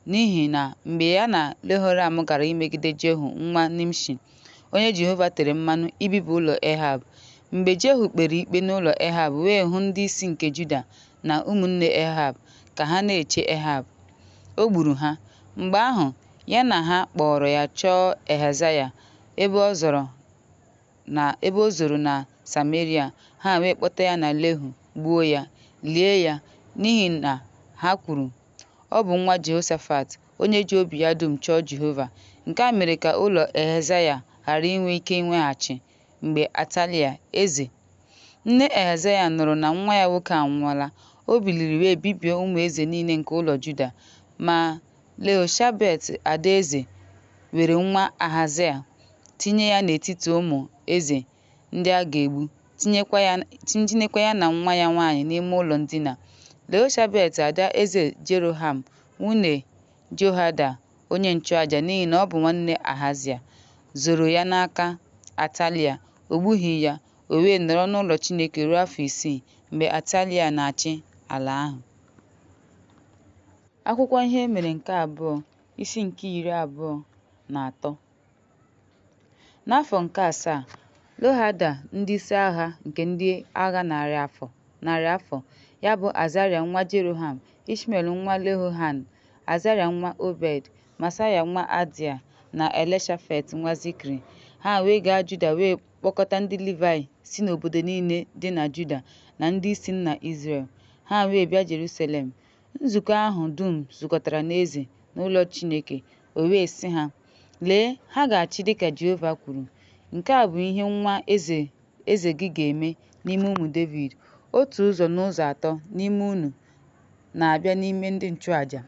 n'ihi na mgbe ya na Jehoram gara imegide Jehu nwa Nimshi, onye Jehova tere mmanụ ibibi ụlọ Ehab. Mgbe Jehu kpere ikpe n'ụlọ Ehab wee hụ ndị isi nke Juda na ụmụnne Ehab ka ha na-eche Ehab, o gburu ha. Mgbe ahụ ya na ha kpọọrọ ya chọọ Ahazaya ebe o zoro na Sameria, ha wee kpọta ya na Jehu gbuo ya, lie ya, n'ihi na ha kwuru, Ọ bụ nwa Jehoshafat, onye ji obi ya dum chọọ Jehova. Nke a mere ka ụlọ Ahazaya ghara inwe ike iweghachi mgbe Atalaya, eze. Nne Ahazaya nụrụ na nwa ya nwoke anwụọla, o biliri wee bibie ụmụ eze niile nke ụlọ Juda. Ma Jehoshabat ada eze were nwa Ahazaya tinye ya n'etiti ụmụ eze ndị a ga-egbu, tinyekwa ya na nwa ya nwaanyị n'ime ụlọ ndina. Jehoshabat ada eze Jehoram, nwunye Jehoiada onye nchụaja, n'ihi na ọ bụ nwanne Ahazaya, zoro ya n'aka Atalaya, o gbughị ya, o wee nọrọ n'ụlọ Chineke ruo afọ 6 mgbe Atalaya na-achị ala ahụ. Akwụkwọ Ihe E Mere nke Abụọ, isi nke 23. N'afọ nke asaa, Jehoiada ndị isi agha nke ndị agha narị afọ, ya bụ Azaraya nwa Jeroham, Ishmel nwa Jehohanan, Azaraya nwa Obed, Maasaya nwa Adiel, na Elishafat nwa Zikri. Ha wee gaa Juda wee kpọkọta ndị Livaị si n'obodo niile dị na Juda na ndị isi nna Izrel, ha wee bịa Jeruselem. Nzukọ ahụ dum zukọtara n'eze n'ụlọ Chineke, o wee sị ha, Lee, ha ga-achị dị ka Jehova kwuru. Nke a bụ ihe nwa eze eze gị ga-eme n'ime ụmụ Devid, Otu ụzọ n'ụzọ atọ n'ime unu na-abịa n'ime ndị nchụaja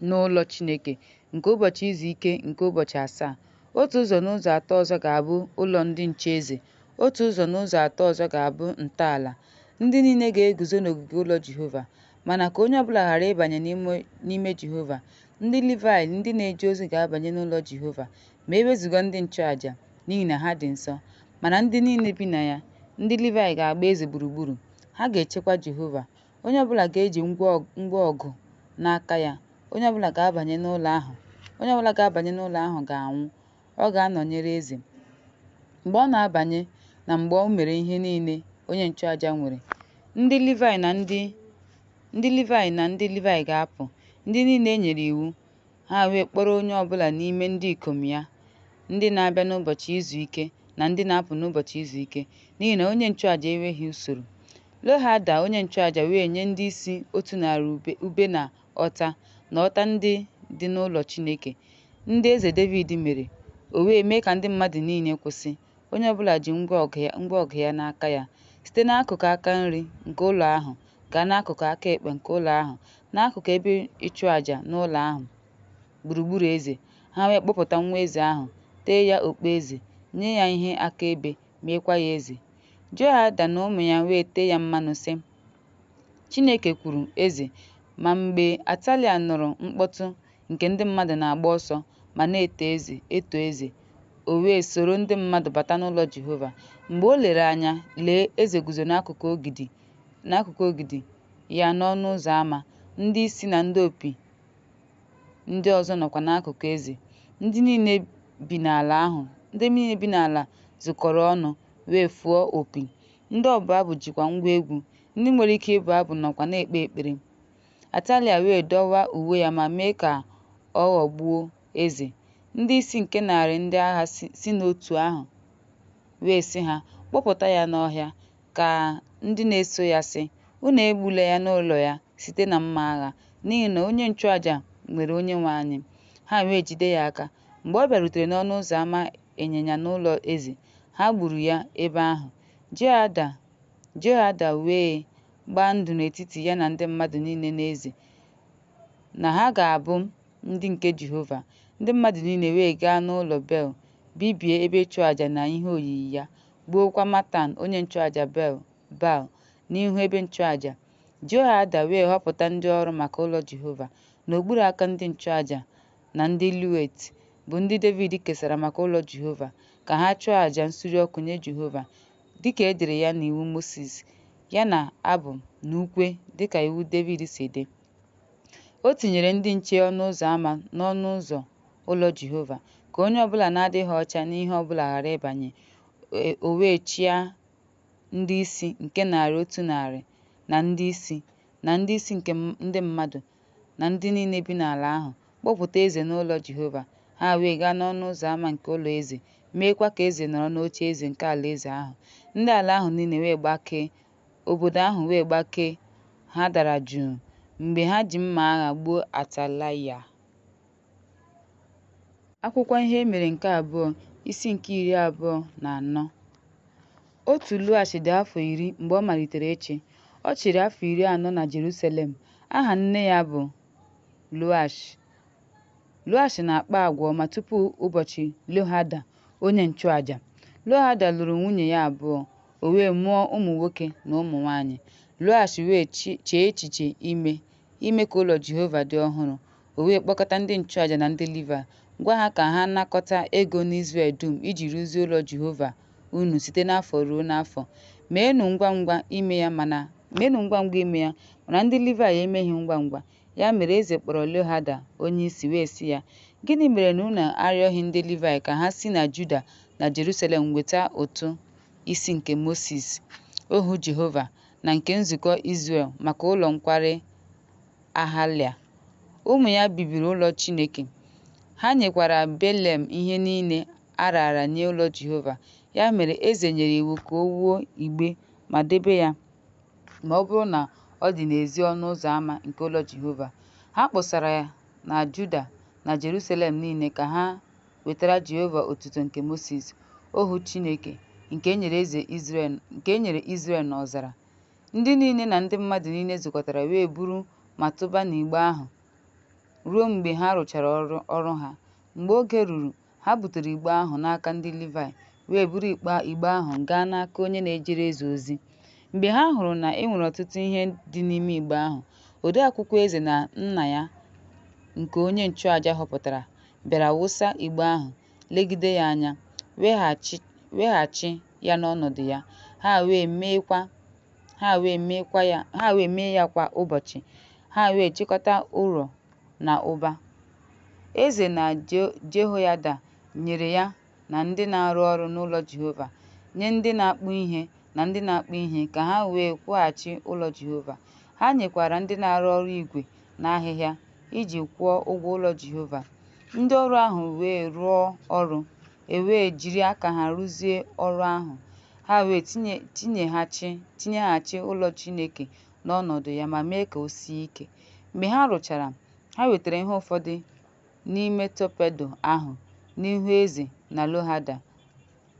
n'ụlọ Chineke nke ụbọchị izu ike nke ụbọchị asaa, otu ụzọ n'ụzọ atọ ọzọ ga-abụ ụlọ ndị nche eze, otu ụzọ n'ụzọ atọ ọzọ ga-abụ ntọala. Ndị niile ga-eguzo n'ogige ụlọ Jehova. Mana ka onye ọ bụla ghara ịbanye n'ime Jehova. Ndị Livaị ndị na-eje ozi ga-abanye n'ụlọ Jehova, ma e wezụga ndị nchụaja, n'ihi na ha dị nsọ, mana ndị niile bi na ya. Ndị Livaị ga-agba eze gburugburu, ha ga-echekwa Jehova. Onye ọ bụla ga-eji ngwa ọgụ n'aka ya, onye ọ bụla ga-abanye n'ụlọ ahụ, onye ọ bụla ga-abanye n'ụlọ ahụ ga-anwụ. Ọ ga-anọnyere eze mgbe ọ na-abanye na mgbe o mere ihe niile onye nchụaja nwere. Ndị Livaị na ndị Ndị Livaị na ndị Livaị ga-apụ, ndị niile e nyere iwu, ha wee kpọrọ onye ọ bụla n'ime ndị ikom ya, ndị na-abịa n'ụbọchị izu ike na ndị na-apụ n'ụbọchị izu ike, n'ihi na onye nchụaja enweghị usoro. Jehoiada onye nchụaja wee nye ndị isi otu narị ube na ọta na ọta ndị dị n'ụlọ Chineke, ndị Eze Devid mere, o wee mee ka ndị mmadụ niile kwụsị, onye ọ bụla ji ngwa ọgụ ya n'aka ya, site n'akụkụ aka nri nke ụlọ ahụ gaa n'akụkụ aka ekpe nke ụlọ ahụ, n'akụkụ ebe ịchụaja n'ụlọ ahụ, gburugburu eze. Ha wee kpọpụta nwa eze ahụ, tee ya okpueze, nye ya ihe akaebe, meekwa ya eze. Jehoiada na ụmụ ya wee tee ya mmanụ, sị, Chineke kwuru eze. Ma mgbe Atalaya nụrụ mkpọtụ nke ndị mmadụ na-agba ọsọ ma na-eto eze, o wee soro ndị mmadụ bata n'ụlọ Jehova. Mgbe o lere anya, lee, eze guzo n'akụkụ ogidi ya n'ọnụ ụzọ ámá, ndị isi na ndị opi ndị ọzọ nọkwa n'akụkụ eze. Ndị niile bi n'ala ahụ ndị niile bi n'ala zukọrọ ọnụ wee fụọ opi. Ndị ọbụ abụ jikwa ngwa egwu, ndị nwere ike ịbụ abụ nọkwa na-ekpe ekpere. Atalaya wee dọwaa uwe ya ma mee ka ọ ghọgbuo eze. Ndị isi nke narị ndị agha si n'otu ahụ wee sị ha, Kpọpụta ya n'ọhịa. Ka ndị na-eso ya sị, Unu egbula ya n'ụlọ ya site na mma agha, n'ihi na onye nchụaja nwere Onyenwe anyị. Ha wee jide ya aka. Mgbe ọ bịarutere n'ọnụ ụzọ ámá ịnyịnya n'ụlọ eze, ha gburu ya ebe ahụ. Jehoiada wee gbaa ndụ n'etiti ya na ndị mmadụ niile na eze, na ha ga-abụ ndị nke Jehova. Ndị mmadụ niile wee gaa n'ụlọ Bel, bibie ebe ịchụaja na ihe oyiyi ya, gbuokwa Matan onye nchụaja Baal n'ihu ebe nchụaja. Jehoiada wee họpụta ndị ọrụ maka ụlọ Jehova, n'okpuru aka ndị nchụaja na ndị Levite, bụ ndị Devid kesara maka ụlọ Jehova, ka ha chụọ aja nsure ọkụ nye Jehova, dị ka e dere ya n'iwu Mosis, ya na abụ na ukwe dị ka iwu Devid si dị. O tinyere ndị nche ọnụ ụzọ ámá n'ọnụ ụzọ ụlọ Jehova, ka onye ọ bụla na-adịghị ọcha n'ihe ọ bụla ghara ịbanye. O wee chịa ndị isi nke narị otu narị na ndị isi, na ndị isi nke ndị mmadụ, na ndị niile bi n'ala ahụ, kpọpụta eze n'ụlọ Jehova. Ha wee gaa n'ọnụ ụzọ ámá nke ụlọ eze, meekwa ka eze nọrọ n'ocheeze nke alaeze ahụ. Ndị ala ahụ niile wee gbakee, obodo ahụ wee gbakee, ha dara jụụ, mgbe ha ji mma agha gbuo Atalaya. Akwụkwọ Ihe E Mere nke Abụọ, isi nke 24. Otu Joash dị afọ 10 mgbe ọ malitere ịchị. Ọ chịrị afọ 40 na Jeruselem. Aha nne ya bụ Joash. Joash na-akpa agwa ọma tupu ụbọchị Jehoiada onye nchụaja. Jehoiada lụrụ nwunye ya abụọ, o wee mụọ ụmụ nwoke na ụmụ nwaanyị. Joash wee chee echiche ime ka ụlọ Jehova dị ọhụrụ. O wee kpọkọta ndị nchụaja na ndị Livaị, gwa ha ka ha nakọta ego n'Izrel dum iji rụzie ụlọ Jehova unu site n'afọ ruo n'afọ. Meenụ ngwa ngwa ime ya mana ndị Livaị emeghị ngwa ngwa. Ya mere eze kpọrọ Jehoiada onyeisi wee sị ya, Gịnị mere na unu arịọghị ndị Livaị ka ha si na Juda na Jeruselem weta ụtụ isi nke Mosis, ohu Jehova, na nke nzukọ Izrel maka ụlọ nkwari Ahalya? Ụmụ ya bibiri ụlọ Chineke, ha nyekwara Belial ihe niile a raara nye ụlọ Jehova. Ya mere, eze nyere iwu ka e wuo igbe ma debe ya ma ọ bụrụ na ọ dị n'ezi ọnụ ụzọ ama nke ụlọ Jehova. Ha kpọsara na Juda na Jeruselem niile ka ha wetara Jehova otuto nke Mosis, ohu Chineke, nke e nyere Izrel n'ọzara. Ndị niile na ndị mmadụ niile zukọtara wee buru ma tụba n'igbe ahụ ruo mgbe ha rụchara ọrụ ha. Mgbe oge ruru, ha butere igbe ahụ n'aka ndị Livaị, wee buru igbe ahụ gaa n'aka onye na-ejere eze ozi. Mgbe ha hụrụ na e nwere ọtụtụ ihe dị n'ime igbe ahụ, odeakwụkwọ eze na nna ya nke onye nchụàjà họpụtara, bịara wụsa igbe ahụ, legide ya anya, weghachi ya n'ọnọdụ ya. Ha wee mee ya kwa ụbọchị, ha wee chịkọta ụrọ n'ụba. Eze na Jehoiada nyere ya na ndị na-arụ ọrụ n'ụlọ Jehova, nye ndị na-akpụ ihe na ndị na-akpụ ihe, ka ha wee kwughachi ụlọ Jehova. Ha nyekwara ndị na-arụ ọrụ igwe na ahịhịa, iji kwụọ ụgwọ ụlọ Jehova. Ndị ọrụ ahụ wee rụọ ọrụ, e wee jiri aka ha rụzuo ọrụ ahụ. Ha wee tinyeghachi ụlọ Chineke n'ọnọdụ ya ma mee ka o sie ike. Mgbe ha rụchara, ha wetara ihe ụfọdụ n'ime torpedo ahụ n'ihu eze na Jehoiada,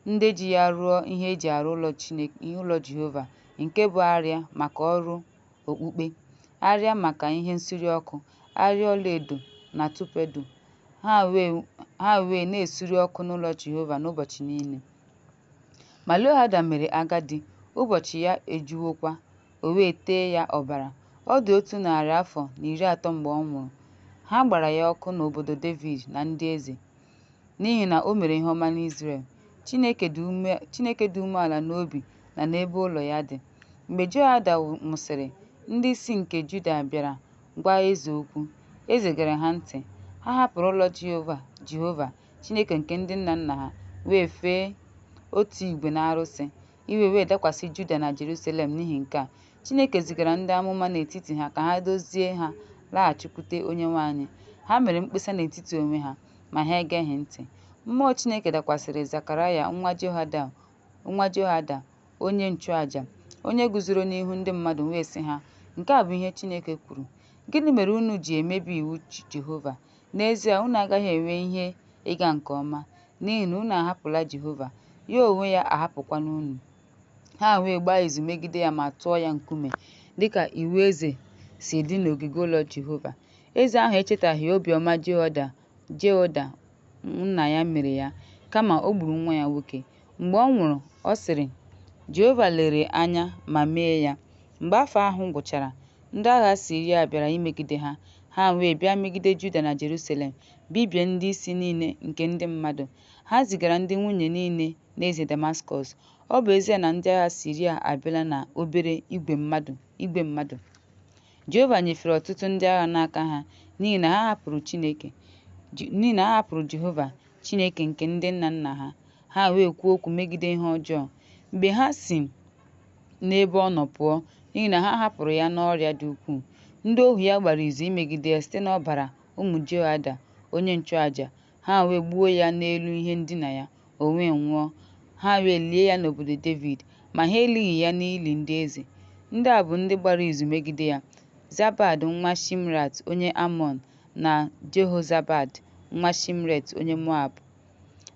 ndị ji ya rụọ ihe eji arụ ụlọ Jehova, nke bụ arịa maka ọrụ okpukpe, arịa maka ihe nsure ọkụ, arịa ọlaedo na torpedo, ha wee na-esure ọkụ n'ụlọ Jehova n'ụbọchị niile. Ma Jehoiada mere agadi, ụbọchị ya ejuwokwa, o wee tee ya ọbara. Ọ dị 130 afọ mgbe ọ nwụrụ. Ha gbara ya ọkụ n'obodo Devid na ndị eze, n'ihi na o mere ihe ọma n'Izrel. Chineke dị umeala n'obi na n'ebe ụlọ ya dị. Mgbe Jehoiada nwụsịrị, ndị isi nke Juda bịara gwa eze okwu. Eze gere ha ntị. Ha hapụrụ ụlọ Jehova, Chineke nke ndị nna nna ha, wee fee otu igwe na arụsị. Iwe wee dakwasị Juda na Jerusalem n'ihi nke a. Chineke zigara ndị amụma n'etiti ha ka ha duzie ha laghachikwute Onyenwe anyị. Ha mere mkpesa n'etiti onwe ha, ma ha egeghị ntị. Mmụọ Chineke dakwasịrị Zekaraya nwa Jehoiada onye nchụaja, onye guzoro n'ihu ndị mmadụ wee sị ha, Nke a bụ ihe Chineke kwuru, Gịnị mere unu ji emebi iwu Jehova? N'ezie unu agaghị enwe ihe ịga nke ọma, n'ihi na unu ahapụla Jehova, ya onwe ya ahapụkwala unu. Ha wee gbaa izu megide ya ma tụọ ya nkume, dịka iwu eze si dị n'ogige ụlọ Jehova. Eze ahụ echetaghị obiọma Jehoiada nna ya mere ya, kama o gburu nwa ya nwoke. Mgbe ọ nwụrụ, ọ sịrị, Jehova lere anya ma mee ya. Mgbe afọ ahụ gwụchara, ndị agha Siria bịara imegide ha. Ha wee bịa megide Juda na Jerusalem, bibie ndị isi niile nke ndị mmadụ. Ha zigara ndị nwunye niile n'eze Damaskọs, ọ bụ ezie na ndị agha Siria abịala na obere igwe mmadụ. Jehova nyefere ọtụtụ ndị agha n'aka ha n'ihi na ha hapụrụ Jehova, Chineke nke ndị nna nna ha, ha wee kwuo okwu megide ihe ọjọọ. Mgbe ha si n'ebe ọ nọ pụọ, n'ihi na ha hapụrụ ya n'ọrịa dị ukwuu, ndị ohu ya gbara izu imegide ya site n'ọbara ụmụ Jehoiada onye nchụaja. Ha wee gbuo ya n'elu ihe ndina ya, o wee nwụọ. Ha wee lie ya n'obodo Devid, ma ha elighị ya n'ili ndị eze. Ndị a bụ ndị gbara izu megide ya: Zabad nwa Shimrat onye Amọn na Jehozabad nwa Shimret onye Moab,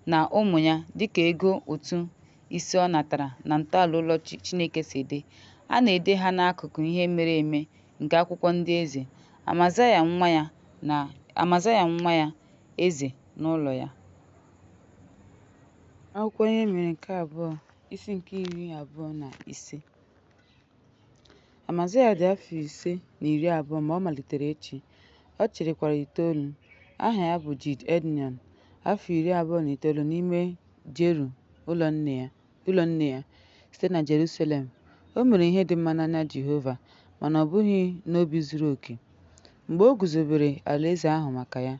na ụmụ ya, dịka ego ụtụ isi ọ natara na ntọala ụlọ Chineke si dị. A na-ede ha n'akụkọ ihe mere eme nke akwụkwọ ndị eze. Amazaya nwa ya eze n'ụlọ ya. Akwụkwọ ihe mere nke abụọ, isi nke 25. Amazaya dị afọ 25 mgbe ọ malitere ịchị, ọ chịrịkwara 9. Aha ya bụ Jid-Ednịon, afọ 29 n'ime Jeru ụlọ nne ya, site na Jerusalem. O mere ihe dị mma n'anya Jehova, mana ọ bụghị n'obi zuru oke. Mgbe o guzobere alaeze ahụ maka ya,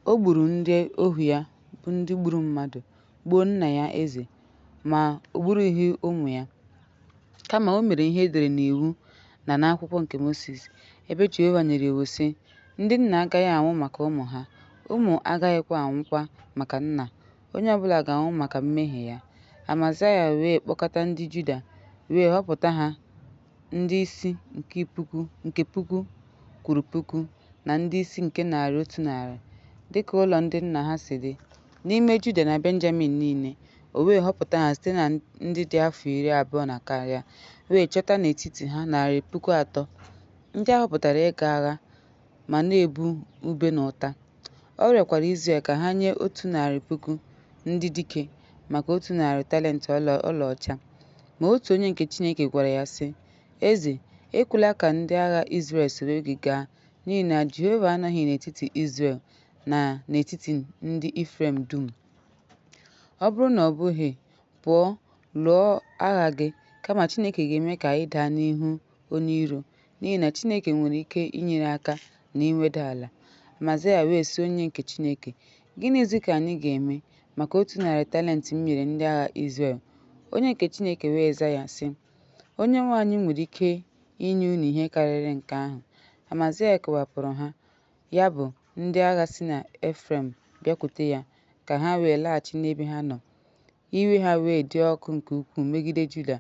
o gburu ndị ohu ya bụ ndị gburu mmadụ, gbuo nna ya eze, ma o gburughị ụmụ ya. Kama o mere ihe e dere n'iwu na n'akwụkwọ nke Mosis, ebe Jehova nyere iwu sị, Ndị nna agaghị anwụ maka ụmụ ha, ụmụ agaghịkwa anwụkwa maka nna, onye ọbụla ga-anwụ maka mmehie ya. Amazaya wee kpọkọta ndị Juda wee họpụta ha ndị isi nke puku kwuru puku na ndị isi nke narị otu narị, dị ka ụlọ ndị nna ha si dị, n'ime Juda na Benjamin niile, o wee họpụta ha site na ndị dị afọ 20 na karịa, wee chọta n'etiti ha 300,000, ndị a họpụtara ịga agha ma na-ebu ube na ụta. Ọ rịọkwara Izrel ka ha nye 100,000 ndị dike maka 100 talent ọlaọcha. Ma otu onye nke Chineke gwara ya, sị, Eze, ekwela ka ndị agha Izrel soro gị gaa, n'ihi na Jehova anọghị n'etiti Izrel na n'etiti ndị Ifrem dum. Ọ bụrụ na ọ bụghị, pụọ, lụọ agha gị, kama Chineke ga-eme ka ị daa n'ihu onye iro, n'ihi na Chineke nwere ike inyere aka na iweda ala. Amazaya wee sị onye nke Chineke, Gịnịzi ka anyị ga-eme maka 100 talent m nyere ndị agha Izrel? Onye nke Chineke wee zaa ya, sị, Onyenwe anyị nwere ike inye unu ihe karịrị nke ahụ. Amazaya kewapụrụ ha, ya bụ, ndị agha si n'Efrem bịakwute ya, ka ha wee laghachi n'ebe ha nọ. Iwe ha wee dị ọkụ nke ukwuu megide Juda,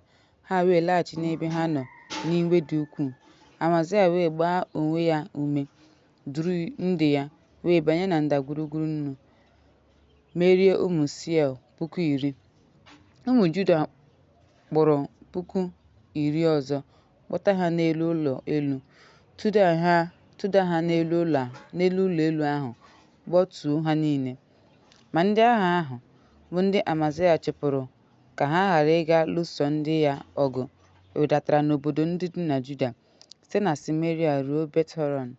ha wee laghachi n'ebe ha nọ n'iwe dị ukwuu. Amazaya wee gbaa onwe ya ume, duru ndị ya, wee banye na ndagwurugwu Nnu, merie ụmụ Sia 10,000. Ụmụ Juda kpụrụ 10,000 ọzọ, kpọta ha n'elu ụlọ elu, tụda ha n'elu ụlọ elu ahụ, gbutuo ha niile. Ma ndị agha ahụ, bụ ndị Amazaya chụpụrụ ka ha ghara ịga lụso ndị ya ọgụ, rịdatara n'obodo ndị dị na Juda, site na Sameria ruo Bet-horọn.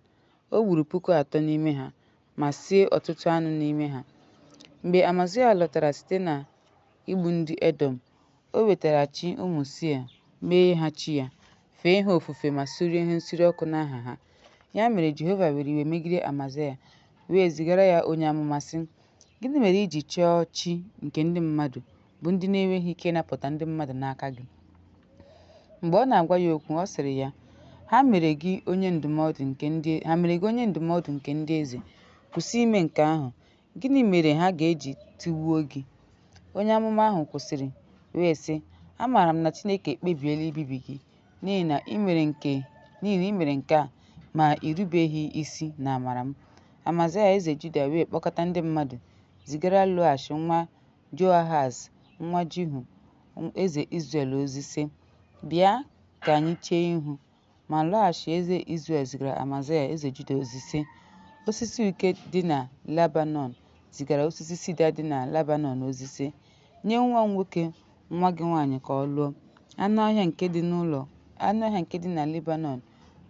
O gburu 3,000 n'ime ha, ma sie ọtụtụ anụ n'ime ha. Mgbe Amazaya lọtara site n'igbu ndị Edọm, o wetara chi ụmụ Sia mee ha chi ya, fee ha ofufe ma suree ihe nsure ọkụ n'aha ha. Ya mere Jehova were iwe megide Amazaya, wee zigara ya onye amụma, sị, Gịnị mere i ji chọọ chi nke ndị mmadụ, bụ ndị na-enweghị ike ịnapụta ndị mmadụ n'aka gị? Mgbe ọ na-agwa ya okwu, ọ sịrị ya, Ha mere gị onye ndụmọdụ nke ndị eze? Kwụsị ime nke ahụ. Gịnị mere ha ga-eji tigbuo gị? Onye amụma ahụ kwụsịrị wee sị, Amaara m na Chineke ekpebiela ibibi gị, n'ihi na i mere nke a, ma i rubeghị isi n'amara m. Amazaya eze Juda wee kpọkọta ndị mmadụ, zigara Joash nwa Jehoahaz nwa Jihu eze Izrel ozi, sị, Bịa ka anyị chee ihu. Ma Joash eze Izrel zigara Amazaya eze Juda ozi, sị, Osisi uke dị na Lebanọn zigara osisi sida dị na Lebanọn ozi, sị, Nye nwa m nwoke nwa gị nwaanyị ka ọ lụọ. Anụ ọhịa nke dị na Lebanọn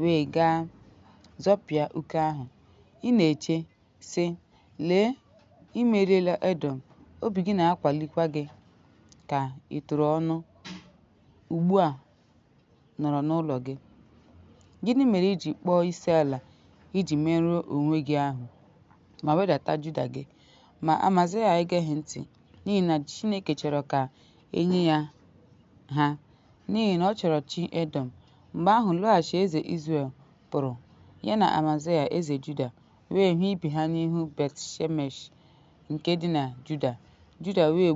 wee gaa zọpịa uke ahụ. Ị na-eche, sị, Lee, i meriela Edọm, obi gị na-akwalikwa gị ka ị tụrụ ọnụ, ugbu a nọrọ n'ụlọ gị. Gịnị mere i ji kpọọ isiala iji merụọ onwe gị ahụ, ma wedata Juda gị? Ma Amazaya egeghị ntị, n'ihi na Chineke chọrọ ka e nye ya ha, n'ihi na ọ chọrọ chi Edọm. Mgbe ahụ Joash eze Izrel pụrụ, ya na Amazaya eze Juda, wee hụ ibe ha n'ihu Bet-shemesh nke dị na Juda. Juda wee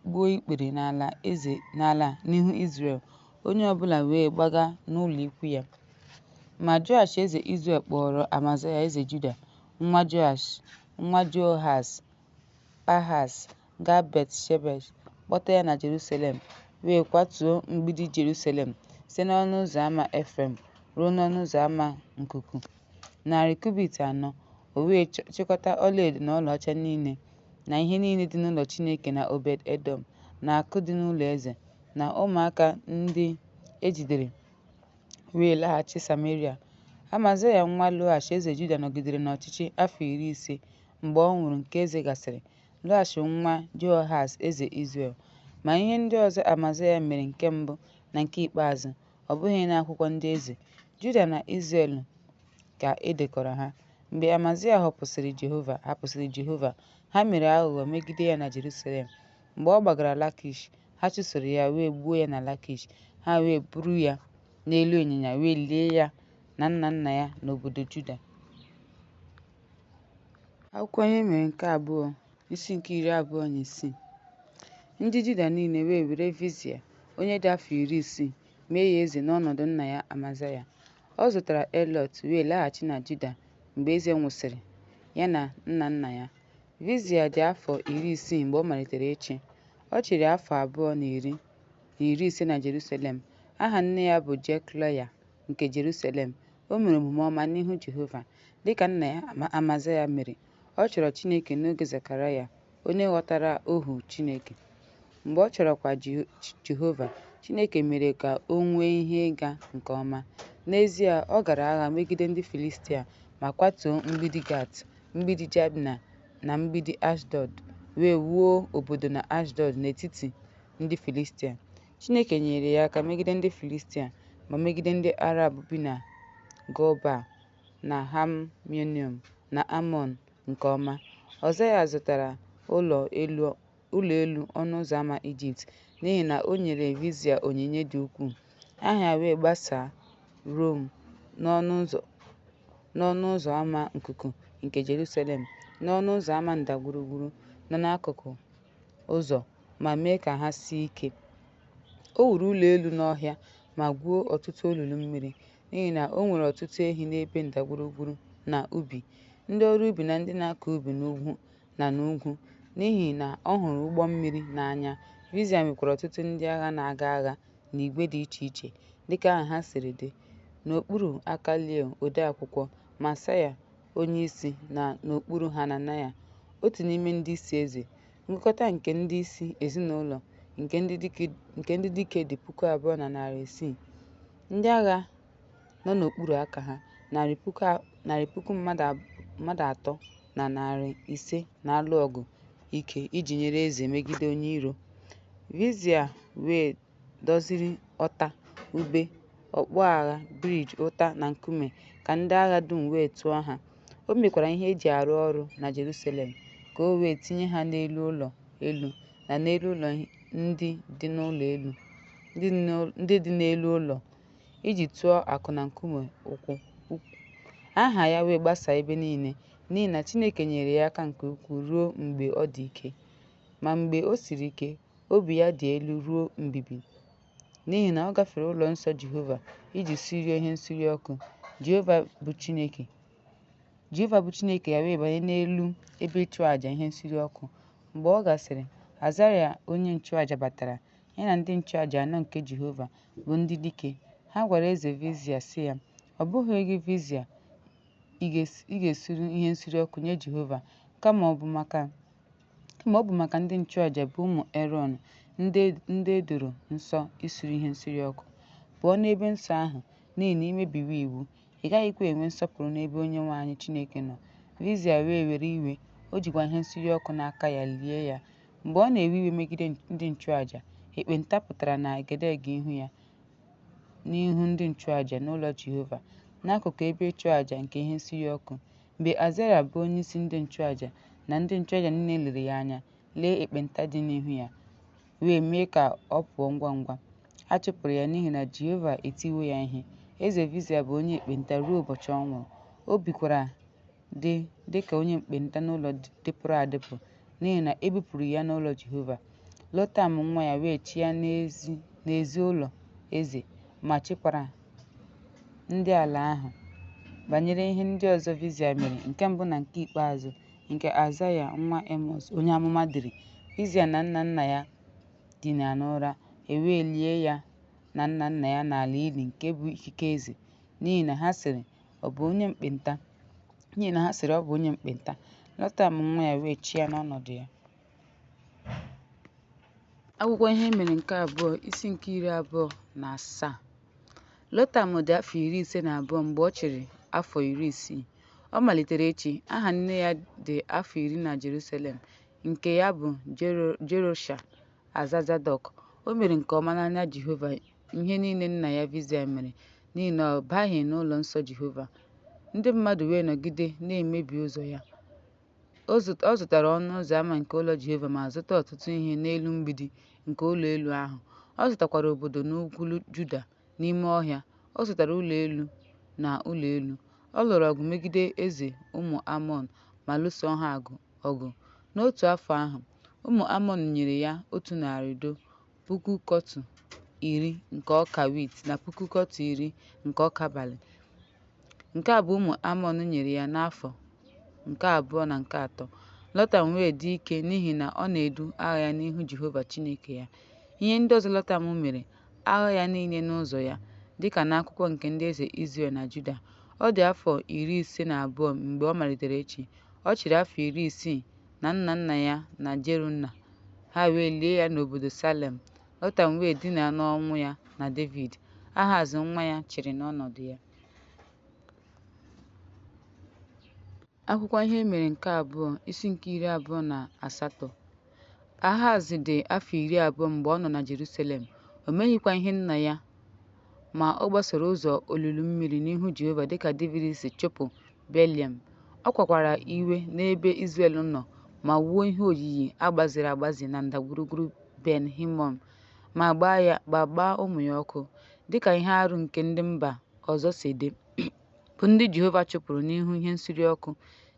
gbuo ikpere n'ala n'ihu Izrel, onye ọ bụla wee gbaga n'ụlọ ikwu ya. Ma Joash eze Izrel kpọọrọ Amazaya eze Juda, nwa Joash, nwa Jehoahaz, gaa Bet-shemesh, kpọta ya na Jerusalem, wee kwatuo mgbidi Jerusalem site n'ọnụ ụzọ ámá Efrem ruo n'ọnụ ụzọ ámá Nkuku, narị kubit anọ. O wee chịkọta ọlaedo na ọlaọcha niile na ihe niile dị n'ụlọ Chineke na Obed-Edọm, na akụ dị n'ụlọ eze, na ụmụaka ndị e jidere, wee laghachi Sameria. Amazaya nwa Joash eze Juda nọgidere n'ọchịchị afọ 50 mgbe ọ nwụrụ nke eze gasịrị, Joash nwa Jehoahaz eze Izrel. Ma ihe ndị ọzọ Amazaya mere nke mbụ na nke ikpeazụ, ọ bụghị n'akwụkwọ ndị eze Juda na Izrel ka e dekọrọ ha. Mgbe Amazaya hapụsịrị Jehova, ha mere aghụghọ megide ya na Jerusalem. Mgbe ọ gbagara Lakish, ha chụsoro ya wee gbuo ya na Lakish. Ha wee buru ya n'elu ịnyịnya wee lie ya na nna nna ya n'obodo Juda. Akwụkwọ Ihe Mere nke abụọ, isi nke 26. Ndị Juda niile wee were Vizia, onye dị afọ 60, mee ya eze n'ọnọdụ nna ya Amazaya. Ọ zụtara Elọt wee laghachi na Juda mgbe eze nwụsịrị, ya na nna nna ya. Vizia dị afọ 60 mgbe ọ malitere ịchị. Ọ chịrị afọ 2 na 50 na Jeruselem. Aha nne ya bụ Jekolaya nke Jeruselem. O mere omume ọma n'ihu Jehova, dị ka nna ya Amazaya mere. Ọ chọrọ Chineke n'oge Zekaraya, onye ghọtara ọhụụ Chineke. Mgbe ọ chọrọkwa Jehova, Chineke mere ka o nwee ihe ịga nke ọma. N'ezie, ọ gara agha megide ndị Filistia ma kwatuo mgbidi Gat, mgbidi Jabna, na mgbidi Ashdọd, wee wuo obodo na Ashdọd n'etiti ndị Filistia. Chineke nyeere ya aka megide ndị Filistia ma megide ndị Arab bi na Gur-baal na Baal-meunim na Amọn nke ọma. Ọzaya zụtara ụlọ elu ọnụ ụzọ ámá Ijipt, n'ihi na o nyere Vizia onyinye dị ukwuu. Aha ya wee gbasaa ruo n'ọnụ ụzọ ámá nkuku nke Jeruselem, n'ọnụ ụzọ ámá ndagwurugwu nọ n'akụkụ ụzọ ma mee ka ha sie ike. O wuru ụlọ elu n'ọhịa ma gwuo ọtụtụ olulu mmiri, n'ihi na o nwere ọtụtụ ehi n'ebe ndagwurugwu na ubi, ndị ọrụ ubi na ndị na-akọ ubi n'ugwu na n'ugwu, n'ihi na ọ hụrụ ụgbọ mmiri n'anya. Vizia nwekwara ọtụtụ ndị agha na-aga agha n'ìgwè dị iche iche, dịka aha ha siri dị, n'okpuru aka Jeiel odeakwụkwọ, Maaseiah onyeisi, na n'okpuru Hananaya, otu n'ime ndị isi eze. Ngụkọta nke ndị isi ezinụlọ nke ndị dike dị 2,600, ndị agha nọ n'okpuru aka ha, narị puku mmadụ atọ na 500 na-alụ ọgụ ike iji nyere eze megide onye iro. Vizia wee doziri ọta, ube, okpu agha, bridge, ụta, na nkume, ka ndị agha dum wee tụọ ha. O mekwara ihe eji arụ ọrụ na Jeruselem, ka o wee tinye ha n'elu ụlọ elu na n'elu ụlọ ndị dị n'elu ụlọ, iji tụọ akụ na nkume ukwu. Aha ya wee gbasaa ebe niile, n'ihi na Chineke nyeere ya aka nke ukwuu ruo mgbe ọ dị ike. Ma mgbe o siri ike, obi ya dị elu ruo mbibi, n'ihi na ọ gafere ụlọ nsọ Jehova iji suree ihe nsure ọkụ, Jehova bụ Chineke ya wee banye n'elu ebe ịchụàjà ihe nsure ọkụ. Mgbe ọ gasịrị, Azaraya onye nchụàjà batara, ya na ndị nchụàjà anọ nke Jehova, bụ ndị dike. Ha gwara eze Vizia sị ya, Ọ bụghị gị Vizia ị ga-esure ihe nsure ọkụ nye Jehova, kama ọ bụ maka ndị nchụàjà bụ ụmụ Erọn ndị e doro nsọ isure ihe nsure ọkụ. Pụọ n'ebe nsọ ahụ, n'ihi na i mebiwo iwu, ị gaghịkwa enwe nsọpụrụ n'ebe Onyenwe anyị Chineke nọ. Vizia wee were iwe, o jikwa ihe nsure ọkụ n'aka ya lie ya. Mgbe ọ na-ewe iwe megide ndị nchụàjà, ekpenta pụtara na egedege ihu ya n'ihu ndị nchụàjà n'ụlọ Jehova, n'akụkụ ebe ịchụàjà nke ihe nsure ọkụ. Mgbe Azaraya bụ onyeisi ndị nchụàjà na ndị nchụàjà niile lere ya anya, lee ekpenta dị n'ihu ya, wee mee ka ọ pụọ ngwa ngwa. A chụpụrụ ya n'ihi na Jehova etiwo ya ihe. Eze Vizia bụ onye ekpenta ruo ụbọchị ọ nwụrụ. O bikwara dị ka onye ekpenta n'ụlọ dịpụrụ adịpụ, n'ihi na e bupụrụ ya n'ụlọ Jehova. Jotam nwa ya wee chịa n'ezi ụlọ eze ma chịkwara ndị ala ahụ. Banyere ihe ndị ọzọ Vizia mere, nke mbụ na nke ikpeazụ, nke Aịzaya nwa Emọz onye amụma dere, Vizia na nna nna ya dina n'ụra, e wee lie ya na nna nna ya n'ala ili nke bụ ikike eze, n'ihi na ha sịrị, Ọ bụ onye ekpenta. Jotam nwa ya wee chịa n'ọnọdụ ya. Akwụkwọ ihe mere nke abụọ isi nke 27. Jotam dị afọ 52 mgbe ọ chịrị afọ 60. Ọ malitere ịchị. Aha nne ya dị afọ 10 na Jerusalem, nke ya bụ Jerusha aza Zadọk. O mere nke ọma n'anya Jehova ihe niile nna ya Vizia mere, n'ihi na ọ baghị n'ụlọ nsọ Jehova. Ndị mmadụ wee nọgide na-emebi ụzọ ya. Ọ zụtara ọnụ ụzọ ámá nke ụlọ Jehova ma zụta ọtụtụ ihe n'elu mgbidi nke ụlọ elu ahụ. Ọ zụtakwara obodo n'ugwu Juda n'ime ọhịa. Ọ zụtara ụlọ elu na ụlọ elu. Ọ lụrụ ọgụ megide eze ụmụ Amọn ma lụso ha ọgụ. N'otu afọ ahụ, Ụmụ Amọn nyere ya 100 do, puku kọtụ 10 nke ọka wit na puku kọtụ 10 nke ọka bali. Nke a bụ ụmụ Amọn nyere ya n'afọ nke abụọ na nke atọ. Jotam wee dị ike n'ihi na ọ na-edu agha ya n'ihu Jehova Chineke ya. Ihe ndị ọzọ Jotam mere, agha ya niile na ụzọ ya, dịka n'akwụkwọ nke ndị eze Izrel na Juda. Ọ dị afọ 62 mgbe ọ malitere ịchị, ọ chịrị afọ 60 na nna nna ya na ha wee lie ya n'obodo Salem. Jotam wee dinaa n'ọnwụ ya na Devid, Ehaz nwa ya chịrị n'ọnọdụ ya. Akwụkwọ Ihe Emere nke Abụọ, isi nke 28. Ehaz dị afọ 20 mgbe ọ nọ na Jerusalem, o meghịkwa ihe nna ya, ma ọ gbasoro ụzọ olulu mmiri n'ihu Jehova dịka Devid si chụpụ Beliam. Ọ kpakwara iwe n'ebe Izrel nọ ma wuo ihe oyiyi a gbaziri agbazi na ndagwurugwu Ben Hinọm ma gbaa ụmụ ya ọkụ, dị ka ihe arụ nke ndị mba ọzọ si dị, bụ ndị Jehova chụpụrụ n'ihu ihe nsure ọkụ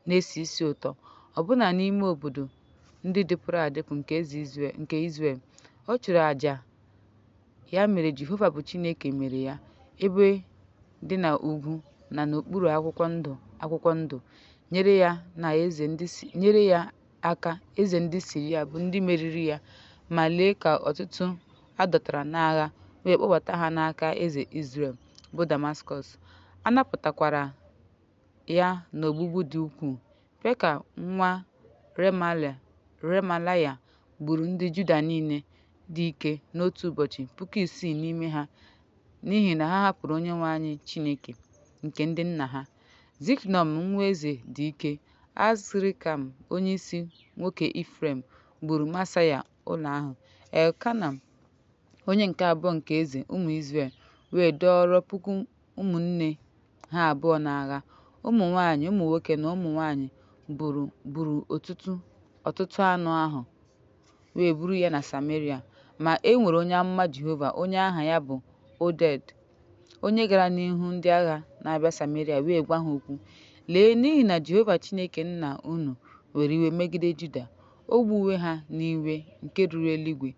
na-esi isi ụtọ, ọbụna n'ime obodo ndị dịpụrụ adịpụ nke Izrel, ọ chụrụ àjà. Ya mere Jehova bụ Chineke mere ya ebe dị n'ugwu na n'okpuru akwụkwọ ndụ akwụkwọ ndụ, nyere ya aka eze ndị Siria, bụ ndị meriri ya, ma lee ka ọtụtụ a dọtara n'agha wee kpọbata ha n'aka eze Izrel, bụ Damaskọs, a napụtakwara ya n'ogbugbu dị ukwuu. Peka nwa Remalaya gburu ndị Juda niile dị ike n'otu ụbọchị, 6,000 n'ime ha, n'ihi na ha hapụrụ Onyenwe anyị Chineke nke ndị nna ha. Ziknọm nwa eze dị ike, Azrikam onyeisi nwoke Ifrem, gburu Maasaya ụlọ ahụ, Elkena onye nke abụọ nke eze ụmụ Izrel, wee dọrọ puku ụmụnne ha abụọ n'agha, ụmụ nwanyị, ụmụ nwoke na ụmụ nwanyị, buru ọtụtụ anụ ahụ wee buru ya na Sameria. Ma e nwere onye amụma Jehova, onye aha ya bụ Oded, onye gara n'ihu ndị agha na-abịa Sameria wee gwa ha okwu, Lee, n'ihi na Jehova Chineke nna unu were iwe megide Juda, o gbuwe ha n'iwe nke ruru eluigwe,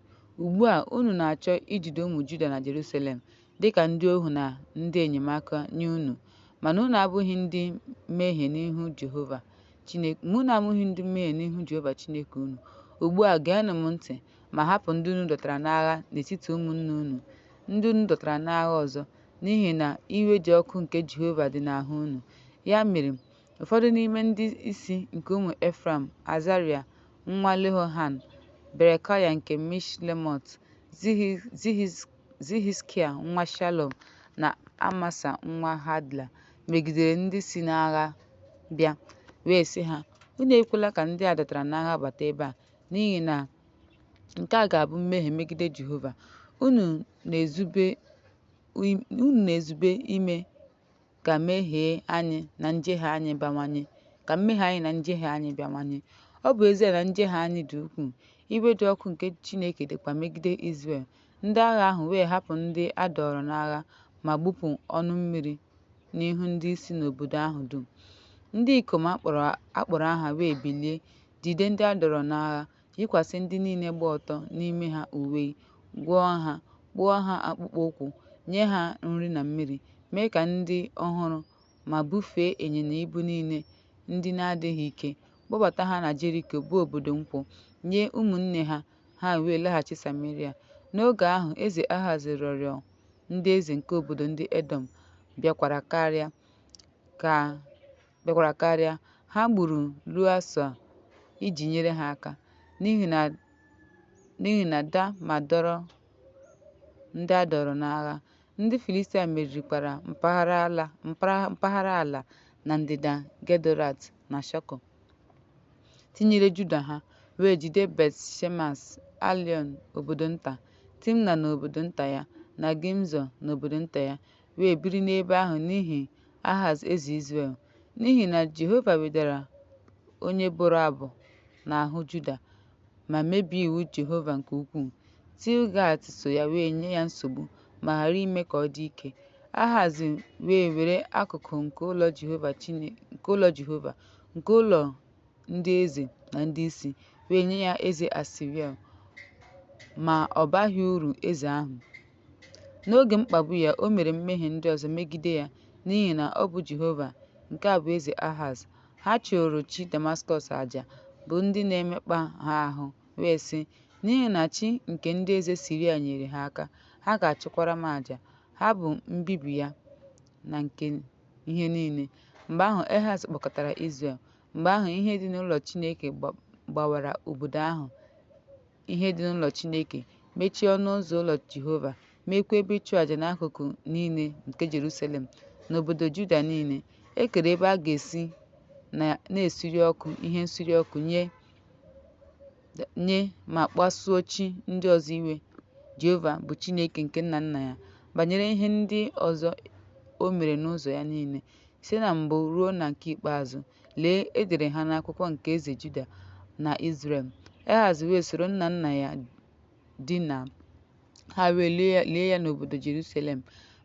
ugbu a unu na-achọ ijide ụmụ Juda na Jerusalem dị ka ndị ohu na ndị enyemaka nye unu, mana unu abụghị ndị mmehie n'ihu Jehova Chineke unu, ugbu a geenụ m ntị ma hapụ ndị unu dọtara n'agha n'etiti ụmụnne unu, ndị unu dọtara n'agha ọzọ, n'ihi na iwe dị ọkụ nke Jehova dị n'ahụ unu. Ya mere, ụfọdụ n'ime ndị isi nke ụmụ Efraim, Azaraya nwa Jeroham, Berekaya nke Meshịlemọt, Zihịkaịa nwa Shalọm na Amasa nwa Hadlai, megidere ndị si n'agha bịa, wee sị ha, Unu ekwela ka ndị a dọtara n'agha bata ebe a, n'ihi na nke a ga-abụ mmehie megide Jehova, unu na-ezube ime ka mmehie anyị na njehie anyị bawanye, ọ bụ ezie na njehie anyị dị ukwuu, iwe dị ọkụ nke Chineke dịkwa megide Izrel. Ndị agha ahụ wee hapụ ndị a dọọrọ n'agha ma gbupụ ọnụ mmiri n'ihu ndị isi n'obodo ahụ dum. Ndị ikom a kpọrọ aha wee bilie, jide ndị a dọọrọ n'agha, yikwasị ndị niile gba ọtọ n'ime ha uwe, gwọọ ha, kpụọ ha akpụkpọ ụkwụ, nye ha nri na mmiri, mee ka ndị ọhụrụ, ma bufee ịnyịnya ibu niile ndị na-adịghị ike, kpọbata ha na Jeriko, bụ obodo nkwụ, nye ụmụnne ha, ha wee laghachi Sameria. N'oge ahụ eze Ehaz rịọrọ ndị eze nke obodo ndị Edọm bịakwara karịa, ha gburu lụso iji nyere ha aka, n'ihi na da ma dọrọ ndị a dọọrọ n'agha. Ndị Filistia meririkwara mpaghara ala na ndịda Gederọt na Shoko, tinyere Juda ha wee jide Bet-Shemesh, Aịalọn obodo nta, Timna na obodo nta ya, na Gimzo na obodo nta ya, wee biri n'ebe ahụ n'ihi Ehaz eze Izrel. N'ihi na Jehova wedara onye bụrụ abụ n'ahụ Juda, ma mebie iwu Jehova nke ukwuu. Tilgat so ya wee nye ya nsogbu ma ghara ime ka ọ dị ike. Ehaz wee were akụkụ nke ụlọ Jehova, nke ụlọ ndị eze na ndị isi, wee nye ya eze Asiria, ma ọ baghị uru eze ahụ. N'oge mkpagbu ya o mere mmehie ndị ọzọ megide ya, n'ihi na ọ bụ Jehova, nke a bụ eze Ehaz, ha chụụrụ chi Damaskọs àjà, bụ ndị na-emekpa ha ahụ, wee sị, 'N'ihi na chi nke ndị eze Siria nyeere ha aka, ha ga-achụkwara m àjà. Ha bụ mbibi ya na nke ihe niile. Mgbe ahụ Ehaz kpọkọtara Izrel. Mgbe ahụ ihe dị n'ụlọ Chineke gbawara obodo ahụ ihe dị n'ụlọ Chineke, mechie ọnụ ụzọ ụlọ Jehova, meekwa ebe ịchụaja n'akụkụ niile nke Jeruselem na obodo Juda niile. E kere ebe a ga-esi na-esure ihe nsure ọkụ nye ma kpasuo chi ndị ọzọ iwe Jehova bụ Chineke nke nna nna ya. Banyere ihe ndị ọzọ o mere na ụzọ ya niile, site na mbụ ruo na nke ikpeazụ, lee, e dere ha n'akwụkwọ nke eze Juda na Izrel. Ehaz wee soro nna nna ya dinaa, ha wee lie ya n'obodo Jeruselem,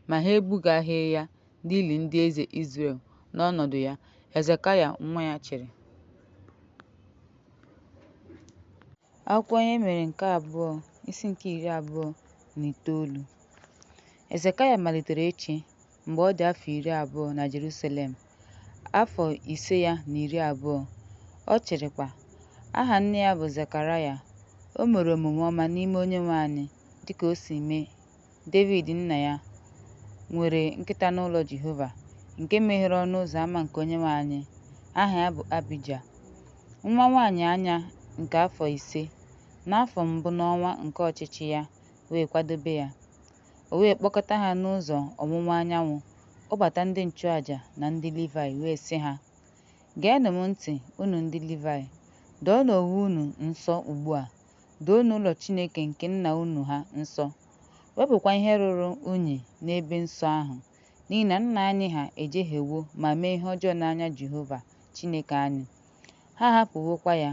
ma ha ebugaghị ya n'ili ndị eze Izrel. N'ọnọdụ ya, Hezekaya nwa ya chịrị. Akwụkwọ Ihe Emere nke Abụọ, isi nke 29. Hezekaya malitere ịchị mgbe ọ dị afọ 20 na Jeruselem, afọ ise ya na 20, ọ chịrịkwa. Aha nne ya bụ Zekaraya. O mere omume ọma n'ime Onyenwe anyị, dịka o si mee Devid nna ya. Nwere nkịta n'ụlọ Jehova, nke meghere ọnụ ụzọ ama nke Onyenwe anyị. Aha ya bụ Abija, nwa nwanyị anya nke afọ 5, n'afọ mbụ n'ọnwa nke ọchịchị ya, wee kwadebe ya. O wee kpọkọta ha n'ụzọ ọwụwa anyanwụ, kpọbata ndị nchụaja na ndị Livaị, wee sị ha, Geenụ m ntị, unu ndị Livaị, doonụ onwe unu nsọ ugbu a, doonụ ụlọ Chineke nke nna unu ha nsọ, wepụkwa ihe ruru unyi n'ebe nsọ ahụ, n'ihi na nna anyị ha ejehiewo ma mee ihe ọjọọ n'anya Jehova Chineke anyị, ha ahapụwokwa ya,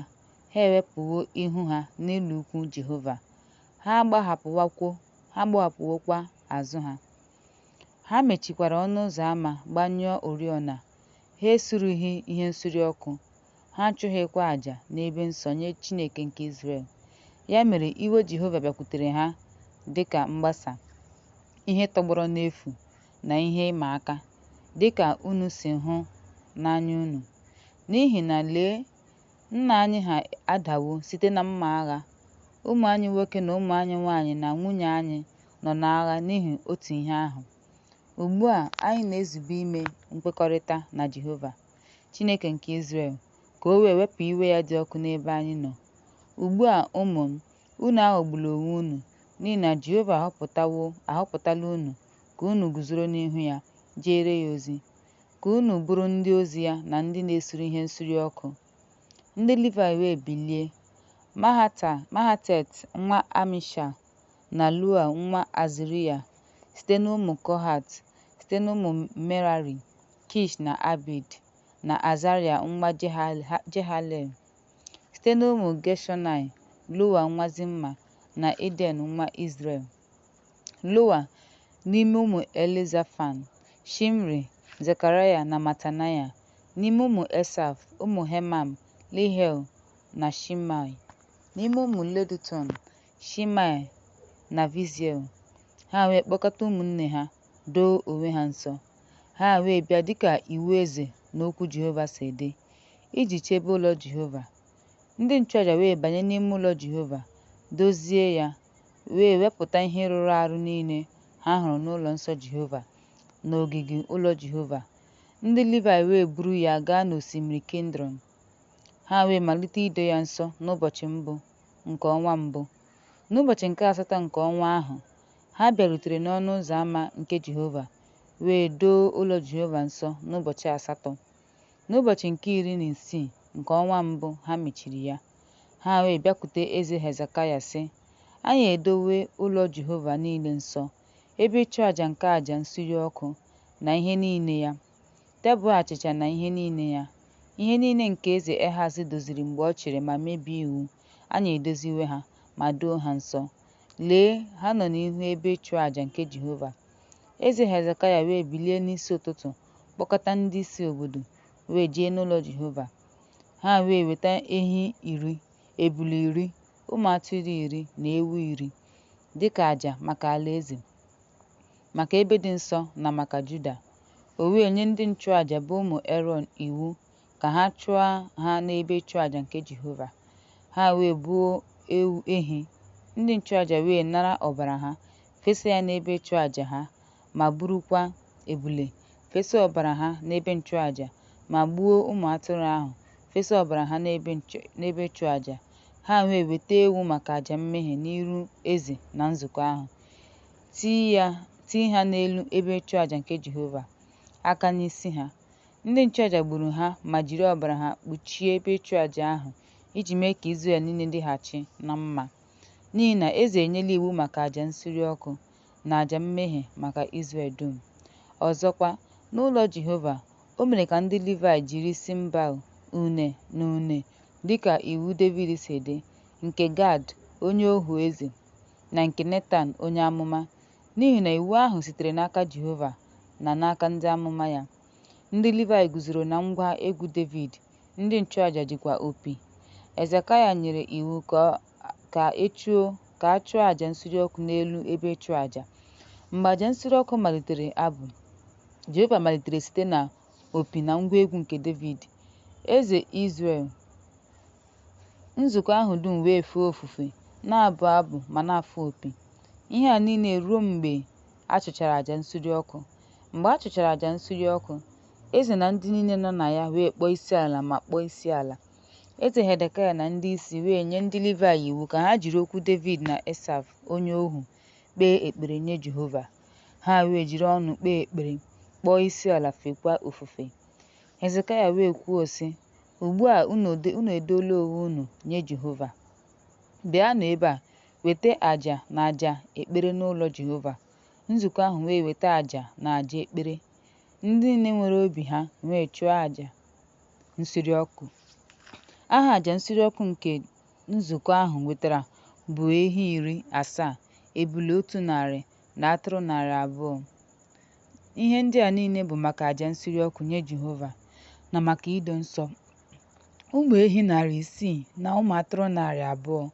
ha ewepụwo ihu ha n'ụlọukwu Jehova, ha agbahapụwokwa azụ ha. Ha mechikwara ọnụ ụzọ ama, gbanyụọ oriọna, ha esureghị ihe nsure ọkụ, ha achụghịkwa àjà n'ebe nsọ nye Chineke nke Izrel. Ya mere iwe Jehova bịakwutere ha dị ka mgbasa, ihe tọgbọrọ n'efu na ihe ịma aka, dị ka unu si hụ n'anya unu. N'ihi na, lee, nna anyị ha adawo site na mma agha, ụmụ anyị nwoke na ụmụ anyị nwanyị na nwunye anyị nọ n'agha n'ihi otu ihe ahụ. Ugbu a anyị na-ezube ime nkwekọrịta na Jehova, Chineke nke Izrel, ka o wee wepụ iwe ya dị ọkụ n'ebe anyị nọ. Ugbu a, ụmụ m, unu aghọgbula onwe unu, n'ihi na Jehova ahọpụtala unu ka unu guzoro n'ihu ya jeere ya ozi, ka unu bụrụ ndị ozi ya na ndị na-esure ihe nsure ọkụ. Ndị Livaị wee bilie, Mahatet nwa Amashaị na Joel nwa Azaraya site n'ụmụ Kohat, site n'ụmụ Merari, Kish na Abdi na Azaraya nwa Jehalelel, site n'ụmụ Geshọnaị, Joa nwa Zimma na Iden nwa Izrel. Joa, n'ime ụmụ Elizafan, Shimri, Zekaraya na Matanaya, n'ime ụmụ Esaf, ụmụ Heman, Jehiel na Shimei, n'ime ụmụ Jedutọn, Shimei na Jaziel. Ha wee kpọkọta ụmụnne ha, doo onwe ha nsọ. Ha wee bịa dịka iwu eze na okwu Jehova si dị, iji chebe ụlọ Jehova. Ndị nchụaja wee banye n'ime ụlọ Jehova, dozie ya, wee wepụta ihe rụrụ arụ niile ha hụrụ n'ụlọ nsọ Jehova na n'ogige ụlọ Jehova. Ndị Livaị wee buru ya gaa n'osimiri Kidrọn. Ha wee malite ido ya nsọ n'ụbọchị mbụ nke ọnwa mbụ. N'ụbọchị nke asatọ nke ọnwa ahụ, ha bịarutere n'ọnụ ụzọ ama nke Jehova wee doo ụlọ Jehova nsọ n'ụbọchị asatọ. N'ụbọchị nke 16 nke ọnwa mbụ ha mechiri ya. Ha wee bịakwute eze Hezekaya, sị, Anyị edowo ụlọ Jehova niile nsọ, ebe ịchụaja nke aja nsure ọkụ na ihe niile ya, tebụl achịcha na ihe niile ya, ihe niile nke eze Ehaz doziri mgbe ọ chịrị ma mebie iwu, anyị edoziwo ha ma doo ha nsọ. Lee, ha nọ n'ihu ebe ịchụaja nke Jehova. Eze Hezekaya wee bilie n'isi ụtụtụ kpọkọta ndị isi obodo, wee jee n'ụlọ Jehova. Ha wee weta ehi 10, ebule 10, ụmụ atụrụ 10 na ewu 10, dị ka àjà maka alaeze, maka ebe dị nsọ na maka Juda. O wee nye ndị nchụaja bụ ụmụ Erọn iwu ka ha chụọ ha n'ebe ịchụaja nke Jehova. Ha wee gbuo ehi, ndị nchụaja wee nara ọbara ha fesa ya n'ebe ịchụaja ha, ma gburukwa ebule, fesa ọbara ha n'ebe ịchụaja, ma gbuo ụmụ atụrụ ahụ, fesa ọbara ha n'ebe ịchụaja. Ha wee weta ewu maka àjà mmehie n'iru eze na nzukọ ahụ, tii ha n'elu ebe ịchụaja nke Jehova, aka n'isi ha. Ndị nchụaja gburu ha ma jiri ọbara ha kpuchie ebe ịchụaja ahụ iji mee ka Izrel niile dịghachi ná mma, n'ihi na eze enyela iwu maka àjà nsure ọkụ na àjà mmehie maka Izrel dum. Ọzọkwa, n'ụlọ Jehova, o mere ka ndị Livaị jiri cymbal, une, na une, dị ka iwu Devid si dị, nke Gad onye ohu eze, na nke Netan onye amụma, n'ihi na iwu ahụ sitere n'aka Jehova na n'aka ndị amụma ya. Ndị Livaị guzoro na ngwa egwu Devid, ndị nchụaja jikwa opi. Hezekaya nyere iwu ka a chụọ àjà nsure ọkụ n'elu ebe ịchụaja. Mgbe àjà nsure ọkụ malitere abụ, Jehova malitere site na opi na ngwa egwu nke Devid, eze Izrel. Nzukọ ahụ dum wee fee ofufe, na-abụ abụ ma na-afụ opi. Ihe a niile ruo mgbe a chụchara àjà nsure ọkụ. Mgbe a chụchara àjà nsure ọkụ, eze na ndị niile nọ na ya wee kpọọ isiala ma kpọọ isiala. Eze Hezekaya na ndị isi wee nye ndị Livaị iwu ka ha jiri okwu Devid na Esaf onye ohu kpee ekpere nye Jehova. Ha wee jiri ọnụ kpee ekpere, kpọọ isiala, feekwa ofufe. Hezekaya wee kwuo, sị, Ugbu a unu edoola onwe unu nye Jehova. Bịanụ ebe a, weta àjà na àjà ekpere n'ụlọ Jehova. Nzukọ ahụ wee weta àjà na àjà ekpere. Ndị niile nwere obi ha wee chụọ àjà nsure ọkụ. Aha àjà nsure ọkụ nke nzukọ ahụ wetara bụ ehi 70, ebule 100, na atụrụ 200. Ihe ndị a niile bụ maka àjà nsure ọkụ nye Jehova, na maka ido nsọ. Ụmụ ehi 600 na ụmụ atụrụ 200,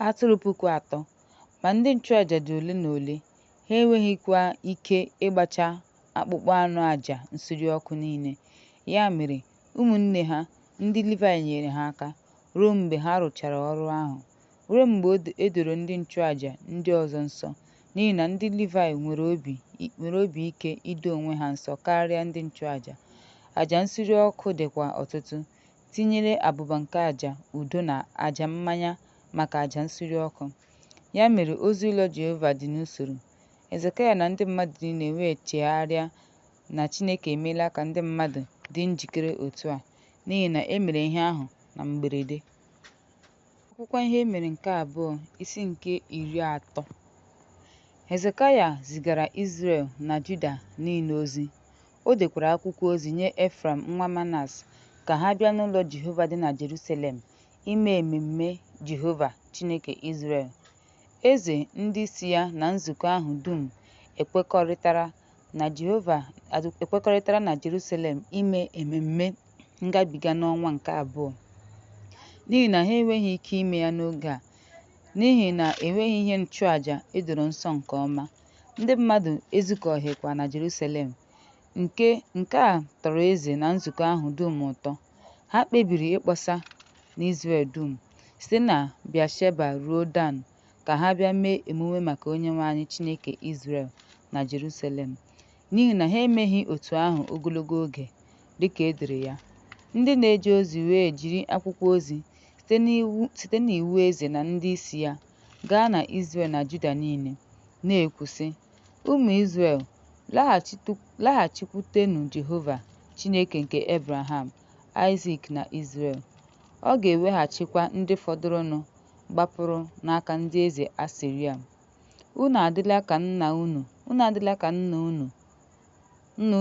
atụrụ 3,000. Ma ndị nchụaja dị ole na ole, ha enweghịkwa ike ịgbacha akpụkpọ anụ àjà nsure ọkụ niile. Ya mere, ụmụnne ha, ndị Livaị nyeere ha aka, ruo mgbe ha rụchara ọrụ ahụ, ruo mgbe e doro ndị nchụaja ndị ọzọ nsọ, n'ihi na ndị Livaị nwere obi ike ido onwe ha nsọ karịa ndị nchụaja. Àjà nsure ọkụ dịkwa ọtụtụ, tinyere abụba nke àjà udo na àjà mmanya maka àjà nsure ọkụ. Ya mere ozi ụlọ Jehova dị n'usoro. Hezekaya na ndị mmadụ niile wee chegharịa na Chineke emeela ka ndị mmadụ dị njikere otu a, n'ihi na e mere ihe ahụ na mberede. Akwụkwọ Ihe E Mere nke Abụọ, isi nke 30. Hezekaya zigara Izrel na Juda niile ozi, o dekwara akwụkwọ ozi nye Efraim nwa Manase ka ha bịa n'ụlọ Jehova dị na Jeruselem ime ememme Jehova Chineke Izrel. Eze, ndị isi ya na nzukọ ahụ dum ekwekọrịtara na Jeruselem ime ememme ngabiga n'ọnwa nke abụọ, n'ihi na ha enweghị ike ime ya n'oge a, n'ihi na e nweghị ihe nchụaja e doro nsọ nke ọma, ndị mmadụ ezukọghịkwa na Jeruselem. Nke a tọrọ eze na nzukọ ahụ dum ụtọ. Ha kpebiri ịkpọsa n'Izrel dum, site na Bịasheba ruo Dan, ka ha bịa mee emume maka Onyenwe anyị Chineke Izrel na Jerusalem, n'ihi na ha emeghị otu ahụ ogologo oge, dịka e dere ya. Ndị na-eje ozi wee jiri akwụkwọ ozi, site n'iwu eze na ndị isi ya, gaa na Izrel na Juda niile, na-ekwu, sị, Ụmụ Izrel, laghachikwutenụ Jehova Chineke nke Ebraham, Aịzik na Izrel, ọ ga-eweghachikwa ndị fọdụrụnụ gbapụrụ n'aka ndị eze Asịrịa. Unu adịla ka nna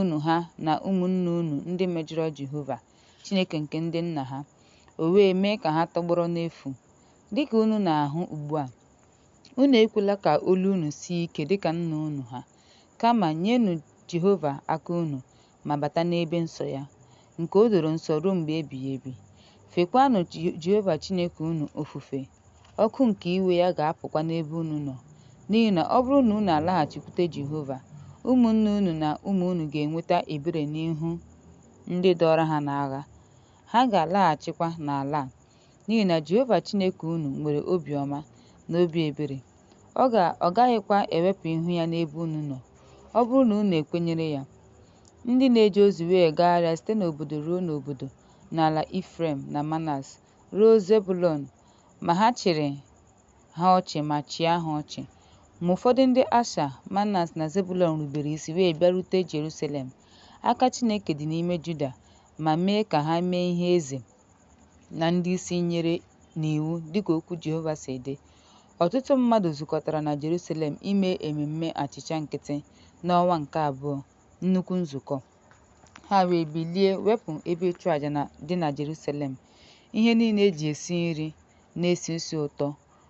unu ha na ụmụnne unu ndị mejọrọ Jehova, Chineke nke ndị nna ha, o wee mee ka ha tọgbọrọ n'efu, dị ka unu na-ahụ ugbu a. Unu ekwela ka olu unu sie ike dị ka nna unu ha, kama nyenụ Jehova aka unu ma bata n'ebe nsọ ya, nke o doro nsọ ruo mgbe ebighị ebi. Feekwanụ Jehova Chineke unu ofufe, ọkụ nke iwe ya ga-apụkwa n'ebe unu nọ. N'ihi na ọ bụrụ na unu alaghachikwute Jehova, ụmụnne unu na ụmụ unu ga-enweta ebere n'ihu ndị dọọrọ ha n'agha, ha ga-alaghachikwa n'ala a, n'ihi na Jehova Chineke unu nwere obiọma na obi ebere, ọ gaghịkwa ewepụ ihu ya n'ebe unu nọ, ọ bụrụ na unu ekwenyere ya. Ndị na-eje ozi wee gagharịa site n'obodo ruo n'obodo n'ala Ifrem na Manase ruo Zebulọn, ma ha chịrị ha ọchị ma chịa ha ọchị. Ma ụfọdụ ndị Asha, Manase na Zebulọn rubere isi wee bịarute Jeruselem. Aka Chineke dị n'ime Juda ma mee ka ha mee ihe eze na ndị isi nyere n'iwu dịka okwu Jehova si dị. Ọtụtụ mmadụ zukọtara na Jerusalem ime ememme achịcha nkịtị n'ọnwa nke abụọ, nnukwu nzukọ. Ha wee bilie wepụ ebe ịchụaja dị na Jerusalem, ihe niile e ji esi nri na-esi isi ụtọ,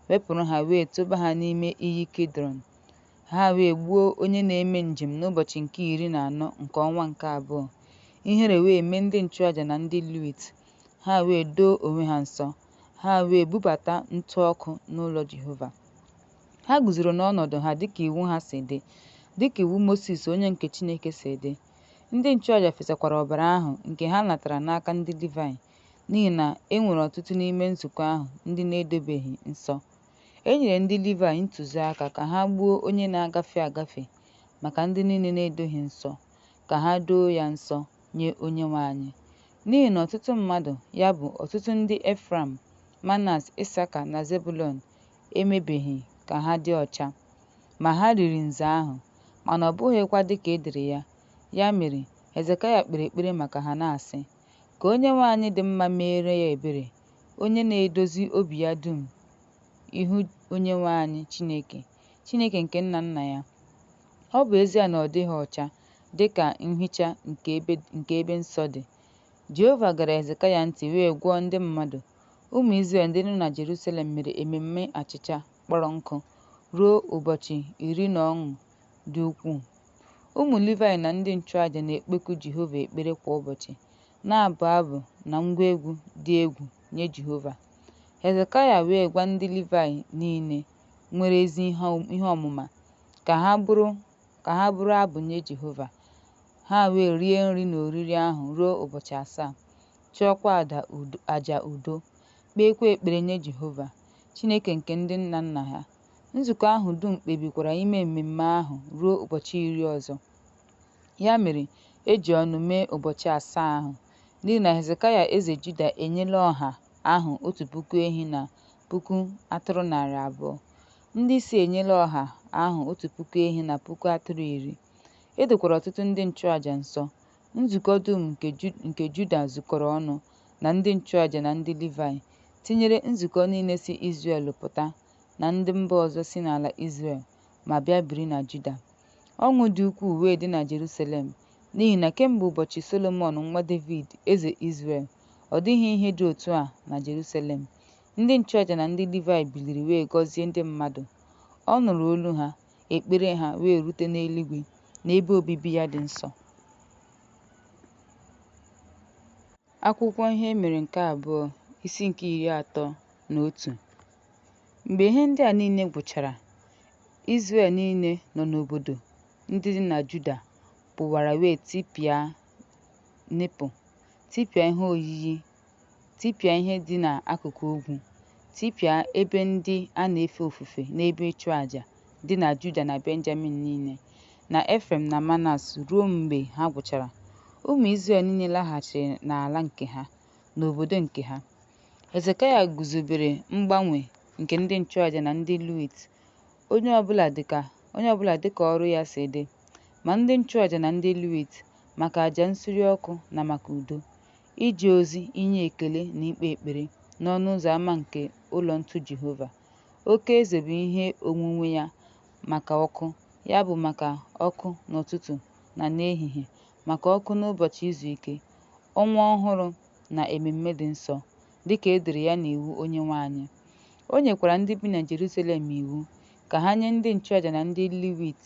wepụrụ ha wee tụba ha n'ime iyi Kidrọn. Ha wee gbuo onye na-eme njem n'ụbọchị nke 14 nke ọnwa nke abụọ. Ihere wee mee ndị nchụaja na ndị Levit, ha wee doo onwe ha nsọ, ha wee bubata ntụ ọkụ n'ụlọ Jehova. Ha guzoro n'ọnọdụ ha dịka iwu ha si dị, dịka iwu Mosis onye nke Chineke si dị. Ndị nchụaja fesakwara ọbara ahụ nke ha natara n'aka ndị Livaị, n'ihi na e nwere ọtụtụ n'ime nzukọ ahụ ndị na-edobeghị nsọ. E nyere ndị Livaị ntụziaka ka ha gbuo onye na-agafe agafe maka ndị niile na-edoghị nsọ, ka ha doo ya nsọ nye Onyenwe anyị. N'ihi na ọtụtụ mmadụ, ya bụ, ọtụtụ ndị Efraim, Manase, Ịsaka na Zebụlọn emebeghị ka ha dị ọcha, ma ha riri nza ahụ, mana ọ bụghịkwa dịka e dere ya. Ya mere, Hezekaya kpere ekpere maka ha na-asị, Ka Onyenwe anyị dị mma meere ya ebere, onye na-edozi obi ya dum ihu Onyenwe anyị Chineke, Chineke nke nna nna ya, ọ bụ ezie na ọ dịghị ọcha dị ka nhicha nke ebe nsọ dị. Jehova gere Hezekaya ntị wee gwọọ ndị mmadụ. Ụmụ Izrel ndị nọ na Jeruselem mere ememme achịcha kpọrọ nkụ ruo ụbọchị iri n'ọṅụ dị ukwuu. Ụmụ Livaị na ndị nchụaja na-ekpeku Jehova ekpere kwa ụbọchị, na-abụ abụ na ngwa egwu dị egwu nye Jehova. Hezekaya wee gwa ndị Livaị niile nwere ezi ihe ọmụma ka ha bụrụ abụ nye Jehova. Ha wee rie nri n'oriri ahụ ruo ụbọchị asaa, chụọkwa aja udo, kpeekwa ekpere nye Jehova, Chineke nke ndị nna nna ha. Nzukọ ahụ dum kpebikwara ime mmemme ahụ ruo ụbọchị 10 ọzọ. Ya mere, e ji ọṅụ mee ụbọchị asaa ahụ, n'ihi na Hezekaya eze Juda enyela ọha ahụ 1,000 ehi na 2,200 atụrụ. Ndị isi enyela ọha ahụ 1,000 ehi na 10,000 atụrụ. E dokwara ọtụtụ ndị nchụaja nsọ. Nzukọ dum nke Juda zukọrọ ọnụ, na ndị nchụaja na ndị Livaị, tinyere nzukọ niile si Izrel pụta na ndị mba ọzọ si n'ala Izrel ma bịa biri na Juda. Ọṅụ dị ukwuu wee dị na Jeruselem, n'ihi na kemgbe ụbọchị Solomọn nwa Devid eze Izrel, ọ dịghị ihe dị otu a na Jeruselem. Ndị nchụaja na ndị Livaị biliri wee gọzie ndị mmadụ. Ọ nụrụ olu ha, ekpere ha wee rute n'eluigwe, n'ebe obibi ya dị nsọ. Akwụkwọ Ihe E Mere nke Abụọ, isi nke 31. Mgbe ihe ndị a niile gwụchara, Izrel niile nọ n'obodo ndị dị na Juda pụwara wee tipịa nipụ, tipịa ihe oyiyi, tipịa ihe dị n'akụkụ ugwu, tipịa ebe ndị a na-efe ofufe na ebe ịchụaja dị na Juda na Benjamin niile, na Ifrem na Manase ruo mgbe ha gwụchara. Ụmụ Izrel niile laghachiri n'ala nke ha, n'obodo nke ha. Hezekaya guzobere mgbanwe nke ndị nchụaja na ndị Levit, onye ọ bụla dịka ọrụ ya si dị, ma ndị nchụaja na ndị Levit, maka aja nsure ọkụ na maka udo, ije ozi inye ekele na ikpe ekpere n'ọnụ ụzọ ama nke ụlọ ntu Jehova. Oke eze bụ ihe onwunwe ya maka ọkụ, ya bụ maka ọkụ n'ụtụtụ na n'ehihie, maka ọkụ n'ụbọchị izu ike, ọnwa ọhụrụ na ememme dị nsọ, dịka e dere ya n'iwu Onyenwe anyị. O nyekwara ndị bi na Jerusalem iwu ka ha nye ndị nchụaja na ndị Levit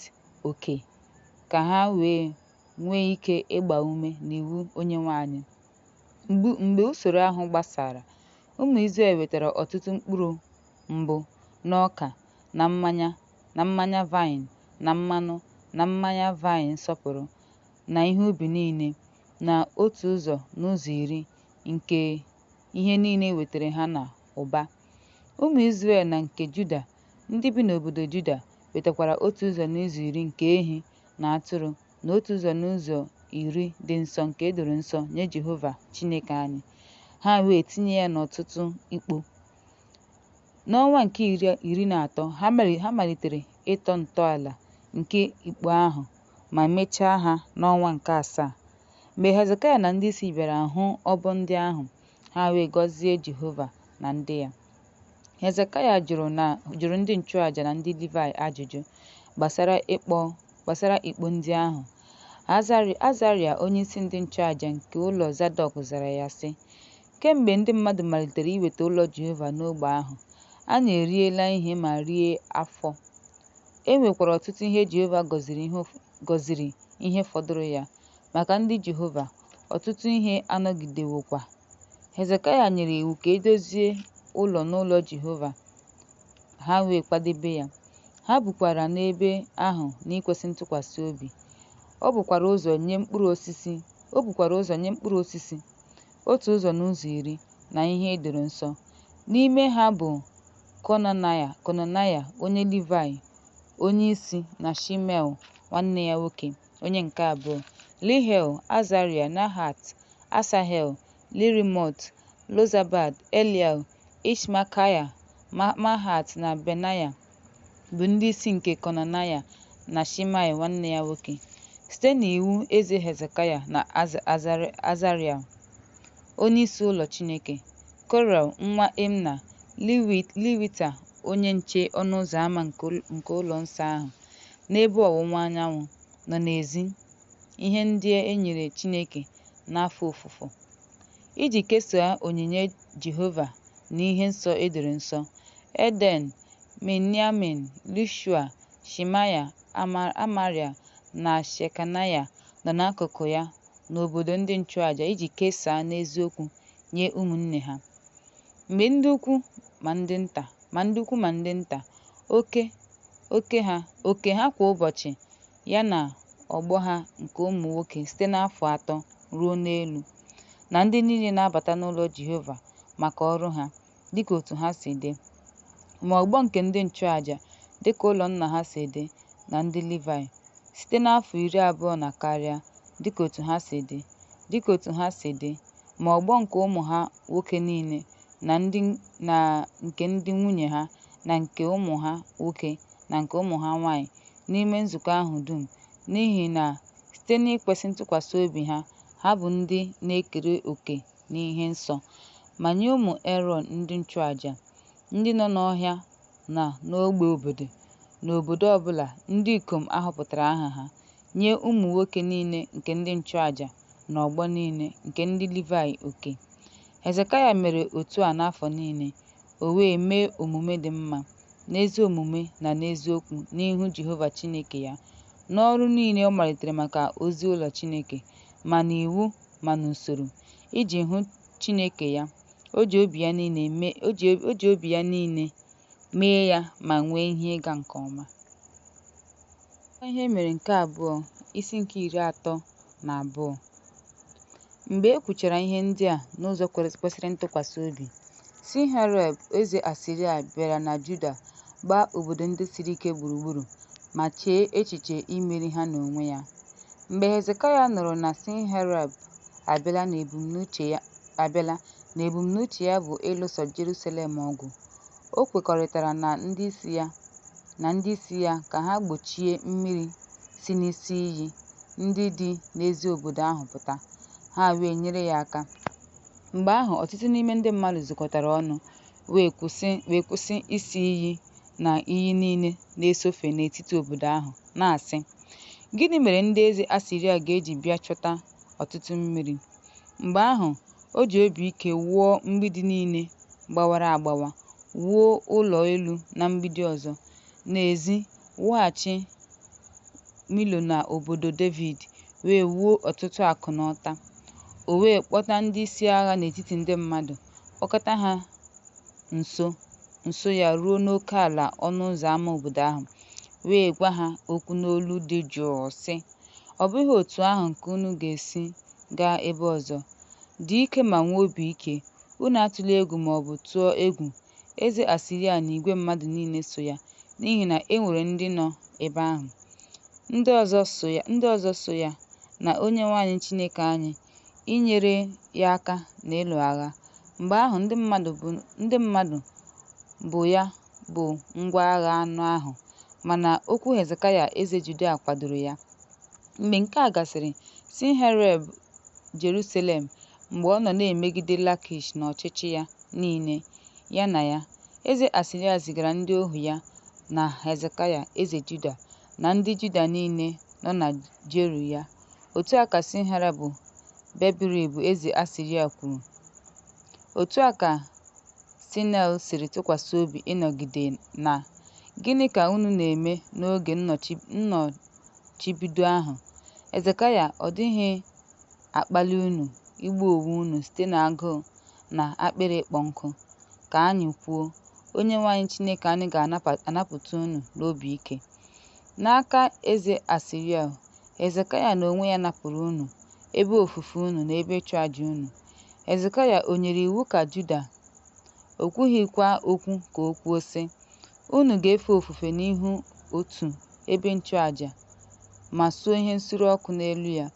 oke, ka ha wee nwee ike ịgba ume n'iwu Onyenwe anyị. Mgbe usoro ahụ gbasara, ụmụ Izrel wetara ọtụtụ mkpụrụ mbụ n'ọka na mmanya na mmanya vaịn na mmanụ na mmanya vaịn nsọpụrụ, na ihe ubi niile, na otu ụzọ n'ụzọ iri nke ihe niile e wetara ha n'ụba. Ụmụ Izrel na nke Juda, ndị bi n'obodo Juda, wetakwara otu ụzọ n'ụzọ iri nke ehi na atụrụ na otu ụzọ n'ụzọ iri dị nsọ nke e doro nsọ nye Jehova Chineke anyị, ha wee tinye ya n'ọtụtụ ikpo. N'ọnwa nke iri na atọ, ha malitere ịtọ ntọala nke ikpo ahụ ma mechaa ha n'ọnwa nke asaa. Mgbe Hezekaya na ndị isi bịara hụ ọbọ ndị ahụ, ha wee gọzie Jehova na ndị ya. Hezekaya jụrụ ndị nchụaja na ndị Livaị ajụjụ gbasara ikpo ndị ahụ. Azaraya onyeisi ndị nchụaja nke ụlọ Zadọk zara ya, sị, Kemgbe ndị mmadụ malitere iweta ụlọ Jehova n'ógbè ahụ, anyị eriela ihe ma rie afọ, e nwekwara ọtụtụ ihe. Jehova gọziri ihe fọdụrụ ya maka ndị Jehova, ọtụtụ ihe anọgidewokwa. Hezekaya nyere iwu ka e dozie ụlọ n'ụlọ Jehova, ha wee kwadebe ya, ha bikwara n'ebe ahụ n'ikwesị ntụkwasị obi. O bukwara ụzọ nye mkpụrụ osisi, otu ụzọ n'ụzọ iri, na ihe e doro nsọ. N'ime ha bụ Konanaya onye Livaị onyeisi na Shimei nwanne ya nwoke, onye nke abụọ, Jehiel, Azaraya, Nahat, Asahel, Jerimot, Jozabad, Eliel, Ismakaya, Mahat na Benaya bụ ndị isi nke Konanaya na Shimei nwanne ya nwoke, site n'iwu eze Hezekaya na Azaraya onyeisi ụlọ Chineke. Kore nwa Imna, Lewita onye nche ọnụ ụzọ ama nke ụlọ nsọ ahụ, n'ebe ọwụwa anyanwụ, nọ na-ezi ihe ndị e nyere Chineke n'afọ ofufo, iji kesaa onyinye Jehova na ihe nsọ e doro nsọ. Eden, Miniamin, Jeshua, Shemaya, Amaraya na Shekanaya nọ n'akụkụ ya n'obodo ndị nchụaja iji kesaa n'eziokwu nye ụmụnne ha, ma ndị ukwu ma ndị nta, oke ha kwa ụbọchị, ya na ọgbọ ha nke ụmụ nwoke site n'afọ 3 ruo n'elu, na ndị niile na-abata n'ụlọ Jehova maka ọrụ ha, dịka otu ha si dị. Ma ọgbọ nke ndị nchụaja, dịka ụlọ nna ha si dị, na ndị Livaị, site n'afọ 20 na karịa, dịka otu ha si dị, dịka otu ha si dị, ma ọgbọ nke ụmụ ha nwoke niile, na nke ndị nwunye ha, na nke ụmụ ha nwoke na nke ụmụ ha nwanyị n'ime nzukọ ahụ dum, n'ihi na site n'ikwesị ntụkwasị obi ha, ha bụ ndị na-ekere òkè n'ihe nsọ. Ma nye ụmụ Erọn ndị nchụaja, ndị nọ n'ọhịa na n'ógbè obodo, n'obodo ọ bụla, ndị ikom a họpụtara aha ha, nye ụmụ nwoke niile nke ndị nchụaja na ọgbọ niile nke ndị Livaị oke. Hezekaya mere otu a n'afọ niile, o wee mee omume dị mma, n'ezi omume na n'eziokwu n'ihu Jehova Chineke ya, n'ọrụ niile ọ malitere maka ozi ụlọ Chineke, ma n'iwu ma n'usoro, iji hụ Chineke ya, o ji obi ya niile mee ya ma nwee ihe ịga nke ọma. Akụkọ ihe mere nke abụọ, isi nke 32. Mgbe e kwuchara ihe ndị a n'ụzọ kwesịrị ntụkwasị obi, Senherib eze Asiria bịara na Juda gbaa obodo ndị siri ike gburugburu ma chee echiche imeri ha n'onwe ya. Mgbe Hezekaya nụrụ na Senherib abịala na ebumnuche ya bụ ịlụso Jerusalem ọgụ, o kwekọrịtara na ndị isi ya ka ha gbochie mmiri si n'isi iyi ndị dị n'ezi obodo ahụ pụta, ha wee nyere ya aka. Mgbe ahụ ọtụtụ n'ime ndị mmadụ zukọtara ọnụ wee kwụsị isi iyi na iyi niile na-esofe n'etiti obodo ahụ, na-asị, Gịnị mere ndị eze Asiria ga-eji bịa chọta ọtụtụ mmiri? Mgbe ahụ o ji obi ike wuo mgbidi niile gbawara agbawa, wuo ụlọ elu na mgbidi ọzọ, n'ezi, wughachi Milo na obodo Devid, wee wuo ọtụtụ akụ na ọta. O wee kpọta ndị isi agha n'etiti ndị mmadụ, kpọkọta ha nso nso ya ruo n'okeala ọnụ ụzọ ámá obodo ahụ, wee gwa ha okwu n'olu dị jụụ, sị, Ọ bụghị otu ahụ ka unu ga-esi gaa ebe ọzọ. Dị ike ma nwee obi ike. Unu atụla egwu ma ọ bụ tụọ egwu eze Asiria na igwe mmadụ niile so ya, n'ihi na e nwere ndị nọ ebe ahụ. Ndị ọzọ so ya, na Onyenwe anyị Chineke anyị inyere ya aka na ịlụ agha. Mgbe ahụ ndị mmadụ bu ya bu ngwa agha anụ ahụ, mana okwu Hezekaya eze Juda kwadoro ya. Mgbe nke a gasịrị, Senherib Jeruselem, mgbe ọ nọ na-emegide Lakish na ọchịchị ya niile ya na ya. Eze Asiria zigara ndị ohu ya na Hezekaya eze Juda na ndị Juda niile nọ na Jeru ya, Otu a ka Senherib Berib eze Asiria kwuru, Otu a ka Sinel siri tụkwasị obi ịnọgide na. Gịnị ka unu na-eme n'oge nnọchibido ahụ? Hezekaya ọ dịghị akpali unu igbu onwe unu site n'agụụ na akpịrị ịkpọ nkụ, ka anyị kwuo, Onyenwe anyị Chineke anyị ga-anapụta unu n'obi ike, n'aka eze Asịrịa? Hezekaya n'onwe ya napụrụ unu ebe ofufe unu na ebe ịchụ aja unu. Hezekaya o nyere iwu ka Juda, o kwughịkwa okwu ka o kwuo sị, Unu ga-efe ofufe n'ihu otu ebe ịchụaja ma suo ihe nsure ọkụ n'elu ya?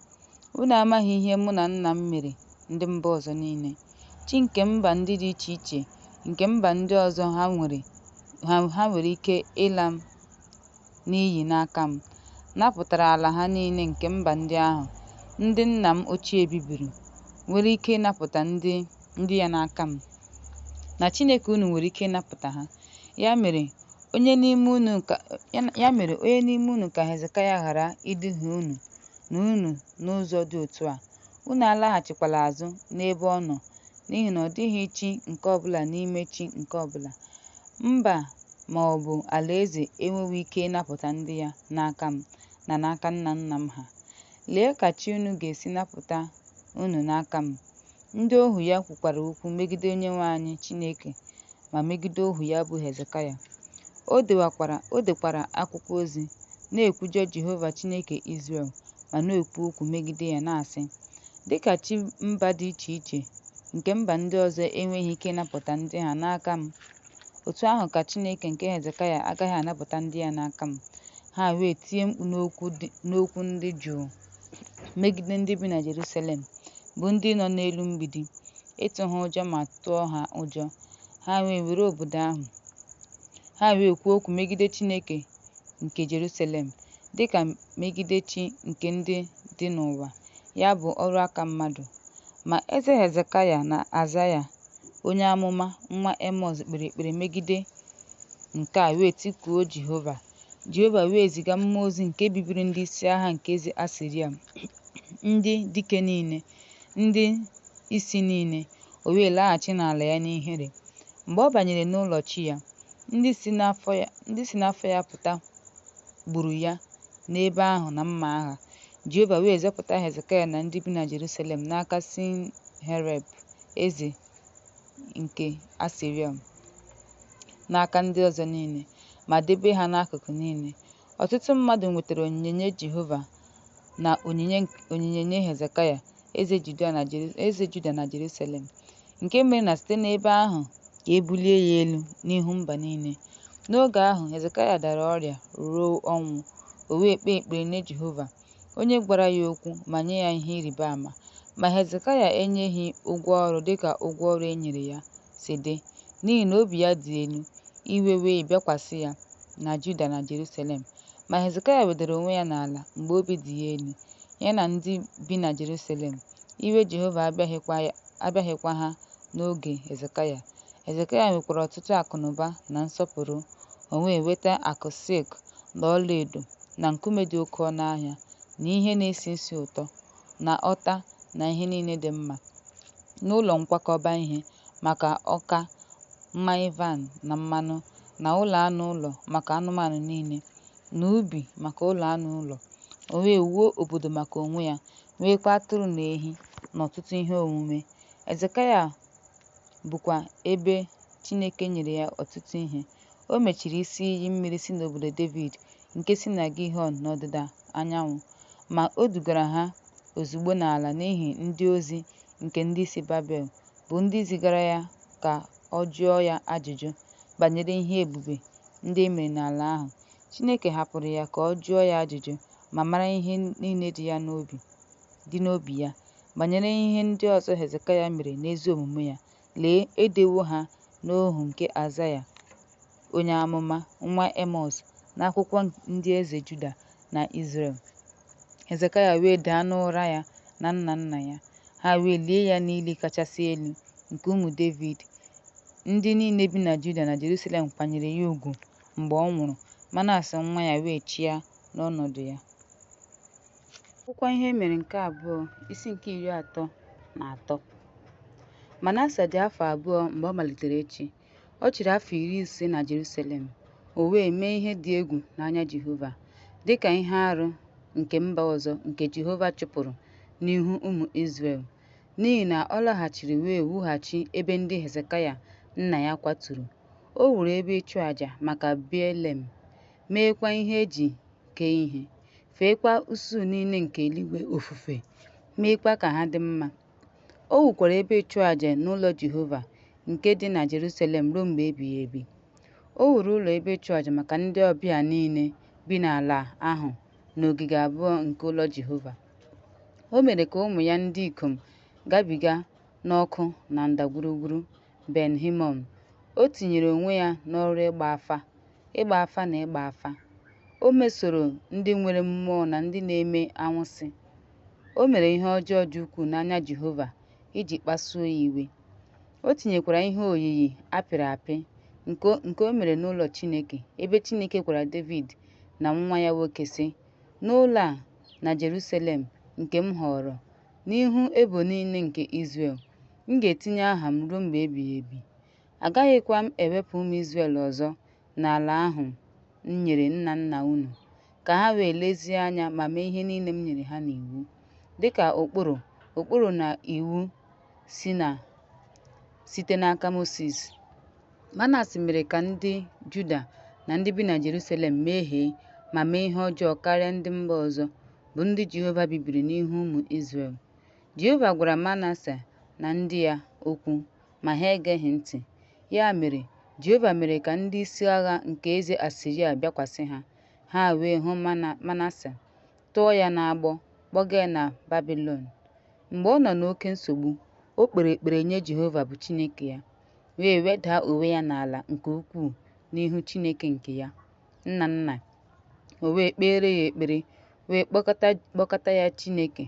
Unu amaghị ihe mụ na nna m mere ndị mba ọzọ niile? Chi nke mba ndị dị iche iche nke mba ndị ọzọ ha nwere ike ịla m n'iyi n'aka m, napụtara ala ha niile nke mba ndị ahụ, ndị nna m ochie bibiri, nwere ike ịnapụta ndị ya n'aka m? Na Chineke unu nwere ike ịnapụta ha? Ya mere, onye n'ime unu ka Hezekaya ghara iduhie unu na unu n'ụzọ dị otu a, unu alaghachikwala azụ n'ebe ọ nọ, n'ihi na ọ dịghị chi nke ọ bụla n'ime chi nke ọ bụla, mba ma ọ bụ alaeze enwewo ike ịnapụta ndị ya n'aka m na n'aka nna nna m ha. Lee ka chi unu ga-esi napụta unu n'aka m! Ndị ohu ya kwukwara okwu megide Onyenwe anyị Chineke ma megide ohu ya bụ Hezekaya. O dekwara akwụkwọ ozi, na-ekwujọ Jehova Chineke Izrel ma na-ekwu okwu megide ya, na-asị, Dị ka chi mba dị iche iche nke mba ndị ọzọ enweghị ike ịnapụta ndị ha n'aka m, otu ahụ ka Chineke nke Hezekaya agaghị anapụta ndị ya n'aka m. Ha wee tie mkpu n'okwu ndị jụụ megide ndị bi na Jerusalem, bụ ndị nọ n'elu mgbidi, ịtụ ha ụjọ ma tụọ ha ụjọ. Ha wee were obodo ahụ. Ha wee kwuo okwu megide Chineke nke Jerusalem, dịka megide chi nke ndị dị n'ụwa, ya bụ ọrụ aka mmadụ. Ma eze Hezekaya na Aịzaya onye amụma nwa Emọz kpere ekpere megide nke a wee tikuo Jehova. Jehova wee ziga mmụọ ozi nke bibiri ndị isi agha nke eze Asiria, ndị dike niile, ndị isi niile, o wee laghachi n'ala ya n'ihere. Mgbe ọ banyere n'ụlọ chi ya, ndị si n'afọ ya pụta gburu ya n'ebe ahụ na mma agha. Jehova wee zọpụta Hezekaya na ndị bi na Jerusalem n'aka Senherib eze nke Asiria, n'aka ndị ọzọ niile, ma debe ha n'akụkụ niile. Ọtụtụ mmadụ nwetara onyinye nye Jehova na onyinye nye Hezekaya eze Juda na Jerusalem, nke mere na site n'ebe ahụ ka e bulie ya elu n'ihu mba niile. N'oge ahụ, Hezekaya dara ọrịa ruo ọnwụ, o wee kpee ekpere nye Jehova, onye gwara ya okwu ma nye ya ihe ịrịba ama. Ma Hezekaya enyeghị ụgwọ ọrụ dịka ụgwọ ọrụ e nyere ya si dị, n'ihi na obi ya dị elu, iwe wee bịakwasị ya na Juda na Jerusalem. Ma Hezekaya wedara onwe ya n'ala mgbe obi dị ya elu, ya na ndị bi na Jerusalem. Iwe Jehova abịaghịkwa ha n'oge Hezekaya. Hezekaya nwekwara ọtụtụ akụnụba na nsọpụrụ, o wee nweta akụ silk na ọlaedo na nkume dị oke ọnụahịa na ihe na-esi isi ụtọ na ọta na ihe niile dị mma, n'ụlọ nkwakọba ihe maka ọka, mmanya vaịn na mmanụ, na ụlọ anụ ụlọ maka anụmanụ niile, na ubi maka ụlọ anụ ụlọ. O wee wuo obodo maka onwe ya, nweekwa atụrụ na ehi. n'ọtụtụ ihe omume. Hezekaya bụkwa ebe Chineke nyere ya ọtụtụ ihe. O mechiri isi iyi mmiri si n'Obodo Devid nke si na Gihọn n'ọdịda anyanwụ. Ma o dugara ha ozugbo n'ala n'ihi ndị ozi nke ndị isi Babel, bụ ndị zigara ya ka ọ jụọ ya ajụjụ banyere ihe ebube ndị e mere n'ala ahụ. Chineke hapụrụ ya ka ọ jụọ ya ajụjụ ma mara ihe niile dị n'obi ya. Banyere ihe ndị ọzọ Hezekaya mere na ezi omume ya, lee, e dewo ha n'ọhụụ nke Aịzaya onye amụma, nwa Emọz, n'akwụkwọ ndị eze Juda na Izrel. Hezekaya wee daa n'ụra ya na nna nna ya, ha wee lie ya n'ili kachasị elu nke ụmụ Devid. Ndị niile bi na Juda na Jeruselem kwanyere ya ugwu mgbe ọ nwụrụ, Manase nwa ya wee chịa n'ọnọdụ ya. Akwụkwọ Ihe E Mere nke Abụọ, isi nke 33. Manase dị afọ 2 mgbe ọ malitere ịchị, ọ chịrị afọ 50 na Jeruselem. O wee mee ihe dị egwu n'anya Jehova, dị ka ihe arụ nke mba ọzọ nke Jehova chụpụrụ n'ihu ụmụ Izrel, n'ihi na ọ laghachiri wee wughachi ebe ndị Hezekaya nna ya kwaturu. O wuru ebe ịchụaja maka Bealim, meekwa ihe e ji kee ihe, feekwa usuu niile nke eluigwe ofufe, meekwa ka ha dị mma. O wukwara ebe ịchụaja n'ụlọ Jehova nke dị na Jeruselem ruo mgbe ebighị ebi. O wuru ụlọ ebe ịchụaja maka ndị ọbịa niile bi n'ala ahụ n'ogige abụọ nke ụlọ Jehova. O mere ka ụmụ ya ndị ikom gabiga n'ọkụ na ndagwurugwu Ben Hinọm. O tinyere onwe ya n'ọrụ ịgba afa, ịgba afa na ịgba afa. O mesoro ndị nwere mmụọ na ndị na-eme anwansi. O mere ihe ọjọọ dị ukwuu n'anya Jehova iji kpasuo ya iwe. O tinyekwara ihe oyiyi a pịrị apị nke o mere n'ụlọ Chineke, ebe Chineke gwara Devid na nwa ya nwoke, sị, N'ụlọ a na Jeruselem nke m họọrọ, n'ihu ebo niile nke Izrel, m ga-etinye aha m ruo mgbe ebighị ebi, agaghịkwa m ewepụ ụmụ Izrel ọzọ n'ala ahụ m nyere nna nna unu, ka ha wee lezie anya ma mee ihe niile m nyere ha n'iwu, dị ka ụkpụrụ ụkpụrụ na iwu si na site n'aka Mosis. Manase mere ka ndị Juda na ndị bi na Jeruselem mehie ma mee ihe ọjọọ karịa ndị mba ọzọ, bụ ndị Jehova bibiri n'ihu ụmụ Izrel. Jehova gwara Manase na ndị ya okwu, ma ha egeghị ntị. Ya mere, Jehova mere ka ndị isi agha nke eze Asiria bịakwasị ha, ha wee hụ Manase, tụọ ya n'agbụ, kpọga ya na Babịlọn. Mgbe ọ nọ n'oké nsogbu, o kpere ekpere nye Jehova bụ Chineke ya, wee weda onwe ya n'ala nke ukwuu n'ihu Chineke nke ya nna nna. O wee kpeere ya ekpere, wee kpọkọta ya Chineke.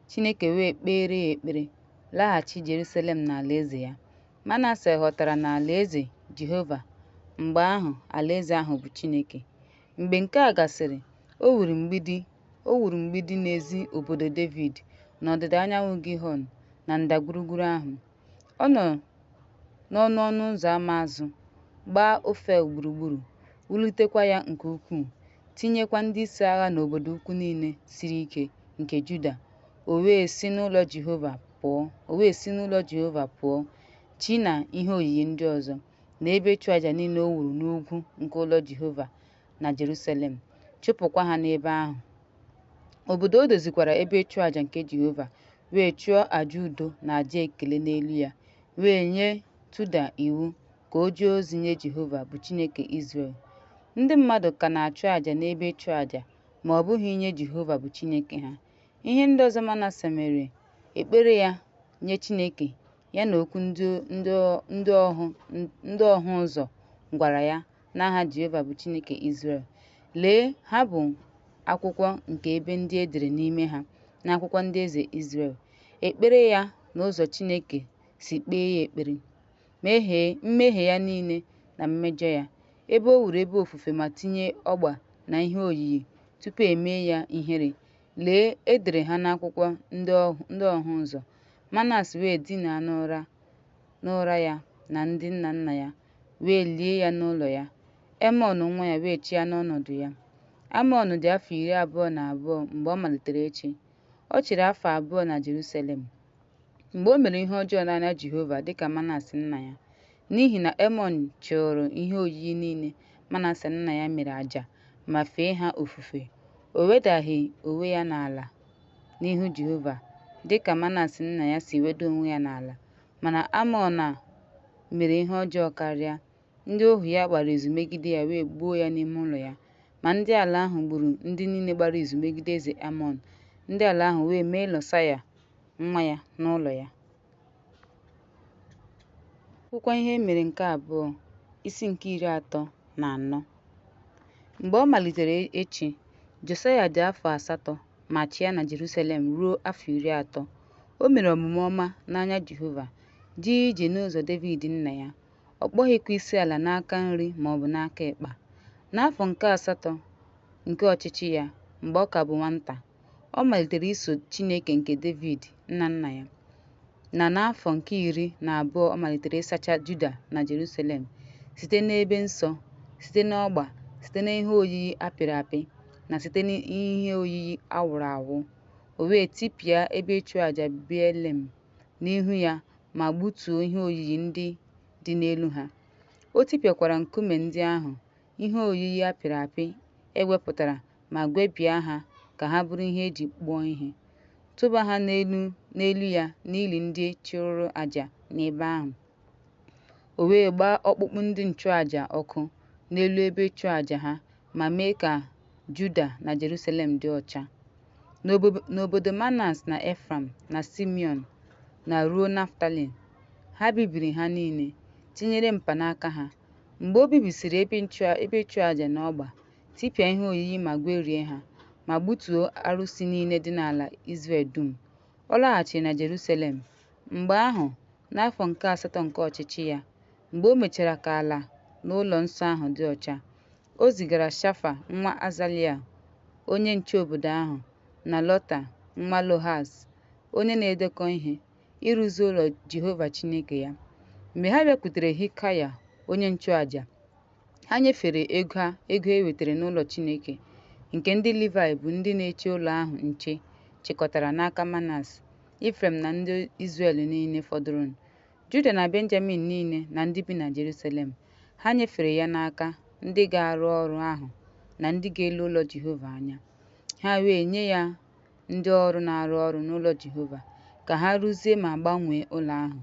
Chineke wee kpeere ya ekpere, laghachi Jeruselem na alaeze ya. Manase ghọtara na alaeze Jehova mgbe ahụ alaeze ahụ bụ Chineke. Mgbe nke a gasịrị, o wuru mgbidi o wuru mgbidi n'ezi obodo Devid, n'ọdịda anyanwụ Gihọn, na ndagwurugwu ahụ. Ọ nọ n'ọnụ ọnụ ụzọ ámá azụ, gbaa Ofel gburugburu, wulitekwa ya nke ukwuu, tinyekwa ndị isi agha n'obodo ukwu niile siri ike nke Juda. O wee si n'ụlọ Jehova pụọ, o wee si n'ụlọ Jehova pụọ, chi na ihe oyiyi ndị ọzọ, na ebe ịchụaja niile o wuru n'ugwu nke ụlọ Jehova na Jeruselem, chụpụkwa ha n'ebe ahụ. Obodo o dozikwara ebe ịchụaja nke Jehova, wee chụọ àjà udo na àjà ekele n'elu ya, wee nye Juda iwu ka o jee ozi nye Jehova bụ Chineke Izrel. Ndị mmadụ ka na-achụ àjà n'ebe ịchụaja, ma ọ bụghị nye Jehova bụ Chineke ha. Ihe ndị ọzọ Manase mere, ekpere ya nye Chineke ya na okwu ndị ọhụ ụzọ gwara ya n'aha Jehova bụ Chineke Izrel, lee, ha bụ akwụkwọ nke ebe ndị e dere n'ime ha n'akwụkwọ ndị eze Izrel. Ekpere ya na ụzọ Chineke si kpee ya ekpere, mmehie ya niile na mmejọ ya, ebe o wuru ebe ofufe ma tinye ọgba na ihe oyiyi tupu e mee ya ihere, lee, e dere ha n'akwụkwọ ndị ọhụ ụzọ. Manase wee dinaa n'ụra ya na ndị nna nna ya, wee lie ya n'ụlọ ya. Emọn nwa ya wee chịa n'ọnọdụ ya. Amọn dị afọ 22 mgbe ọ malitere ịchị. Ọ chịrị afọ 2 na Jeruselem. Mgbe o mere ihe ọjọọ n'anya Jehova dị ka Manase nna ya, n'ihi na Emọn chụụrụ ihe oyiyi niile Manase nna ya mere àjà ma fee ha ofufe. O wedaghị onwe ya n'ala n'ihu Jehova dị ka Manase nna ya si weda onwe ya n'ala. Mana Amọn a mere ihe ọjọọ karịa. Ndị ohu ya gbara izu megide ya wee gbuo ya n'ime ụlọ ya. Ma ndị ala ahụ gburu ndị niile gbara izu megide eze Amọn, ndị ala ahụ wee mee Josaya nwa ya n'ụlọ ya. Akwụkwọ Ihe E Mere nke Abụọ, isi nke 34. Mgbe ọ malitere ịchị, Josaya dị afọ 8 ma chịa na Jeruselem ruo afọ 30. O mere omume ọma n'anya Jehova, jee ije n'ụzọ Devid nna ya, ọ kpọghịkwa isiala n'aka nri ma ọ bụ n'aka ịkpa. N'afọ nke asatọ nke ọchịchị ya, mgbe ọ ka bụ nwata, ọ malitere iso Chineke nke Devid nna nna ya, na n'afọ nke 12 ọ malitere ịsacha Juda na Jeruselem, site n'ebe nsọ, site n'ọgba, site n'ihe oyiyi a pịrị apị na site n'ihe oyiyi a wụrụ awụ. O wee tipịa ebe ịchụaja Bealim n'ihu ya ma gbutuo ihe oyiyi ndị dị n'elu ha. O tipịakwara nkume ndị ahụ ihe oyiyi a pịrị apị e wepụtara ma gwebie ha ka ha bụrụ ihe e ji kpụọ ihe, tụba ha n'elu ya n'ili ndị chụrụ aja n'ebe ahụ. O wee gbaa ọkpụkpụ ndị nchụaja ọkụ n'elu ebe ịchụaja ha ma mee ka Juda na Jeruselem dị ọcha. N'obodo Manase na Efraim na Simiọn na ruo Naftalaị, ha bibiri ha niile, tinyere mkpanaka ha. Mgbe o bibisịrị ebe ịchụaja na ọgba, tipịa ihe oyiyi ma gwerie ha, ma gbutuo arụsị niile dị n'ala Izrel dum, ọ laghachiri na Jeruselem. Mgbe ahụ, n'afọ nke asatọ nke ọchịchị ya, mgbe o mechara ka ala na ụlọ nsọ ahụ dị ọcha, o zigara Shefan nwa Azalaya, onye nche obodo ahụ, na Lọta nwa Lohas, onye na-edekọ ihe, ịrụzi ụlọ Jehova Chineke ya. Mgbe ha bịakwutere Hilkaya onye nchụaja, ha nyefere ego e wetara n'ụlọ Chineke, nke ndị Livaị bụ ndị na-eche ụlọ ahụ nche chịkọtara n'aka Manase, Ifrem na ndị Izrel niile fọdụrụnụ, Juda na Benjamin niile na ndị bi na Jeruselem. Ha nyefere ya n'aka ndị ga-arụ ọrụ ahụ na ndị ga-ele ụlọ Jehova anya. Ha wee nye ya ndị ọrụ na-arụ ọrụ n'ụlọ Jehova ka ha rụzie ma gbanwee ụlọ ahụ.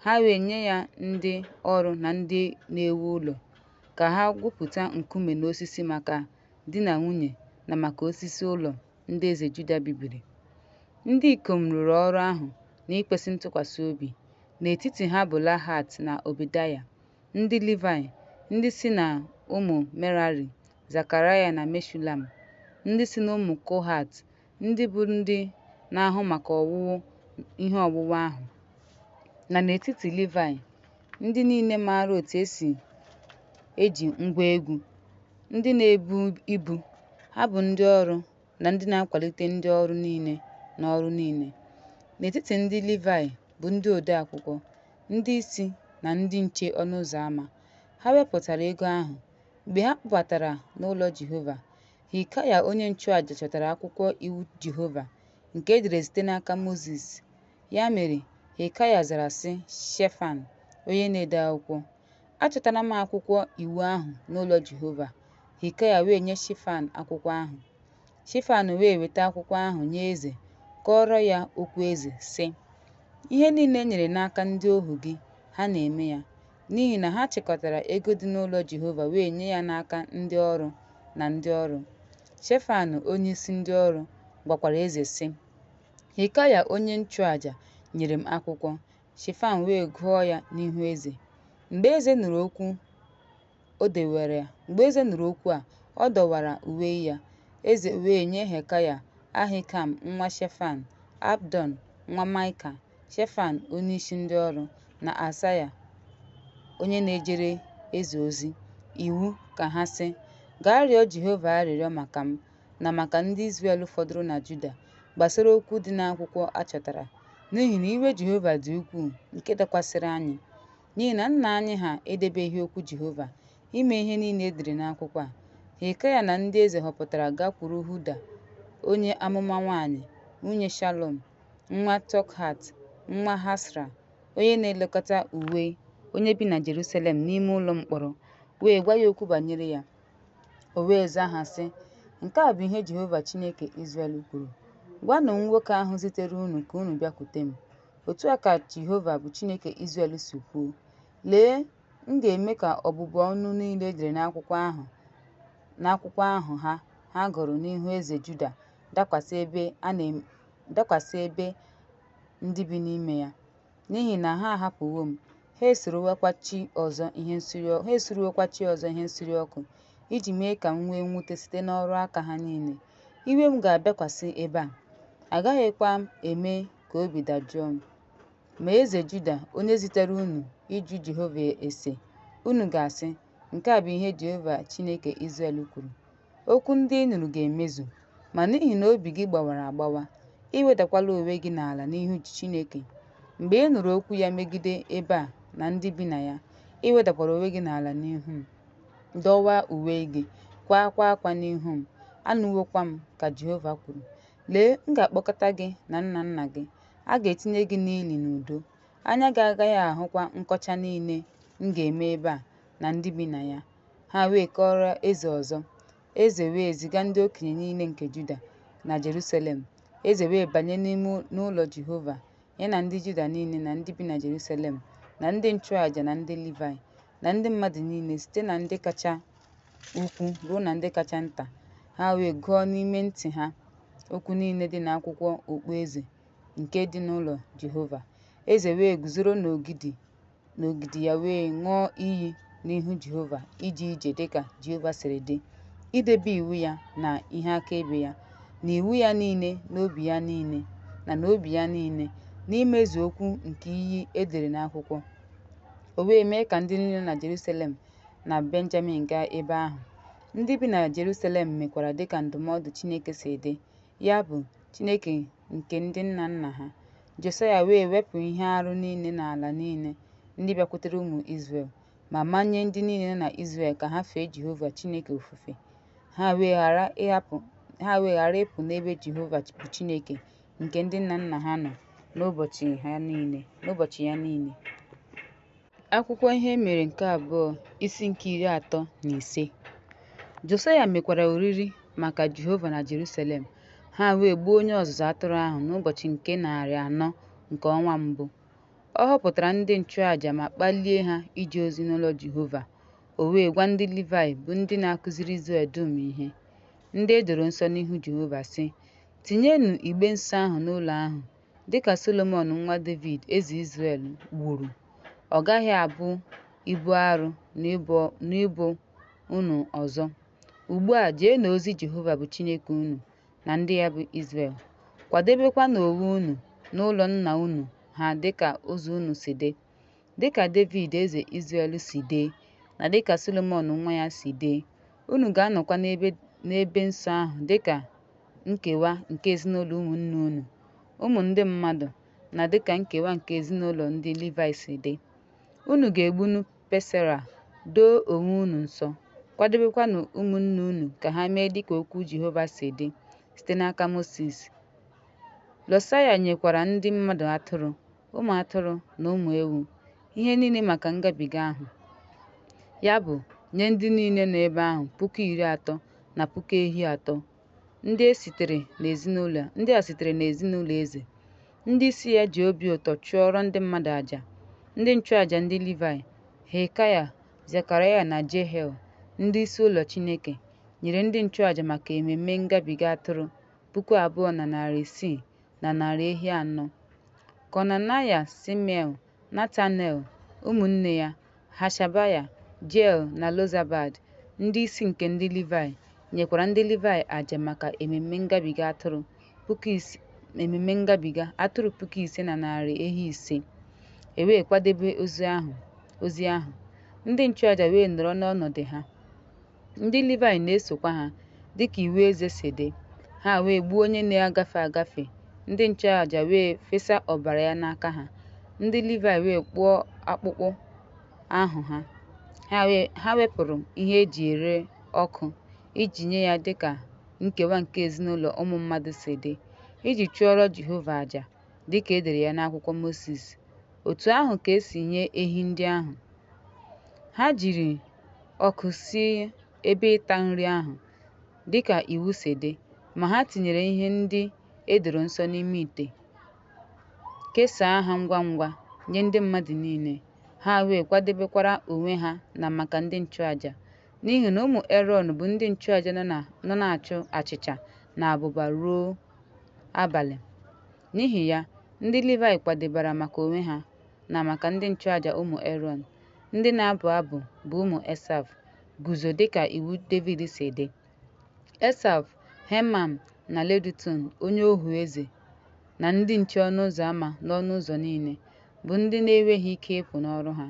Ha wee nye ya ndị ọrụ na ndị na-ewu ụlọ ka ha gwupụta nkume na osisi maka di na nwunye na maka osisi ụlọ ndị eze Juda bibiri. Ndị ikom rụrụ ọrụ ahụ n'ikwesị ntụkwasị obi. N'etiti ha bụ Lahat na Obedaya, ndị Livaị, ndị si na ụmụ Merari, Zekaraya na Meshulam, ndị si n'ụmụ Kohat, ndị bụ ndị na-ahụ maka owuwu ihe owuwu ahụ, na n'etiti Livaị, ndị niile maara otu esi eji ngwa egwu, ndị na-ebu ibu, ha bụ ndị ọrụ na ndị na-akwalite ndị ọrụ niile n'ọrụ niile. N'etiti ndị Livaị bụ ndị odeakwụkwọ, ndị isi na ndị nche ọnụ ụzọ ámá. Ha wepụtara ego ahụ. Mgbe ha kpọbatara n'ụlọ Jehova, Hilkaya onye nchụaja chọtara akwụkwọ iwu Jehova nke e dere site n'aka Mozis. Ya mere, Hilkaya zara sị Shefan, onye na-ede akwụkwọ, Achọtala m akwụkwọ iwu ahụ n'ụlọ Jehova. Hilkaya wee nye Shefan akwụkwọ ahụ. Shefan wee weta akwụkwọ ahụ nye eze, kọọrọ ya okwu eze, sị, Ihe niile e nyere n'aka ndị ohu gị, ha na-eme ya, n'ihi na ha chịkọtara ego dị n'ụlọ Jehova wee nye ya n'aka ndị ọrụ na ndị ọrụ. Shefan onyeisi ndị ọrụ gwakwara eze, sị, Hilkaya onye nchụaja nyere m akwụkwọ. Shefan wee gụọ ya n'ihu eze. Mgbe eze nụrụ okwu a, ọ dọwara uwe ya. Eze wee nye Hilkaya, Ahaịkam nwa Shefan, Abdon nwa Maịka, Shefan onyeisi ndị ọrụ, na Asaya onye na-ejere eze ozi, iwu ka ha sị, Gaa rịọ Jehova arịrịọ maka m na maka ndị Izrel fọdụrụ na Juda gbasara okwu dị n'akwụkwọ a chọtara, n'ihi na iwe Jehova dị ukwuu nke dakwasịrị anyị, n'ihi na nna anyị ha edebeghị okwu Jehova, ime ihe niile e dere n'akwụkwọ a. Hilkaya na ndị eze họpụtara gakwuru Hulda onye amụma nwaanyị, nwunye Shalọm nwa Tokhat, nwa Hasra, onye na-elekọta uwe, onye bi na Jeruselem n'ime ụlọ mkpọrọ, wee gwa ya okwu banyere ya. O wee zaa ha, sị, Nke a bụ ihe Jehova Chineke Izrel kwuru, Gwanụ nwoke ahụ zitere unu ka unu bịakwute m, Otu a ka Jehova bụ Chineke Izrel si kwuo, Lee, m ga-eme ka ọbụbụ ọnụ niile e dere n'akwụkwọ ahụ ha gụrụ n'ihu eze Juda dakwasị ebe a na ndị bi n'ime ya, n'ihi na ha ahapụwo m, ha esurewokwa chi ọzọ ihe nsure ọkụ iji mee ka m nwee mwute site n'ọrụ aka ha niile. Iwe m ga-abịakwasị ebe a, agaghịkwa eme ka obi dajụọ m. Ma eze Juda, onye zitere unu ịjụ Jehova ase, unu ga-asị, Nke a bụ ihe Jehova Chineke Izrel kwuru, Okwu ndị ị nụrụ ga-emezu, ma n'ihi na obi gị gbawara agbawa, i wedakwala onwe gị n'ala n'ihu Chineke, mgbe ị nụrụ okwu ya megide ebe a na ndị bi na ya, i wedakwara onwe gị n'ala n'ihu m, dọwaa uwe gị, kwaakwa akwa n'ihu m, anụwokwa m, ka Jehova kwuru. Lee, m ga-akpọkọta gị na nna nna gị, a ga-etinye gị n'ili n'udo, anya gị agaghị ahụkwa nkọcha niile m ga-eme ebe a na ndị bi na ya. Ha wee kọọrọ eze ọzọ. Eze wee ziga ndị okenye niile nke Juda na Jeruselem. Eze wee banye n'ụlọ Jehova, ya na ndị Juda niile na ndị bi na Jeruselem na ndị nchụaja na ndị Livaị na ndị mmadụ niile, site na ndị kacha ukwuu ruo na ndị kacha nta. Ha wee gụọ n'ime ntị ha okwu niile dị n'akwụkwọ okpueze nke dị n'ụlọ Jehova. Eze wee guzoro n'ogidi ya wee ṅụọ iyi n'ihu Jehova ije ije dịka Jehova siri dị, idebe iwu ya na ihe akaebe ya, na iwu ya niile n'obi ya niile, na imezu okwu nke iyi e dere n'akwụkwọ. O wee mee ka ndị niile nọ na Jerusalem na Benjamin gaa ebe ahụ. Ndị bi na Jerusalem mekwara dịka ndụmọdụ Chineke si dị, ya bụ, Chineke nke ndị nna nna ha. Josaya wee wepụ ihe arụ niile n'ala niile ndị bịakwutere ụmụ Izrel, ma manye ndị niile nọ na Izrel ka ha fee Jehova Chineke ofufe. Ha wee ghara ịpụ n'ebe Jehova bụ Chineke nke ndị nna nna ha nọ n'ụbọchị ya niile. Akwụkwọ Ihe E Mere nke Abụọ, isi nke 35. Josaya mekwara oriri maka Jehova na Jeruselem, ha wee gbuo onye ọzụzụ atụrụ ahụ n'ụbọchị nke 400 nke ọnwa mbụ. Ọ họpụtara ndị nchụàjà ma kpalie ha ije ozi n'ụlọ Jehova. O wee gwa ndị Livaị, bụ ndị na-akụziri Izrel dum ihe, ndị e doro nsọ n'ihu Jehova, sị, Tinyenụ igbe nsọ ahụ n'ụlọ ahụ, dị ka Solomọn nwa Devid eze Izrel wuru, ọ gaghị abụ ibu arọ n'ubu unu ọzọ. Ugbu a jeenụ ozi Jehova bụ Chineke unu na ndị ya bụ Izrel, kwadebekwanụ onwe unu na ụlọ nna unu ha dị ka ụzọ unu si dị, dị ka Devid eze Izrel si dee na dị ka Solomọn nwa ya si dee, unu ga-anọkwa n'ebe nsọ ahụ dị ka nkewa nke ezinụlọ ụmụnne unu, ụmụ ndị mmadụ, na dị ka nkewa nke ezinụlọ ndị Livaị si dị. Unu ga-egbunu Pesera, doo onwe unu nsọ, kwadebekwanụ ụmụnne unu ka ha mee dịka okwu Jehova si dị site n'aka Mosis. Josaya nyekwara ndị mmadụ atụrụ, ụmụ atụrụ na ụmụ ewu, ihe niile maka ngabiga ahụ, ya bụ, nye ndị niile nọ ebe ahụ 30,000 na puku ehi atọ, ndị a sitere n'ezinụlọ eze. Ndị isi ya ji obi ụtọ chụọrọ ndị mmadụ àjà. Ndị nchụaja ndị Livaị, Hilkaya, Zekaraya na Jehiel, ndị isi ụlọ Chineke, nyere ndị nchụaja maka ememme ngabiga atụrụ 2,600 na narị ehi anọ. Konanaya, Shimei, Netanel, ụmụnne ya, Hashabaya, Jeiel na Jozabad, ndị isi nke ndị Livaị, nyekwara ndị Livaị àjà maka ememme ngabiga atụrụ 5,000 na narị ehi ise. E wee kwadebe ozi ahụ. Ndị nchụaja wee nọrọ n'ọnọdụ ha. Ndị Livaị na-esokwa ha, dịka iwu eze si dị. Ha wee gbuo onye na-agafe agafe, ndị nchụaja wee fesa ọbara ya n'aka ha. Ndị Livaị wee kpụọ akpụkpọ ahụ ha. Ha wepụrụ ihe e ji ere ọkụ iji nye ya dịka nkewa nke ezinụlọ ụmụ mmadụ si dị, iji chụọrọ Jehova àjà. dị ka e dere ya n'akwụkwọ Mosis. Otu ahụ ka e si nye ehi ndị ahụ. Ha jiri ọkụ sie ebe ịta nri ahụ, dị ka iwu si dị, ma ha tinyere ihe ndị e doro nsọ n'ime ite, kesaa ha ngwa ngwa nye ndị mmadụ niile, ha wee kwadebekwara onwe ha na maka ndị nchụaja, n'ihi na ụmụ Erọn bụ ndị nchụaja nọ na-achụ achịcha na abụba ruo abalị. N'ihi ya, ndị Livaị kwadebere maka onwe ha na maka ndị nchụaja ụmụ Erọn, ndị na-abụ abụ, bụ ụmụ Esaf, guzo dị ka iwu Devid si dị. Esaf, Heman na Jedutọn onye ohu eze, na ndị nche ọnụ ụzọ ama n'ọnụ ụzọ niile, bụ ndị na-enweghị ike ịpụ n'ọrụ ha.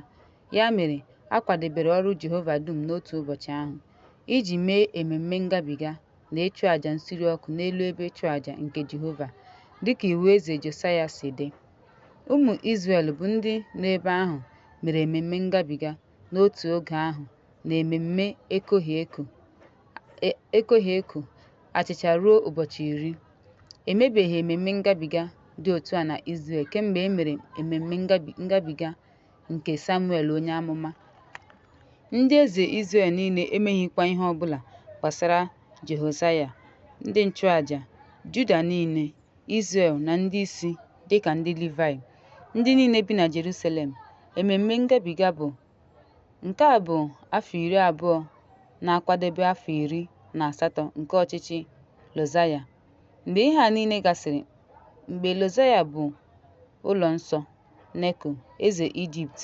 Ya mere, a kwadebere ọrụ Jehova dum n'otu ụbọchị ahụ, iji mee ememme ngabiga na ịchụ aja nsure ọkụ n'elu ebe ịchụaja nke Jehova, dị ka iwu eze Josaya si dị. Ụmụ Izrel bụ ndị nọ ebe ahụ mere ememme ngabiga n'otu oge ahụ na ememme ekoghị eko achịcha ruo ụbọchị 10. E mebeghị ememme ngabiga dị otu a na Izrel kemgbe e mere ememme ngabiga nke Samuel onye amụma. Ndị eze Izrel niile emeghịkwa ihe ọ bụla gbasara Jehoshaya, ndị nchụaja, Juda niile, Izrel na ndị isi dị ka ndị Livaị, ndị niile bi na Jeruselem. Ememme ngabiga bụ nke a bụ afọ 20 na-akwadebe afọ 18 nke ọchịchị Josaya. Mgbe ihe a niile gasịrị, mgbe Josaya bu ụlọ nsọ, Neko, eze Ijipt,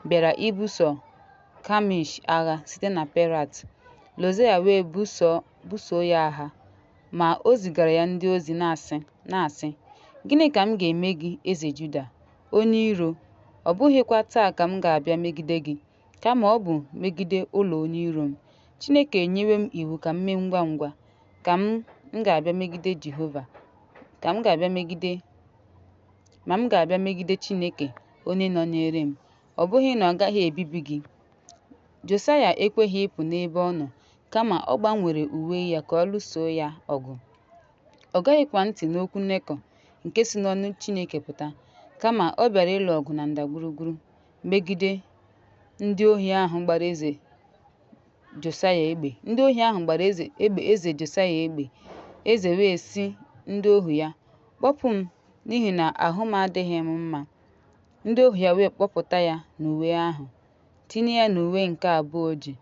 bịara ibuso Kakemish agha site na Perat. Josaya wee buso ya agha, ma o zigara ya ndị ozi, na-asị, Gịnị ka m ga-eme gị, eze Juda, onye iro? Ọ bụghịkwa taa ka m ga-abịa megide gị, kama ọ bụ megide ụlọ onye iro m. Chineke enyewo m iwu ka m mee ngwa ngwa, ka m ga-abịa megide Jehova, ka m ga-abịa megide ma m ga-abịa megide Chineke onye nọnyeere m, ọ bụghị na ọ gaghị ebibi gị. Josaya ekweghị ịpụ n'ebe ọ nọ, kama ọ gbanwere uwe ya ka ọ lụso ya ọgụ. Ọ geghịkwa ntị n'okwu Neko nke si n'ọnụ Chineke pụta, kama ọ bịara ịlụ ọgụ na ndagwurugwu megide ndị ohi ahụ gbara eze Josaya egbe. Ndị ohi ahụ gbara eze Josaya egbe. Eze wee sị ndị ohu ya, Kpọpụ m, n'ihi na ahụ m adịghị m mma. Ndị ohu ya wee kpọpụta ya n'uwe ahụ, tinye ya n'uwe nke abụọ o ji.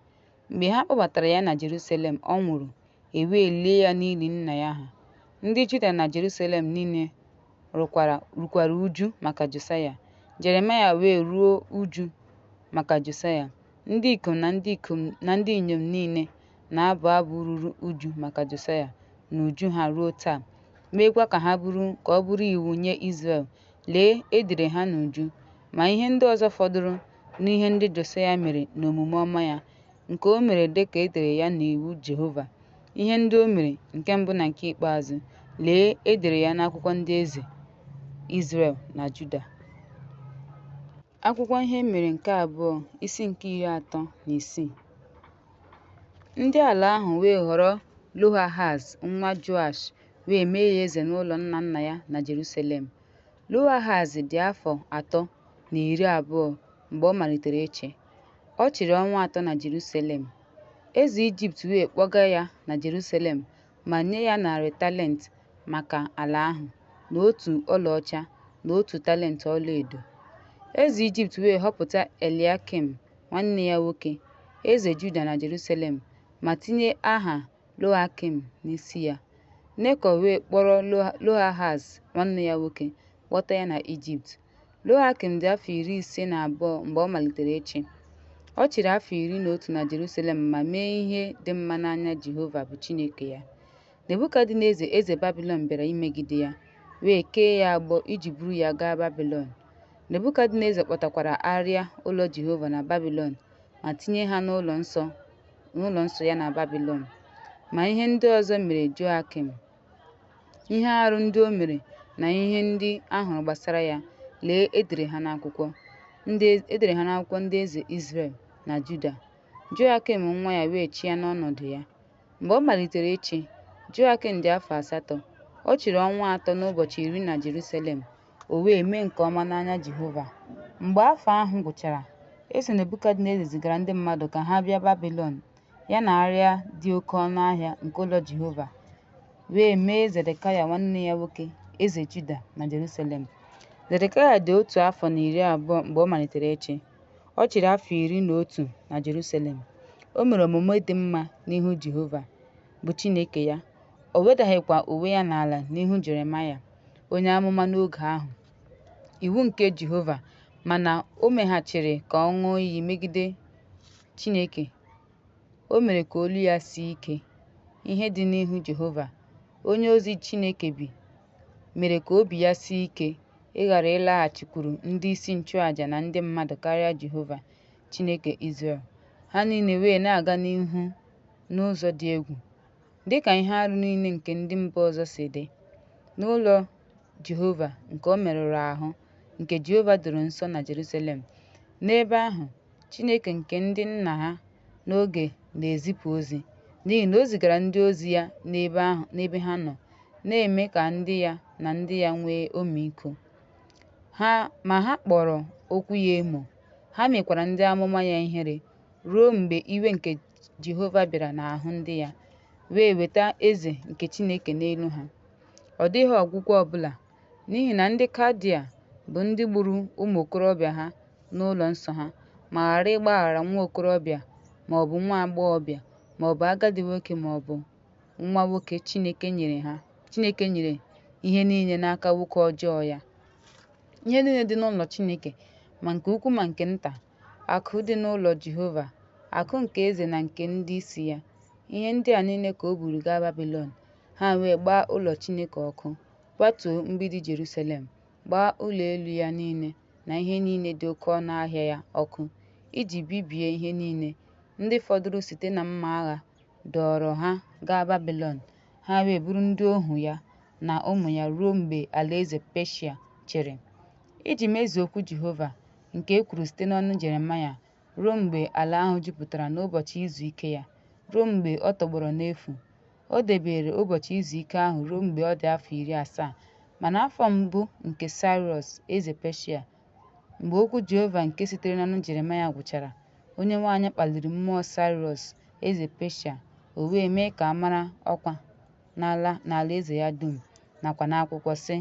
Mgbe ha kpọbatara ya na Jerusalem, ọ nwụrụ, e wee lie ya n'ili nna ya ha. Ndị Juda na Jerusalem niile rukwara uju maka Josaya. Jeremaya wee ruo uju maka Josaya. Ndị ikom na ndị ikom na ndị inyom niile na-abụ abụ ruru uju maka Josaya n'uju ha ruo taa, meekwa ka ọ bụrụ iwu nye Izrel. Lee, e dere ha n'uju. Ma ihe ndị ọzọ fọdụrụ n'ihe ndị Josaya mere na omume ọma ya, nke o mere dị ka e dere ya n'iwu Jehova, ihe ndị o mere, nke mbụ na nke ikpeazụ, lee, e dere ya n'akwụkwọ ndị eze Izrel na Juda. Akwụkwọ Ihe Mere nke abụọ, isi nke 36. Ndị ala ahụ wee họrọ Jehoahaz nwa Joash wee mee ya eze n'ụlọ nna nna ya na Jeruselem. Jehoahaz dị afọ 23 mgbe ọ malitere ịchị. Ọ chịrị ọnwa 3 na Jeruselem. Eze Ijipt wee kpọga ya na Jeruselem ma nye ya 100 talent maka ala ahụ, na otu ọlaọcha na otu talent ọlaedo. Eze Ijipt wee họpụta Eliakim nwanne ya nwoke, eze Juda na Jeruselem ma tinye aha Jehoiakim n'isi ya. Neko wee kpọrọ Jehoahaz nwanne ya nwoke kpọta ya na Ijipt. Jehoiakim dị afọ 52 mgbe ọ malitere ịchị. Ọ chịrị afọ 11 na Jeruselem ma mee ihe dị mma n'anya Jehova bụ Chineke ya. Nebukadneza eze Babilọn bịara imegide ya, wee kee ya agbụ iji buru ya gaa Babilọn. Nebukadneza kpọtakwara arịa ụlọ Jehova na Babilọn ma tinye ha n'ụlọ nsọ ya na Babilọn. Ma ihe ndị ọzọ mere Jehoiakim, ihe arụ ndị o mere na ihe ndị a hụrụ gbasara ya, lee, e dere ha n'akwụkwọ ndị eze Izrel na Juda. Jehoiakim nwa ya wee chịa n'ọnọdụ ya. Mgbe ọ malitere ịchị, Jehoiakim dị afọ 8. Ọ chịrị ọnwa 3 na ụbọchị 10 na Jeruselem. O wee mee nke ọma n'anya Jehova. Mgbe afọ ahụ gwụchara, Eze Nebukadneza zigara ndị mmadụ ka ha bịa Babịlọn, ya na arịa dị oke ọnụ ahịa nke ụlọ Jehova, wee mee Zedekaya nwanne ya nwoke eze Juda na Jeruselem. Zedekaya dị otu afọ na 20 mgbe ọ malitere ịchị. Ọ chịrị afọ 11 na Jeruselem. O mere omume dị mma n'ihu Jehova bụ Chineke ya, o wedaghịkwa onwe ya n'ala n'ihu Jeremaya onye amụma n'oge ahụ. Iwu nke Jehova, mana o meghachiri ka ọ ṅụọ iyi megide Chineke. O mere ka olu ya sie ike. Ihe dị n'ihu Jehova. Onye ozi Chineke bi, mere ka obi ya sie ike ịghara ịlaghachikwuru ndị isi nchụaja na ndị mmadụ karịa Jehova, Chineke Izrel. Ha niile wee na-aga n'ihu n'ụzọ dị egwu, dị ka ihe arụ niile nke ndị mba ọzọ si dị, n'ụlọ Jehova nke o merụrụ ahụ, nke Jehova doro nsọ na Jeruselem. N'ebe ahụ, Chineke nke ndị nna ha n'oge na-ezipụ ozi, n'ihi na o zigara ndị ozi ya n'ebe ha nọ, na-eme ka ndị ya na ndị ya nwee ọmịiko. Ma ha kpọrọ okwu ya emo, ha mekwara ndị amụma ya ihere, ruo mgbe iwe nke Jehova bịara n'ahụ ndị ya, wee weta eze nke Chineke n'elu ha. Ọ dịghị ọgwụgwọ ọ bụla, n'ihi na ndị Kaldia bụ ndị gburu ụmụ okorobịa ha n'ụlọ nsọ ha, ma ghara ịgbaghara nwa okorobịa ma ọ bụ nwa agbọghọbịa ma ọ bụ agadi nwoke ma ọ bụ nwa nwoke Chineke nyere ihe niile n'aka nwoke ọjọọ ya. Ihe niile dị n'ụlọ Chineke, ma nke ukwu ma nke nta, akụ dị n'ụlọ Jehova, akụ nke eze na nke ndị isi ya. Ihe ndị a niile ka o buru gaa Babilọn. Ha wee gbaa ụlọ Chineke ọkụ, kwatuo mgbidi Jeruselem, gbaa ụlọ elu ya niile na ihe niile dị oke ọnụ ahịa ya ọkụ, iji bibie ihe niile. Ndị fọdụrụ site na mma agha dọọrọ ha gaa Babilọn, ha wee bụrụ ndị ohu ya na ụmụ ya ruo mgbe alaeze Peshia chịrị, iji mezuo okwu Jehova, nke e kwuru site n'ọnụ Jeremaya, ruo mgbe ala ahụ jupụtara n'ụbọchị izu ike ya, ruo mgbe ọ tọgbọrọ n'efu. O debere ụbọchị izu ike ahụ ruo mgbe ọ dị afọ 70. Ma n'afọ mbụ nke Saịrọs, eze Peshia, mgbe okwu Jehova nke sitere n'ọnụ Jeremaya gwụchara, Onyenwe anyị kpaliri mmụọ Saịrọs, eze Peshia, o wee mee ka a mara ọkwa n'alaeze ya dum nakwa n'akwụkwọ, sị: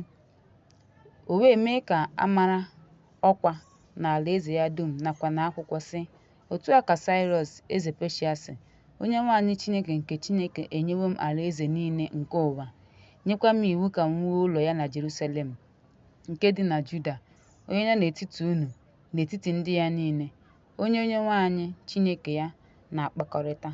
O wee mee ka a mara ọkwa n'alaeze ya dum nakwa n'akwụkwọ, sị, Otu a ka Saịrọs, eze Peshia sị, Onyenwe anyị Chineke nke Chineke enyewo m alaeze niile nke ụwa, nyekwa m iwu ka m wuo ụlọ ya na Jeruselem, nke dị na Juda, onye nọ n'etiti unu, n'etiti ndị ya niile, onye Onyenwe anyị Chineke ya na-akpakọrịta.